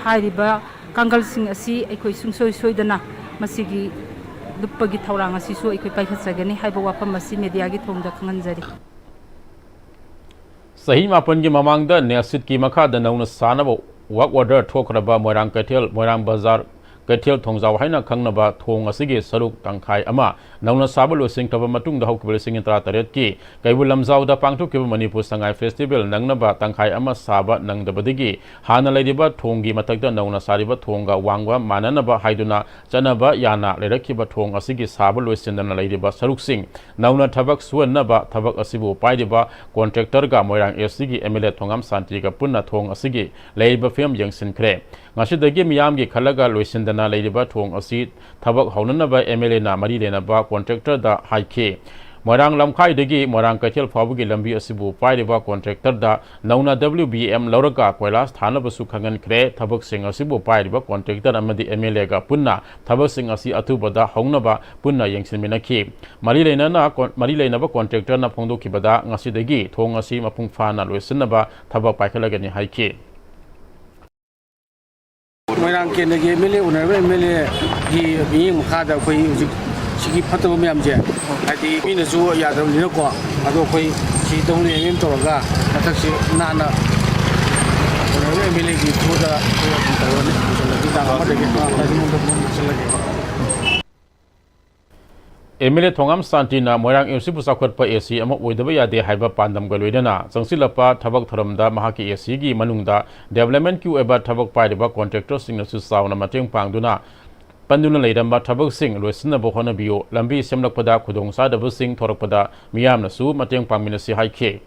ꯍꯥꯏꯔꯤꯕ ꯀꯥꯡꯈꯜꯁꯤꯡ ꯑꯁꯤ ꯑꯩꯈꯣꯏ ꯁꯨꯡꯁꯣꯏ ꯁꯣꯏꯗꯅ ꯃꯁꯤꯒꯤ ꯂꯨꯞꯄꯒꯤ ꯊꯧꯔꯥꯡ ꯑꯁꯤꯁꯨ ꯑꯩꯈꯣꯏ ꯄꯥꯏꯈꯠꯆꯒꯅꯤ ꯍꯥꯏꯕ ꯋꯥꯐꯝ ꯑꯁꯤ ꯃꯦꯗꯤꯌꯥꯒꯤ ꯊꯣꯡꯗ ꯈꯪꯍꯟꯖꯔꯤ꯫ ꯆꯍꯤ ꯃꯥꯄꯟꯒꯤ ꯃꯃꯥꯡꯗ ꯅꯦꯁꯤꯠꯀꯤ ꯃꯈꯥꯗ ꯅꯧꯅ ꯁꯥꯅꯕ ꯋꯥꯔꯛ ꯑꯣꯔꯗꯔ ꯊꯣꯛꯈ꯭ꯔꯕ ꯃꯣꯏꯔꯥꯡ ꯀꯩꯊꯦꯜ, ꯃꯣꯏꯔꯥꯡ ꯕꯖꯥꯔ ꯀꯩꯊꯦꯜ ꯊꯣꯡꯖꯥꯎ ꯍꯥꯏꯅ ꯈꯪꯅꯕ ꯊꯣꯡ ꯑꯁꯤꯒꯤ ꯁꯔꯨꯛ ꯇꯪꯈꯥꯏ ꯑꯃ ꯅꯧꯅ ꯁꯥꯕ ꯂꯣꯏꯁꯤꯟꯈ꯭ꯔꯕ ꯃꯇꯨꯡꯗ ꯍꯧꯈꯤꯕ ꯂꯤꯁꯤꯡ ꯇꯔꯥꯇꯔꯦꯠꯀꯤ ꯀꯩꯕꯨꯜ ꯂꯝꯖꯥꯎꯗ ꯄꯥꯡꯊꯣꯛꯈꯤꯕ ꯃꯅꯤꯄꯨꯔ ꯁꯉꯥꯏ ꯐꯦꯁꯇꯤꯚꯦꯜ ꯅꯪꯅꯕ ꯇꯪꯈꯥꯏ ꯑꯃ ꯁꯥꯕ ꯅꯪꯗꯕꯗꯒꯤ ꯍꯥꯟꯅ ꯂꯩꯔꯤꯕ ꯊꯣꯡꯒꯤ ꯃꯊꯛꯇ ꯅꯧꯅ ꯁꯥꯔꯤꯕ ꯊꯣꯡꯒ ꯋꯥꯡꯕ ꯃꯥꯟꯅꯅꯕ ꯍꯥꯏꯗꯨꯅ ꯆꯠꯅꯕ ꯌꯥꯅ ꯂꯩꯔꯛꯈꯤꯕ ꯊꯣꯡ ꯑꯁꯤꯒꯤ ꯁꯥꯕ ꯂꯣꯏꯁꯤꯟꯗꯅ ꯂꯩꯔꯤꯕ ꯁꯔꯨꯛꯁꯤꯡ ꯅꯧꯅ ꯊꯕꯛ ꯁꯨꯍꯟꯅꯕ ꯊꯕꯛ ꯑꯁꯤꯕꯨ ꯄꯥꯏꯔꯤꯕ ꯀꯣꯟꯇ꯭ꯔꯦꯛꯇꯔꯒ ꯃꯣꯏꯔꯥꯡ ꯑꯦꯁ ꯁꯤꯒꯤ ꯑꯦꯝ ꯑꯦꯜ ꯑꯦ ꯊꯣꯉꯥꯝ ꯁꯥꯟꯇꯤꯒ ꯄꯨꯟꯅ ꯊꯣꯡ ꯑꯁꯤꯒꯤ ꯂꯩꯔꯤꯕ ꯐꯤꯕꯝ ꯌꯦꯡꯁꯤꯟꯈ꯭ꯔꯦ꯫ ꯉꯁꯤꯗꯒꯤ ꯃꯤꯌꯥꯝꯒꯤ ꯈꯜꯂꯒ ꯂꯣꯏꯁꯤꯟꯗꯅ ꯂꯩꯔꯤꯕ ꯊꯣꯡ ꯑꯁꯤ ꯊꯕꯛ ꯍꯧꯅꯅꯕ ꯑꯦꯝ ꯑꯦꯜ ꯑꯦꯅ ꯃꯔꯤ ꯂꯩꯅꯕ ꯀꯣꯟꯇ꯭ꯔꯦꯛꯇꯔꯗ ꯍꯥꯏꯈꯤ꯫ ꯃꯣꯏꯔꯥꯡ ꯂꯝꯈꯥꯏꯗꯒꯤ ꯃꯣꯏꯔꯥꯡ ꯀꯩꯊꯦꯜ ꯐꯥꯎꯕꯒꯤ ꯂꯝꯕꯤ ꯑꯁꯤꯕꯨ ꯄꯥꯏꯔꯤꯕ ꯀꯣꯟꯇ꯭ꯔꯦꯛꯇꯔꯗ ꯅꯧꯅ ꯗꯕ꯭ꯂꯤꯎ ꯕꯤ ꯑꯦꯝ ꯂꯧꯔꯒ ꯀꯣꯏꯂꯥꯁ ꯊꯥꯅꯕꯁꯨ ꯈꯪꯍꯟꯈ꯭ꯔꯦ꯫ ꯊꯕꯛꯁꯤꯡ ꯑꯁꯤꯕꯨ ꯄꯥꯏꯔꯤꯕ ꯀꯣꯟꯇ꯭ꯔꯦꯛꯇꯔ ꯑꯃꯗꯤ ꯑꯦꯝ ꯑꯦꯜ ꯑꯦꯒ ꯄꯨꯟꯅ ꯊꯕꯛꯁꯤꯡ ꯑꯁꯤ ꯑꯊꯨꯕꯗ ꯍꯧꯅꯕ ꯄꯨꯟꯅ ꯌꯦꯡꯁꯤꯟꯃꯤꯟꯅꯈꯤ꯫ ꯃꯔꯤ ꯂꯩꯅꯅ ꯀꯣꯟ-, ꯃꯔꯤ ꯂꯩꯅꯕ ꯀꯣꯟꯇ꯭ꯔꯦꯛꯇꯔꯅ ꯐꯣꯡꯗꯣꯛꯈꯤꯕꯗ, ꯉꯁꯤꯗꯒꯤ ꯊꯣꯡ ꯑꯁꯤ ꯃꯄꯨꯡ ꯐꯥꯅ ꯂꯣꯏꯁꯤꯟꯅꯕ ꯊꯕꯛ ꯄꯥꯏꯈꯠꯂꯒꯅꯤ ꯍꯥꯏꯈꯤ꯫ ꯃꯣꯏꯔꯥꯡ ꯀꯦꯟꯗ꯭ꯔꯒꯤ ꯑꯦꯝ ꯑꯦꯜ ꯑꯦ, ꯑꯣꯅꯔꯦꯕꯜ ꯑꯦꯝ ꯑꯦꯜ ꯑꯦꯒꯤ ꯃꯤꯠꯌꯦꯡ ꯃꯈꯥꯗ ꯑꯩꯈꯣꯏ ꯍꯧꯖꯤꯛ ꯁꯤꯒꯤ ꯐꯠꯇꯕ ꯃꯌꯥꯝꯁꯦ, ꯍꯥꯏꯗꯤ ꯃꯤꯅꯁꯨ ꯌꯥꯗꯕꯅꯤꯅꯀꯣ, ꯑꯗꯣ ꯑꯩꯈꯣꯏ ꯁꯤ ꯗꯕ꯭ꯂꯤꯎ ꯑꯦꯝ ꯑꯦꯝ ꯇꯧꯔꯒ ꯃꯊꯛꯁꯤ ꯅꯥꯟꯅ ꯑꯣꯅꯔꯦꯕꯜ ꯑꯦꯝ ꯑꯦꯜ ꯑꯦꯒꯤ ꯊ꯭ꯔꯨꯗ ꯑꯩꯈꯣꯏ ꯑꯗꯨꯝ ꯇꯧꯔꯅꯤ꯫ ꯑꯦꯝ ꯑꯦꯜ ꯑꯦ ꯊꯣꯉꯥꯝ ꯁꯥꯟꯇꯤꯅ ꯃꯣꯏꯔꯥꯡ ꯑꯦꯝ ꯁꯤꯕꯨ ꯆꯥꯎꯈꯠꯄ ꯑꯦ ꯁꯤ ꯑꯃ ꯑꯣꯏꯗꯕ ꯌꯥꯗꯦ ꯍꯥꯏꯕ ꯄꯥꯟꯗꯝꯒ ꯂꯣꯏꯅꯅ ꯆꯪꯁꯤꯜꯂꯛꯄ ꯊꯕꯛ ꯊꯧꯔꯝꯗ ꯃꯍꯥꯛꯀꯤ ꯑꯦ ꯁꯤꯒꯤ ꯃꯅꯨꯡꯗ ꯗꯦꯕꯂꯞꯃꯦꯟꯠꯀꯤ ꯑꯣꯏꯕ ꯊꯕꯛ ꯄꯥꯏꯔꯤꯕ ꯀꯣꯟꯇ꯭ꯔꯦꯛꯇꯔꯁꯤꯡꯅꯁꯨ ꯆꯥꯎꯅ ꯃꯇꯦꯡ ꯄꯥꯡꯗꯨꯅ ꯄꯟꯗꯨꯅ ꯂꯩꯔꯝꯕ ꯊꯕꯛꯁꯤꯡ ꯂꯣꯏꯁꯤꯟꯅꯕ ꯍꯣꯠꯅꯕꯤꯌꯨ, ꯂꯝꯕꯤ ꯁꯦꯝꯂꯛꯄꯗ ꯈꯨꯗꯣꯡꯆꯥꯗꯕꯁꯤꯡ ꯊꯣꯔꯛꯄꯗ ꯃꯤꯌꯥꯝꯅꯁꯨ ꯃꯇꯦꯡ ꯄꯥꯡꯃꯤꯟꯅꯁꯤ ꯍꯥꯏꯈꯤ꯫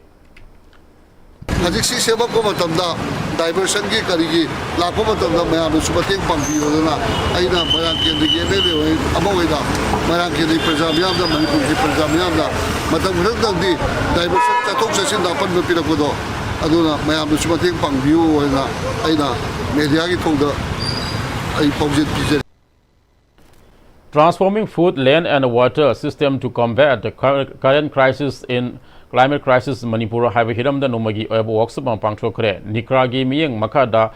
ꯍꯧꯖꯤꯛꯁꯤ ꯁꯦꯝꯃꯛꯄ ꯃꯇꯝꯗ diversionꯒꯤ ꯀꯔꯤꯒꯤ ꯂꯥꯛꯄ ꯃꯇꯝꯗ ꯃꯌꯥꯝꯅꯁꯨ ꯃꯇꯦꯡ ꯄꯥꯡꯕꯤꯌꯨꯗꯅ ꯑꯩꯅ ꯃꯣꯏꯔꯥꯡ ꯀꯦꯟꯗ꯭ꯔꯒꯤ ꯑꯦꯝ ꯑꯦꯜ ꯑꯦ ꯑꯃ ꯑꯣꯏꯅ ꯃꯣꯏꯔꯥꯡ ꯀꯦꯟꯗ꯭ꯔꯒꯤ ꯄ꯭ꯔꯖꯥ ꯃꯤꯌꯥꯝꯗ, ꯃꯅꯤꯄꯨꯔꯒꯤ ꯄ꯭ꯔꯖꯥ ꯃꯤꯌꯥꯝꯗ ꯃꯇꯝ ꯈꯔꯗꯪꯗꯤ diversion ꯆꯠꯊꯣꯛ ꯆꯠꯁꯤꯟꯗ ꯑꯄꯟꯕ ꯄꯤꯔꯛꯄꯗꯣ, ꯑꯗꯨꯅ ꯃꯌꯥꯝꯅꯁꯨ ꯃꯇꯦꯡ ꯄꯥꯡꯕꯤꯌꯨ ꯍꯥꯏꯅ ꯑꯩꯅ mediaꯒꯤ ꯊꯣꯡꯗ ꯑꯩ ꯄꯥꯎꯖꯦꯜ ꯄꯤꯖꯔꯤ꯫ Transforming food, land and water system to combat the cur-, current crisis in climate crisis Manipur ꯍꯥꯏꯕ ꯍꯤꯔꯝꯗ ꯅꯣꯡꯃꯒꯤ ꯑꯣꯏꯕ ꯋꯥꯔꯛꯁꯣꯞ ꯑꯃ ꯄꯥꯡꯊꯣꯛꯈ꯭ꯔꯦ꯫ ꯅꯤꯀ꯭ꯔꯥꯒꯤ ꯃꯤꯠꯌꯦꯡ ꯃꯈꯥꯗ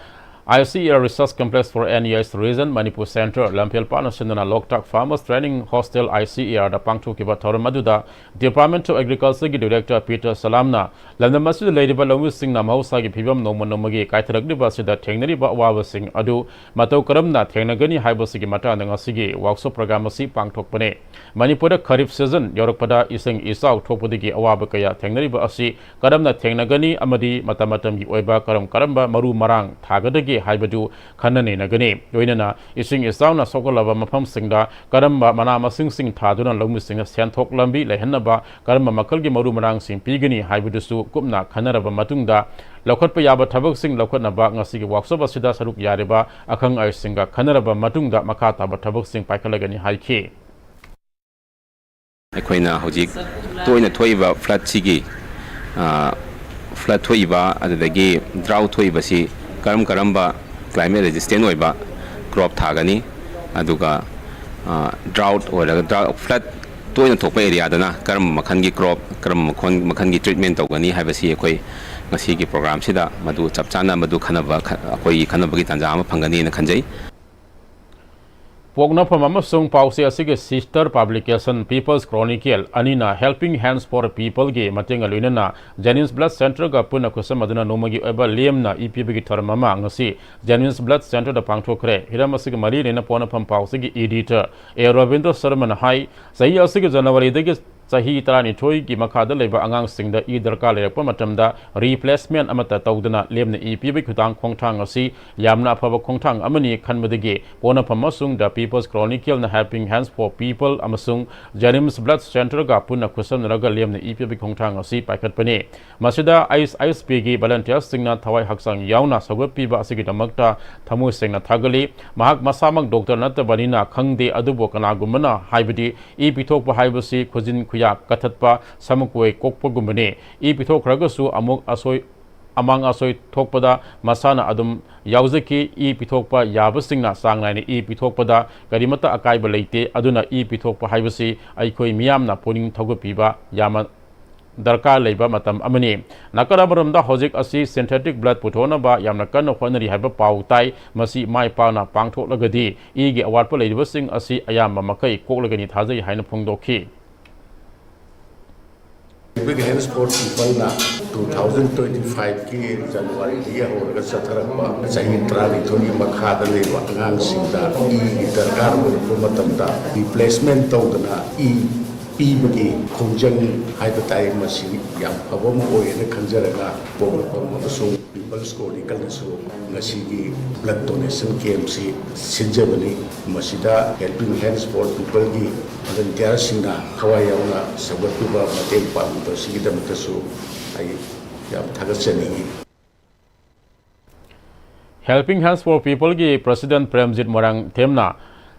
I C E R Research Complex for N E S Region Manipur Center ꯂꯝꯐꯦꯜ ꯄꯥꯠꯅ ꯁꯤꯟꯗꯨꯅ ꯂꯣꯛꯇꯥꯛ Farmers Training Hostel I C E R ꯗ ꯄꯥꯡꯊꯣꯛꯈꯤꯕ ꯊꯧꯔꯝ ꯑꯗꯨꯗ Department of Agricultureꯒꯤ Director Peter Salamꯅ ꯂꯝꯗꯝ ꯑꯁꯤꯗ ꯂꯩꯔꯤꯕ ꯂꯧꯃꯤꯁꯤꯡꯅ ꯃꯍꯧꯁꯥꯒꯤ ꯐꯤꯕꯝ ꯅꯣꯡꯃ ꯅꯣꯡꯃꯒꯤ ꯀꯥꯏꯊꯔꯛꯂꯤꯕ ꯑꯁꯤꯗ ꯊꯦꯡꯅꯔꯤꯕ ꯑꯋꯥꯕꯁꯤꯡ ꯑꯗꯨ ꯃꯇꯧ ꯀꯔꯝꯅ ꯊꯦꯡꯅꯒꯅꯤ ꯍꯥꯏꯕꯁꯤꯒꯤ ꯃꯇꯥꯡꯗ ꯉꯁꯤꯒꯤ ꯋꯥꯔꯛꯁꯣꯞ ꯄ꯭ꯔꯣꯒ꯭ꯔꯥꯝ ꯑꯁꯤ ꯄꯥꯡꯊꯣꯛꯄꯅꯤ꯫ ꯃꯅꯤꯄꯨꯔꯗ ꯈꯔꯤꯐ ꯁꯤꯖꯟ ꯌꯧꯔꯛꯄꯗ ꯏꯁꯤꯡ ꯏꯆꯥꯎ ꯊꯣꯛꯄꯗꯒꯤ ꯑꯋꯥꯕ ꯀꯌꯥ ꯊꯦꯡꯅꯔꯤꯕ ꯑꯁꯤ ꯀꯔꯝꯅ ꯊꯦꯡꯅꯒꯅꯤ ꯑꯃꯗꯤ ꯃꯇꯝ ꯃꯇꯝꯒꯤ ꯑꯣꯏꯕ ꯀꯔꯝ ꯀꯔꯝꯕ ꯃꯔꯨ ꯃꯔꯥꯡ ꯊꯥꯒꯗꯒꯦ ꯍꯥꯏꯕꯗꯨ ꯈꯟꯅ ꯅꯩꯅꯒꯅꯤ꯫ ꯂꯣꯏꯅꯅ ꯏꯁꯤꯡ ꯏꯆꯥꯎꯅ ꯁꯣꯛꯍꯜꯂꯕ ꯃꯐꯝꯁꯤꯡꯗ ꯀꯔꯝꯕ ꯃꯅꯥ ꯃꯁꯤꯡꯁꯤꯡ ꯊꯥꯗꯨꯅ ꯂꯧꯃꯤꯁꯤꯡꯅ ꯁꯦꯟꯊꯣꯛ ꯂꯝꯕꯤ ꯂꯩꯍꯟꯅꯕ ꯀꯔꯝꯕ ꯃꯈꯜꯒꯤ ꯃꯔꯨ ꯃꯔꯥꯡꯁꯤꯡ ꯄꯤꯒꯅꯤ ꯍꯥꯏꯕꯗꯨꯁꯨ ꯀꯨꯞꯅ ꯈꯟꯅꯔꯕ ꯃꯇꯨꯡꯗ ꯂꯧꯈꯠꯄ ꯌꯥꯕ ꯊꯕꯛꯁꯤꯡ ꯂꯧꯈꯠꯅꯕ ꯉꯁꯤꯒꯤ ꯋꯥꯔꯛꯁꯣꯞ ꯑꯁꯤꯗ ꯁꯔꯨꯛ ꯌꯥꯔꯤꯕ ꯑꯈꯪ ꯑꯍꯩꯁꯤꯡꯒ ꯈꯟꯅꯔꯕ ꯃꯇꯨꯡꯗ ꯃꯈꯥ ꯇꯥꯕ ꯊꯕꯛꯁꯤꯡ ꯄꯥꯏꯈꯠꯂꯒꯅꯤ ꯍꯥꯏꯈꯤ꯫ ꯑꯩꯈꯣꯏꯅ ꯍꯧꯖꯤꯛ ꯇꯣꯏꯅ ꯊꯣꯛꯏꯕ ꯐ꯭ꯂꯠꯁꯤꯒꯤ, ꯑ, ꯐ꯭ꯂꯠ ꯊꯣꯛꯏꯕ ꯑꯗꯨꯗꯒꯤ ꯗ꯭ꯔꯥꯎꯠ ꯊꯣꯛꯏꯕꯁꯤ ꯀꯔꯝ ꯀꯔꯝꯕ climate resistant ꯑꯣꯏꯕ ꯀ꯭ꯔꯣꯞ ꯊꯥꯒꯅꯤ, ꯑꯗꯨꯒ, ꯑ, ꯗ꯭ꯔꯥꯎꯠ ꯑꯣꯏꯔꯒ ꯗ꯭ꯔꯥꯎꯠ, ꯐ꯭ꯂꯠ ꯇꯣꯏꯅ ꯊꯣꯛꯄ ꯑꯦꯔꯤꯌꯥꯗꯅ ꯀꯔꯝꯕ ꯃꯈꯜꯒꯤ ꯀ꯭ꯔꯣꯞ, ꯀꯔꯝꯕ ꯃꯈꯜ, ꯃꯈꯜꯒꯤ ꯇ꯭ꯔꯤꯠꯃꯦꯟ ꯇꯧꯒꯅꯤ ꯍꯥꯏꯕꯁꯤ ꯑꯩꯈꯣꯏ ꯉꯁꯤꯒꯤ ꯄ꯭ꯔꯣꯒ꯭ꯔꯥꯝꯁꯤꯗ ꯃꯗꯨ ꯆꯞ ꯆꯥꯅ ꯃꯗꯨ ꯈꯟꯅꯕ, ꯑꯩꯈꯣꯏꯒꯤ ꯈꯟꯅꯕꯒꯤ ꯇꯥꯟꯖꯥ ꯑꯃ ꯐꯪꯒꯅꯤꯅ ꯈꯟꯖꯩ꯫ ꯄꯣꯛꯅꯐꯝ ꯑꯃꯁꯨꯡ ꯄꯥꯎꯆꯦ ꯑꯁꯤꯒꯤ sister publication People's Chronicle ꯑꯅꯤꯅ Helping Hands for Peopleꯒꯤ ꯃꯇꯦꯡꯒ ꯂꯣꯏꯅꯅ Janims Blood Centreꯒ ꯄꯨꯟꯅ ꯈꯨꯠꯁꯝꯅꯗꯨꯅ ꯅꯣꯡꯃꯒꯤ ꯑꯣꯏꯕ ꯂꯦꯝꯅ ꯏ ꯄꯤꯕꯒꯤ ꯊꯧꯔꯝ ꯑꯃ ꯉꯁꯤ Janims Blood Centreꯗ ꯄꯥꯡꯊꯣꯛꯈ꯭ꯔꯦ꯫ ꯍꯤꯔꯝ ꯑꯁꯤꯒ ꯃꯔꯤ ꯂꯩꯅꯅ ꯄꯣꯛꯅꯐꯝ ꯄꯥꯎꯆꯦꯒꯤ editor ꯑꯦ ꯔꯕꯤꯟꯗ꯭ꯔ ꯁꯔꯃꯅ ꯍꯥꯏ, ꯆꯍꯤ ꯑꯁꯤꯒꯤ ꯖꯅꯋꯥꯔꯤꯗꯒꯤ ꯆꯍꯤ ꯇꯔꯥꯅꯤꯊꯣꯏꯒꯤ ꯃꯈꯥꯗ ꯂꯩꯕ ꯑꯉꯥꯡꯁꯤꯡꯗ ꯏ ꯗꯔꯀꯥꯔ ꯂꯩꯔꯛꯄ ꯃꯇꯝꯗ replacement ꯑꯃꯠꯇ ꯇꯧꯗꯅ ꯂꯦꯝꯅ ꯏ ꯄꯤꯕꯒꯤ ꯈꯨꯊꯥꯡ ꯈꯣꯡꯊꯥꯡ ꯑꯁꯤ ꯌꯥꯝꯅ ꯑꯐꯕ ꯈꯣꯡꯊꯥꯡ ꯑꯃꯅꯤ ꯈꯟꯕꯗꯒꯤ ꯄꯣꯛꯅꯐꯝ ꯑꯃꯁꯨꯡ The People's Chronicleꯅ Helping Hands for People ꯑꯃꯁꯨꯡ Janims Blood Centreꯒ ꯄꯨꯟꯅ ꯈꯨꯠꯁꯝꯅꯔꯒ ꯂꯦꯝꯅ ꯏ ꯄꯤꯕꯒꯤ ꯈꯣꯡꯊꯥꯡ ꯑꯁꯤ ꯄꯥꯏꯈꯠꯄꯅꯤ꯫ ꯃꯁꯤꯗ ꯑꯩꯁ ꯑꯩꯁ ꯄꯤꯒꯤ volunteersꯁꯤꯡꯅ ꯊꯋꯥꯏ ꯍꯛꯆꯥꯡ ꯌꯥꯎꯅ ꯁꯧꯒꯠꯄꯤꯕ ꯑꯁꯤꯒꯤꯗꯃꯛꯇ ꯊꯃꯣꯏ ꯁꯦꯡꯅ ꯊꯥꯒꯠꯂꯤ꯫ ꯃꯍꯥꯛ ꯃꯁꯥꯃꯛ ꯗꯣꯛꯇꯔ ꯅꯠꯇꯕꯅꯤꯅ ꯈꯪꯗꯦ, ꯑꯗꯨꯕꯨ ꯀꯅꯥꯒꯨꯝꯕꯅ ꯍꯥꯏꯕꯗꯤ ꯏ ꯄꯤꯊꯣꯛꯄ ꯍꯥꯏꯕꯁꯤ ꯈꯨꯖꯤꯟ ꯈꯨꯌꯥ ꯀꯠꯊꯠꯄ, ꯁꯃꯨꯀꯣꯏ ꯀꯣꯛꯄꯒꯨꯝꯕꯅꯤ꯫ ꯏ ꯄꯤꯊꯣꯛꯈ꯭ꯔꯒꯁꯨ ꯑꯃꯨꯛ ꯑꯁꯣꯏ ꯑꯃꯥꯡ ꯑꯁꯣꯏ ꯊꯣꯛꯄꯗ ꯃꯁꯥꯅ ꯑꯗꯨꯝ ꯌꯥꯎꯖꯈꯤ꯫ ꯏ ꯄꯤꯊꯣꯛꯄ ꯌꯥꯕꯁꯤꯡꯅ ꯆꯥꯡ ꯅꯥꯏꯅ ꯏ ꯄꯤꯊꯣꯛꯄꯗ ꯀꯔꯤꯃꯠꯇ ꯑꯀꯥꯏꯕ ꯂꯩꯇꯦ꯫ ꯑꯗꯨꯅ ꯏ ꯄꯤꯊꯣꯛꯄ ꯍꯥꯏꯕꯁꯤ ꯑꯩꯈꯣꯏ ꯃꯤꯌꯥꯝꯅ ꯄꯨꯛꯅꯤꯡ ꯊꯧꯒꯠꯄꯤꯕ ꯌꯥꯝꯅ ꯗꯔꯀꯥꯔ ꯂꯩꯕ ꯃꯇꯝ ꯑꯃꯅꯤ꯫ ꯅꯥꯀꯜ ꯑꯃꯔꯣꯝꯗ ꯍꯧꯖꯤꯛ ꯑꯁꯤ synthetic blood ꯄꯨꯊꯣꯛꯅꯕ ꯌꯥꯝꯅ ꯀꯟꯅ ꯍꯣꯠꯅꯔꯤ ꯍꯥꯏꯕ ꯄꯥꯎ ꯇꯥꯏ꯫ ꯃꯁꯤ ꯃꯥꯏ ꯄꯥꯛꯅ ꯄꯥꯡꯊꯣꯛꯂꯒꯗꯤ ꯏꯒꯤ ꯑꯋꯥꯠꯄ ꯂꯩꯔꯤꯕꯁꯤꯡ ꯑꯁꯤ ꯑꯌꯥꯝꯕ ꯃꯈꯩ ꯀꯣꯛꯂꯒꯅꯤ ꯊꯥꯖꯩ ꯍꯥꯏꯅ ꯐꯣꯡꯗꯣꯛꯈꯤ꯫ Helping Hands for Peopleꯅ two thousand twenty fiveꯀꯤ Januaryꯗꯒꯤ ꯍꯧꯔꯒ ꯆꯠꯊꯔꯛꯄ ꯆꯍꯤ ꯇꯔꯥꯅꯤꯊꯣꯏꯒꯤ ꯃꯈꯥꯗ ꯂꯩꯕ ꯑꯉꯥꯡꯁꯤꯡꯗ ꯏꯒꯤ ꯗꯔꯀꯥꯔ ꯑꯣꯏꯔꯛꯄ ꯃꯇꯝꯗ replacement ꯇꯧꯗꯅ ꯏ ꯄꯤꯕꯒꯤ ꯈꯣꯡꯖꯪ ꯍꯥꯏꯕ ꯇꯥꯏ꯫ ꯃꯁꯤ ꯌꯥꯝ ꯐꯕ ꯑꯃ ꯑꯣꯏꯌꯦꯅ ꯈꯟꯖꯔꯒ ꯄꯣꯛꯅꯐꯝ ꯑꯃꯁꯨꯡ People's Chronicleꯅꯁꯨ ꯉꯁꯤꯒꯤ blood donation campꯁꯤ ꯁꯤꯟꯖꯕꯅꯤ꯫ ꯃꯁꯤꯗ Helping Hands for Peopleꯒꯤ volunteersꯁꯤꯡꯅ ꯊꯋꯥꯏ ꯌꯥꯎꯅ ꯁꯧꯒꯠꯄꯤꯕ, ꯃꯇꯦꯡ ꯄꯥꯡꯕꯤꯕ ꯑꯁꯤꯒꯤꯗꯃꯛꯇꯁꯨ ꯑꯩ ꯌꯥꯝ ꯊꯥꯒꯠꯆꯅꯤꯡꯏ꯫ Helping Hands for Peopleꯒꯤ president Premjit ꯃꯣꯏꯔꯥꯡꯊꯦꯝꯅ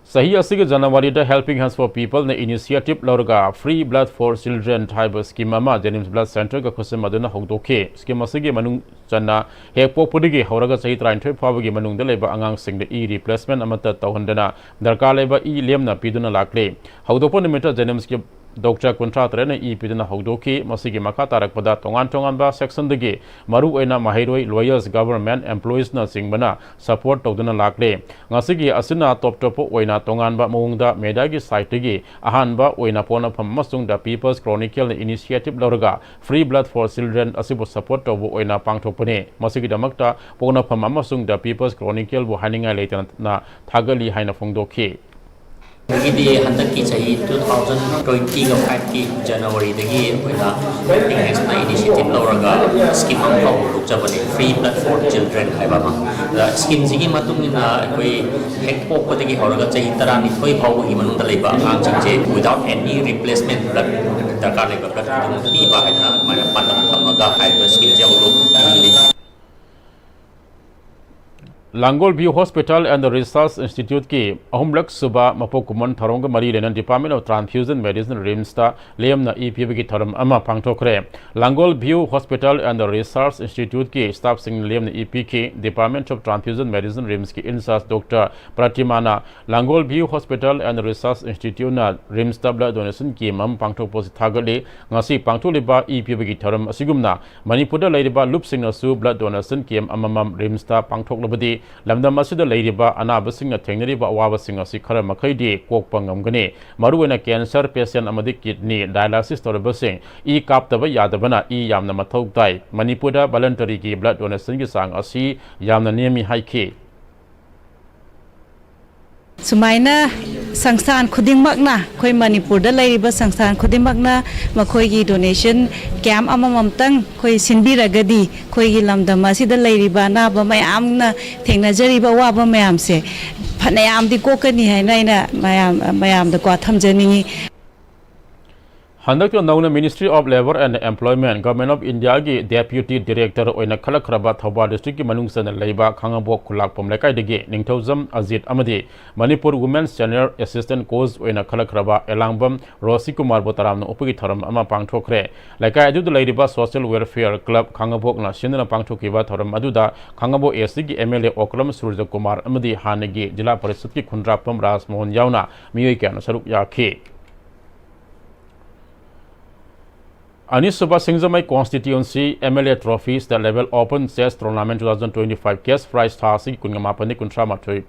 ꯆꯍꯤ ꯑꯁꯤꯒꯤ ꯖꯅꯋꯥꯔꯤꯗ Helping Hands for Peopleꯅ initiative ꯂꯧꯔꯒ Free Blood for Children ꯍꯥꯏꯕ scheme ꯑꯃ Janims Blood Centreꯒ ꯈꯨꯠꯁꯝꯅꯗꯨꯅ ꯍꯧꯗꯣꯛꯈꯤ꯫ Scheme ꯑꯁꯤꯒꯤ ꯃꯅꯨꯡ ꯆꯟꯅ ꯍꯦꯛ ꯄꯣꯛꯄꯗꯒꯤ ꯍꯧꯔꯒ ꯆꯍꯤ ꯇꯔꯥꯅꯤꯊꯣꯏ ꯐꯥꯎꯕꯒꯤ ꯃꯅꯨꯡꯗ ꯂꯩꯕ ꯑꯉꯥꯡꯁꯤꯡꯗ ꯏ replacement ꯑꯃꯠꯇ ꯇꯧꯍꯟꯗꯅ ꯗꯔꯀꯥꯔ ꯂꯩꯕ ꯏ ꯂꯦꯝꯅ ꯄꯤꯗꯨꯅ ꯂꯥꯛꯂꯤ꯫ ꯍꯧꯗꯣꯛꯄ ꯅꯨꯃꯤꯠꯇ Janimsꯀꯤ ꯗꯣꯛꯇꯔ ꯀꯨꯟꯊ꯭ꯔꯥ ꯇꯔꯦꯠꯅ ꯏ ꯄꯤꯗꯨꯅ ꯍꯧꯗꯣꯛꯈꯤ꯫ ꯃꯁꯤꯒꯤ ꯃꯈꯥ ꯇꯥꯔꯛꯄꯗ ꯇꯣꯉꯥꯟ ꯇꯣꯉꯥꯟꯕ sectionꯗꯒꯤ ꯃꯔꯨꯑꯣꯏꯅ ꯃꯍꯩꯔꯣꯏ, lawyers, government employeesꯅꯆꯤꯡꯕꯅ support ꯇꯧꯗꯨꯅ ꯂꯥꯛꯂꯦ꯫ ꯉꯁꯤꯒꯤ ꯑꯁꯤꯅ ꯇꯣꯞ ꯇꯣꯞꯄ ꯑꯣꯏꯅ ꯇꯣꯉꯥꯟꯕ ꯃꯑꯣꯡꯗ mediaꯒꯤ sideꯇꯒꯤ ꯑꯍꯥꯟꯕ ꯑꯣꯏꯅ ꯄꯣꯛꯅꯐꯝ ꯑꯃꯁꯨꯡ The People's Chronicleꯅ initiative ꯂꯧꯔꯒ Free Blood for Children ꯑꯁꯤꯕꯨ support ꯇꯧꯕ ꯑꯣꯏꯅ ꯄꯥꯡꯊꯣꯛꯄꯅꯤ꯫ ꯃꯁꯤꯒꯤꯗꯃꯛꯇ ꯄꯣꯛꯅꯐꯝ ꯑꯃꯁꯨꯡ The People's Chronicleꯕꯨ ꯍꯥꯏꯅꯤꯡꯉꯥꯏ ꯂꯩꯇꯅ ꯊꯥꯒꯠꯂꯤ ꯍꯥꯏꯅ ꯐꯣꯡꯗꯣꯛꯈꯤ꯫ ꯑꯗꯒꯤꯗꯤ ꯍꯟꯗꯛꯀꯤ ꯆꯍꯤ two thousand twenty fiveꯀꯤ Januaryꯗꯒꯤ ꯑꯩꯈꯣꯏꯅ ꯏꯪꯂꯤꯁꯅ initiative ꯂꯧꯔꯒ scheme ꯑꯃ ꯍꯧꯗꯣꯛꯆꯕꯅꯤ, Free Blood for Children ꯍꯥꯏꯕ ꯑꯃ꯫ ꯑꯗ schemeꯁꯤꯒꯤ ꯃꯇꯨꯡ ꯏꯟꯅ ꯑꯩꯈꯣꯏ ꯍꯦꯛ ꯄꯣꯛꯄꯗꯒꯤ ꯍꯧꯔꯒ ꯆꯍꯤ ꯇꯔꯥꯅꯤꯊꯣꯏ ꯐꯥꯎꯕꯒꯤ ꯃꯅꯨꯡꯗ ꯂꯩꯕ ꯑꯉꯥꯡꯁꯤꯡꯁꯦ without any replacement blood, ꯗꯔꯀꯥꯔ ꯂꯩꯕ blood ꯑꯗꯨꯝ ꯄꯤꯕ ꯍꯥꯏꯗꯅ ꯑꯗꯨꯃꯥꯏꯅ ꯄꯥꯟꯗꯝ ꯊꯝꯃꯒ ꯍꯥꯏꯔꯤꯕ schemeꯁꯦ ꯍꯧꯗꯣꯛꯂꯤ꯫ ꯂꯥꯡꯒꯣꯜ View Hospital and Research Instituteꯀꯤ ꯑꯍꯨꯝꯂꯛ ꯁꯨꯕ ꯃꯄꯣꯛ ꯀꯨꯝꯑꯣꯟ ꯊꯧꯔꯝꯒ ꯃꯔꯤ ꯂꯩꯅꯅ Department of Transfusion Medicine, RIMSꯇ ꯂꯦꯝꯅ ꯏ ꯄꯤꯕꯒꯤ ꯊꯧꯔꯝ ꯑꯃ ꯄꯥꯡꯊꯣꯛꯈ꯭ꯔꯦ꯫ ꯂꯥꯡꯒꯣꯜ View Hospital and Research Instituteꯀꯤ staffꯁꯤꯡꯅ ꯂꯦꯝꯅ ꯏ ꯄꯤꯈꯤ꯫ Department of Transfusion Medicine, RIMSꯀꯤ in-charge ꯗꯣꯛꯇꯔ ꯄ꯭ꯔꯇꯤꯃꯥꯅ ꯂꯥꯡꯒꯣꯜ View Hospital and Research Instituteꯅ RIMSꯇ blood donation camp ꯑꯃ ꯄꯥꯡꯊꯣꯛꯄ ꯑꯁꯤ ꯊꯥꯒꯠꯂꯤ꯫ ꯉꯁꯤ ꯄꯥꯡꯊꯣꯛꯂꯤꯕ ꯏ ꯄꯤꯕꯒꯤ ꯊꯧꯔꯝ ꯑꯁꯤꯒꯨꯝꯅ ꯃꯅꯤꯄꯨꯔꯗ ꯂꯩꯔꯤꯕ ꯂꯨꯞꯁꯤꯡꯅꯁꯨ blood donation camp ꯑꯃꯃꯝ RIMSꯇ ꯄꯥꯡꯊꯣꯛꯂꯕꯗꯤ ꯂꯝꯗꯝ ꯑꯁꯤꯗ ꯂꯩꯔꯤꯕ ꯑꯅꯥꯕꯁꯤꯡꯅ ꯊꯦꯡꯅꯔꯤꯕ ꯑꯋꯥꯕꯁꯤꯡ ꯑꯁꯤ ꯈꯔ ꯃꯈꯩꯗꯤ ꯀꯣꯛꯄ ꯉꯝꯒꯅꯤ꯫ ꯃꯔꯨꯑꯣꯏꯅ cancer patient ꯑꯃꯗꯤ kidney dialysis ꯇꯧꯔꯕꯁꯤꯡ ꯏ ꯀꯥꯞꯇꯕ ꯌꯥꯗꯕꯅ ꯏ ꯌꯥꯝꯅ ꯃꯊꯧ ꯇꯥꯏ꯫ ꯃꯅꯤꯄꯨꯔꯗ voluntaryꯒꯤ blood donationꯒꯤ ꯆꯥꯡ ꯑꯁꯤ ꯌꯥꯝꯅ ꯅꯦꯝꯃꯤ ꯍꯥꯏꯈꯤ꯫ ꯁꯨꯃꯥꯏꯅ ꯁꯪꯁꯊꯥꯟ ꯈꯨꯗꯤꯡꯃꯛꯅ, ꯑꯩꯈꯣꯏ ꯃꯅꯤꯄꯨꯔꯗ ꯂꯩꯔꯤꯕ ꯁꯪꯁꯊꯥꯟ ꯈꯨꯗꯤꯡꯃꯛꯅ ꯃꯈꯣꯏꯒꯤ donation camp ꯑꯃꯃꯝꯇꯪ ꯑꯩꯈꯣꯏ ꯁꯤꯟꯕꯤꯔꯒꯗꯤ, ꯑꯩꯈꯣꯏꯒꯤ ꯂꯝꯗꯝ ꯑꯁꯤꯗ ꯂꯩꯔꯤꯕ ꯑꯅꯥꯕ ꯃꯌꯥꯝꯅ ꯊꯦꯡꯅꯖꯔꯤꯕ ꯑꯋꯥꯕ ꯃꯌꯥꯝꯁꯦ ꯐꯅꯌꯥꯝꯗꯤ ꯀꯣꯛꯀꯅꯤ ꯍꯥꯏꯅ ꯑꯩꯅ ꯃꯌꯥꯝ, ꯃꯌꯥꯝꯗꯀꯣ ꯊꯝꯖꯅꯤꯡꯉꯤ꯫ ꯍꯟꯗꯛꯇ ꯅꯧꯅ Ministry of Labour and Employment, Government of Indiaꯒꯤ Deputy Director ꯑꯣꯏꯅ ꯈꯜꯂꯛꯈ꯭ꯔꯕ ꯊꯧꯕꯥꯜ districtꯀꯤ ꯃꯅꯨꯡ ꯆꯟꯅ ꯂꯩꯕ ꯈꯥꯡꯉꯕꯣꯛ ꯈꯨꯂꯥꯛꯄꯝ ꯂꯩꯀꯥꯏꯗꯒꯤ ꯅꯤꯡꯊꯧꯖꯝ ꯑꯖꯤꯠ ꯑꯃꯗꯤ Manipur Women's Senior Assistant Coach ꯑꯣꯏꯅ ꯈꯜꯂꯛꯈ꯭ꯔꯕ ꯑꯦꯂꯥꯡꯕꯝ ꯔꯣꯁꯤ ꯀꯨꯃꯥꯔꯕꯨ ꯇꯔꯥꯝꯅ ꯑꯣꯛꯄꯒꯤ ꯊꯧꯔꯝ ꯑꯃ ꯄꯥꯡꯊꯣꯛꯈ꯭ꯔꯦ꯫ ꯂꯩꯀꯥꯏ ꯑꯗꯨꯗ ꯂꯩꯔꯤꯕ Social Welfare Club ꯈꯥꯡꯉꯕꯣꯛꯅ ꯁꯤꯟꯗꯨꯅ ꯄꯥꯡꯊꯣꯛꯈꯤꯕ ꯊꯧꯔꯝ ꯑꯗꯨꯗ ꯈꯥꯡꯉꯕꯣꯛ Eastꯀꯤ MLA ꯑꯣꯀ꯭ꯔꯝ ꯁꯨꯔꯖꯀꯨꯃꯥꯔ ꯑꯃꯗꯤ ꯍꯥꯟꯅꯒꯤ ꯖꯤꯂꯥ ꯄꯔꯤꯁꯠꯀꯤ ꯈꯨꯟꯗ꯭ꯔꯥꯛꯄꯝ ꯔꯥꯖꯃꯣꯍꯟ ꯌꯥꯎꯅ ꯃꯤꯑꯣꯏ ꯀꯌꯥꯅ ꯁꯔꯨꯛ ꯌꯥꯈꯤ꯫ ꯑꯅꯤꯁꯨꯕ ꯁꯤꯡꯖꯃꯩ Constituency M L A Trophy State Level Open Chess Tournament two thousand twenty-five cash prize ꯊꯥ ꯑꯁꯤꯒꯤ ꯀꯨꯟꯃꯥꯄꯟꯗꯒꯤ ꯀꯨꯟꯊ꯭ꯔꯥ ꯃꯥꯊꯣꯏ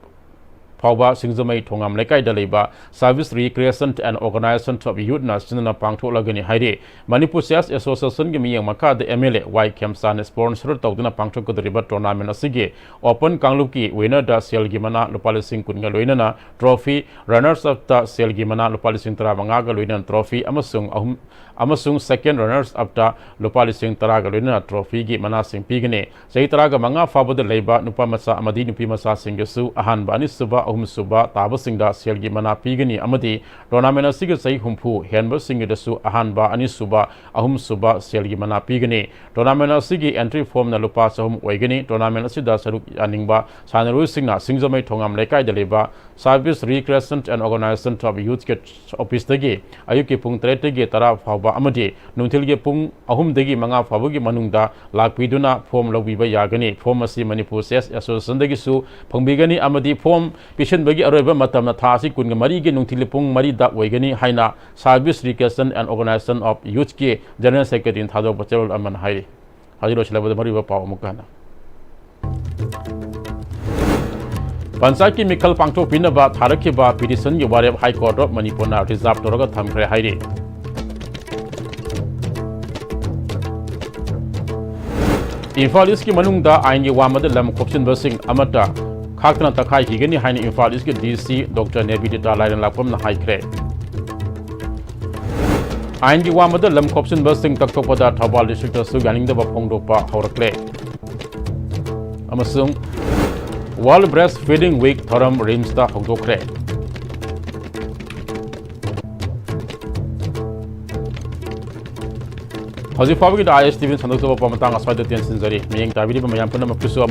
ꯐꯥꯎꯕ ꯁꯤꯡꯖꯃꯩ ꯊꯣꯉꯥꯝ ꯂꯩꯀꯥꯏꯗ ꯂꯩꯕ Service Recreation and Organization of Youth ꯅ ꯁꯤꯟꯗꯨꯅ ꯄꯥꯡꯊꯣꯛꯂꯒꯅꯤ ꯍꯥꯏꯔꯤ꯫ ꯃꯅꯤꯄꯨꯔ Chess Association ꯒꯤ ꯃꯤꯠꯌꯦꯡ ꯃꯈꯥꯗ M L A Y ꯈꯦꯝꯆꯥꯟꯅ sponsor ꯇꯧꯗꯨꯅ ꯄꯥꯡꯊꯣꯛꯀꯗꯧꯔꯤꯕ tournament ꯑꯁꯤꯒꯤ Open ꯀꯥꯡꯂꯨꯞꯀꯤ winner ꯗ ꯁꯦꯜꯒꯤ ꯃꯅꯥ ꯂꯨꯄꯥ ꯂꯤꯁꯤꯡ ꯀꯨꯟꯒ ꯂꯣꯏꯅꯅ trophy, runners up ꯇ ꯁꯦꯜꯒꯤ ꯃꯅꯥ ꯂꯨꯄꯥ ꯂꯤꯁꯤꯡ ꯇꯔꯥꯃꯉꯥꯒ ꯂꯣꯏꯅꯅ trophy ꯑꯃꯁꯨꯡ ꯑꯍꯨꯝ, ꯑꯃꯁꯨꯡ second runners up ꯇ ꯂꯨꯄꯥ ꯂꯤꯁꯤꯡ ꯇꯔꯥꯒ ꯂꯣꯏꯅꯅ trophy ꯒꯤ ꯃꯅꯥꯁꯤꯡ ꯄꯤꯒꯅꯤ꯫ ꯆꯍꯤ ꯇꯔꯥꯒ ꯃꯉꯥ ꯐꯥꯎꯕꯗ ꯂꯩꯕ ꯅꯨꯄꯥ ꯃꯆꯥ ꯑꯃꯗꯤ ꯅꯨꯄꯤ ꯃꯆꯥꯁꯤꯡꯒꯤꯁꯨ ꯑꯍꯥꯟꯕ, ꯑꯅꯤꯁꯨꯕ, ꯑꯍꯨꯝꯁꯨꯕ ꯇꯥꯕꯁꯤꯡꯗ ꯁꯦꯜꯒꯤ ꯃꯅꯥ ꯄꯤꯒꯅꯤ ꯑꯃꯗꯤ tournament ꯑꯁꯤꯒꯤ ꯆꯍꯤ ꯍꯨꯝꯐꯨ ꯍꯦꯟꯕꯁꯤꯡꯒꯤꯗꯁꯨ ꯑꯍꯥꯟꯕ, ꯑꯅꯤꯁꯨꯕ, ꯑꯍꯨꯝꯁꯨꯕ ꯁꯦꯜꯒꯤ ꯃꯅꯥ ꯄꯤꯒꯅꯤ꯫ Tournament ꯑꯁꯤꯒꯤ entry form ꯅ ꯂꯨꯄꯥ ꯆꯍꯨꯝ ꯑꯣꯏꯒꯅꯤ꯫ Tournament ꯑꯁꯤꯗ ꯁꯔꯨꯛ ꯌꯥꯅꯤꯡꯕ ꯁꯥꯟꯅꯔꯣꯏꯁꯤꯡꯅ ꯁꯤꯡꯖꯃꯩ ꯊꯣꯉꯥꯝ ꯂꯩꯀꯥꯏꯗ ꯂꯩꯕ Service Recreation and Organization of Youth ꯀꯤ office ꯇꯒꯤ ꯑꯌꯨꯛꯀꯤ ꯄꯨꯡ ꯇꯔꯦꯠꯇꯒꯤ ꯇꯔꯥ ꯐꯥꯎꯕ ꯑꯃꯗꯤ ꯅꯨꯡꯊꯤꯜꯒꯤ ꯄꯨꯡ ꯑꯍꯨꯝꯗꯒꯤ ꯃꯉꯥ ꯐꯥꯎꯕꯒꯤ ꯃꯅꯨꯡꯗ ꯂꯥꯛꯄꯤꯗꯨꯅ form ꯂꯧꯕꯤꯕ ꯌꯥꯒꯅꯤ꯫ Form ꯑꯁꯤ ꯃꯅꯤꯄꯨꯔ Chess Association ꯗꯒꯤꯁꯨ ꯐꯪꯕꯤꯒꯅꯤ ꯑꯃꯗꯤ form ꯄꯤꯁꯤꯟꯕꯒꯤ ꯑꯔꯣꯏꯕ ꯃꯇꯝꯅ ꯊꯥ ꯑꯁꯤ ꯀꯨꯟꯒ ꯃꯔꯤꯒꯤ ꯅꯨꯡꯊꯤꯜ ꯄꯨꯡ ꯃꯔꯤꯗ ꯑꯣꯏꯒꯅꯤ ꯍꯥꯏꯅ Service Recreation and Organization of Youth ꯀꯤ General Secretary ꯅ ꯊꯥꯗꯣꯛꯄ ꯆꯦꯔꯣꯜ ꯑꯃꯅ ꯍꯥꯏꯔꯤ꯫ ꯍꯧꯖꯤꯛ ꯂꯣꯏꯁꯤꯜꯂꯕꯗ ꯃꯔꯨꯑꯣꯏꯕ ꯄꯥꯎ ꯑꯃꯨꯛꯀ ꯍꯟꯅ꯫ ꯄꯟꯆꯥꯌꯠꯀꯤ ꯃꯤꯈꯜ ꯄꯥꯡꯊꯣꯛꯄꯤꯅꯕ ꯊꯥꯔꯛꯈꯤꯕ petition ꯒꯤ ꯋꯥꯔꯦꯞ High Court of ꯃꯅꯤꯄꯨꯔꯅ reserve ꯇꯧꯔꯒ ꯊꯝꯈ꯭ꯔꯦ ꯍꯥꯏꯔꯤ꯫ ꯏꯝꯐꯥꯜ East ꯀꯤ ꯃꯅꯨꯡꯗ ꯑꯥꯏꯟꯒꯤ ꯋꯥꯡꯃꯗ ꯂꯝ ꯈꯣꯞꯆꯤꯟꯕꯁꯤꯡ ꯑꯃꯠꯇ ꯈꯥꯛꯇꯅ ꯇꯛꯈꯥꯏꯈꯤꯒꯅꯤ ꯍꯥꯏꯅ ꯏꯝꯐꯥꯜ East ꯀꯤ D C Doctor ꯅꯦꯕꯤꯗꯤꯇꯥ ꯂꯥꯏꯔꯦꯟꯂꯥꯛꯄꯝꯅ ꯍꯥꯏꯈ꯭ꯔꯦ꯫ ꯑꯥꯏꯟꯒꯤ ꯋꯥꯡꯃꯗ ꯂꯝ ꯈꯣꯞꯆꯤꯟꯕꯁꯤꯡ ꯇꯛꯊꯣꯛꯄꯗ ꯊꯧꯕꯥꯜ district ꯇꯁꯨ ꯌꯥꯅꯤꯡꯗꯕ ꯐꯣꯡꯗꯣꯛꯄ ꯍꯧꯔꯛꯂꯦ꯫ ꯑꯃꯁꯨꯡ World Breastfeeding Week ꯊꯧꯔꯝ RIMS ꯇ ꯍꯧꯗꯣꯛꯈ꯭ꯔꯦ꯫ ꯍꯧꯖꯤꯛ ꯐꯥꯎꯕꯒꯤꯗꯤ I S T V ꯅ ꯁꯟꯗꯣꯛꯆꯕ ꯄꯥꯎ ꯃꯇꯥꯡ ꯑꯁ꯭ꯋꯥꯏꯗ ꯇꯦꯟꯁꯤꯟꯖꯔꯤ꯫ ꯃꯤꯠꯌꯦꯡ ꯇꯥꯕꯤꯔꯤꯕ ꯃꯌꯥꯝ ꯄꯨꯝꯅꯃꯛꯀꯤꯁꯨ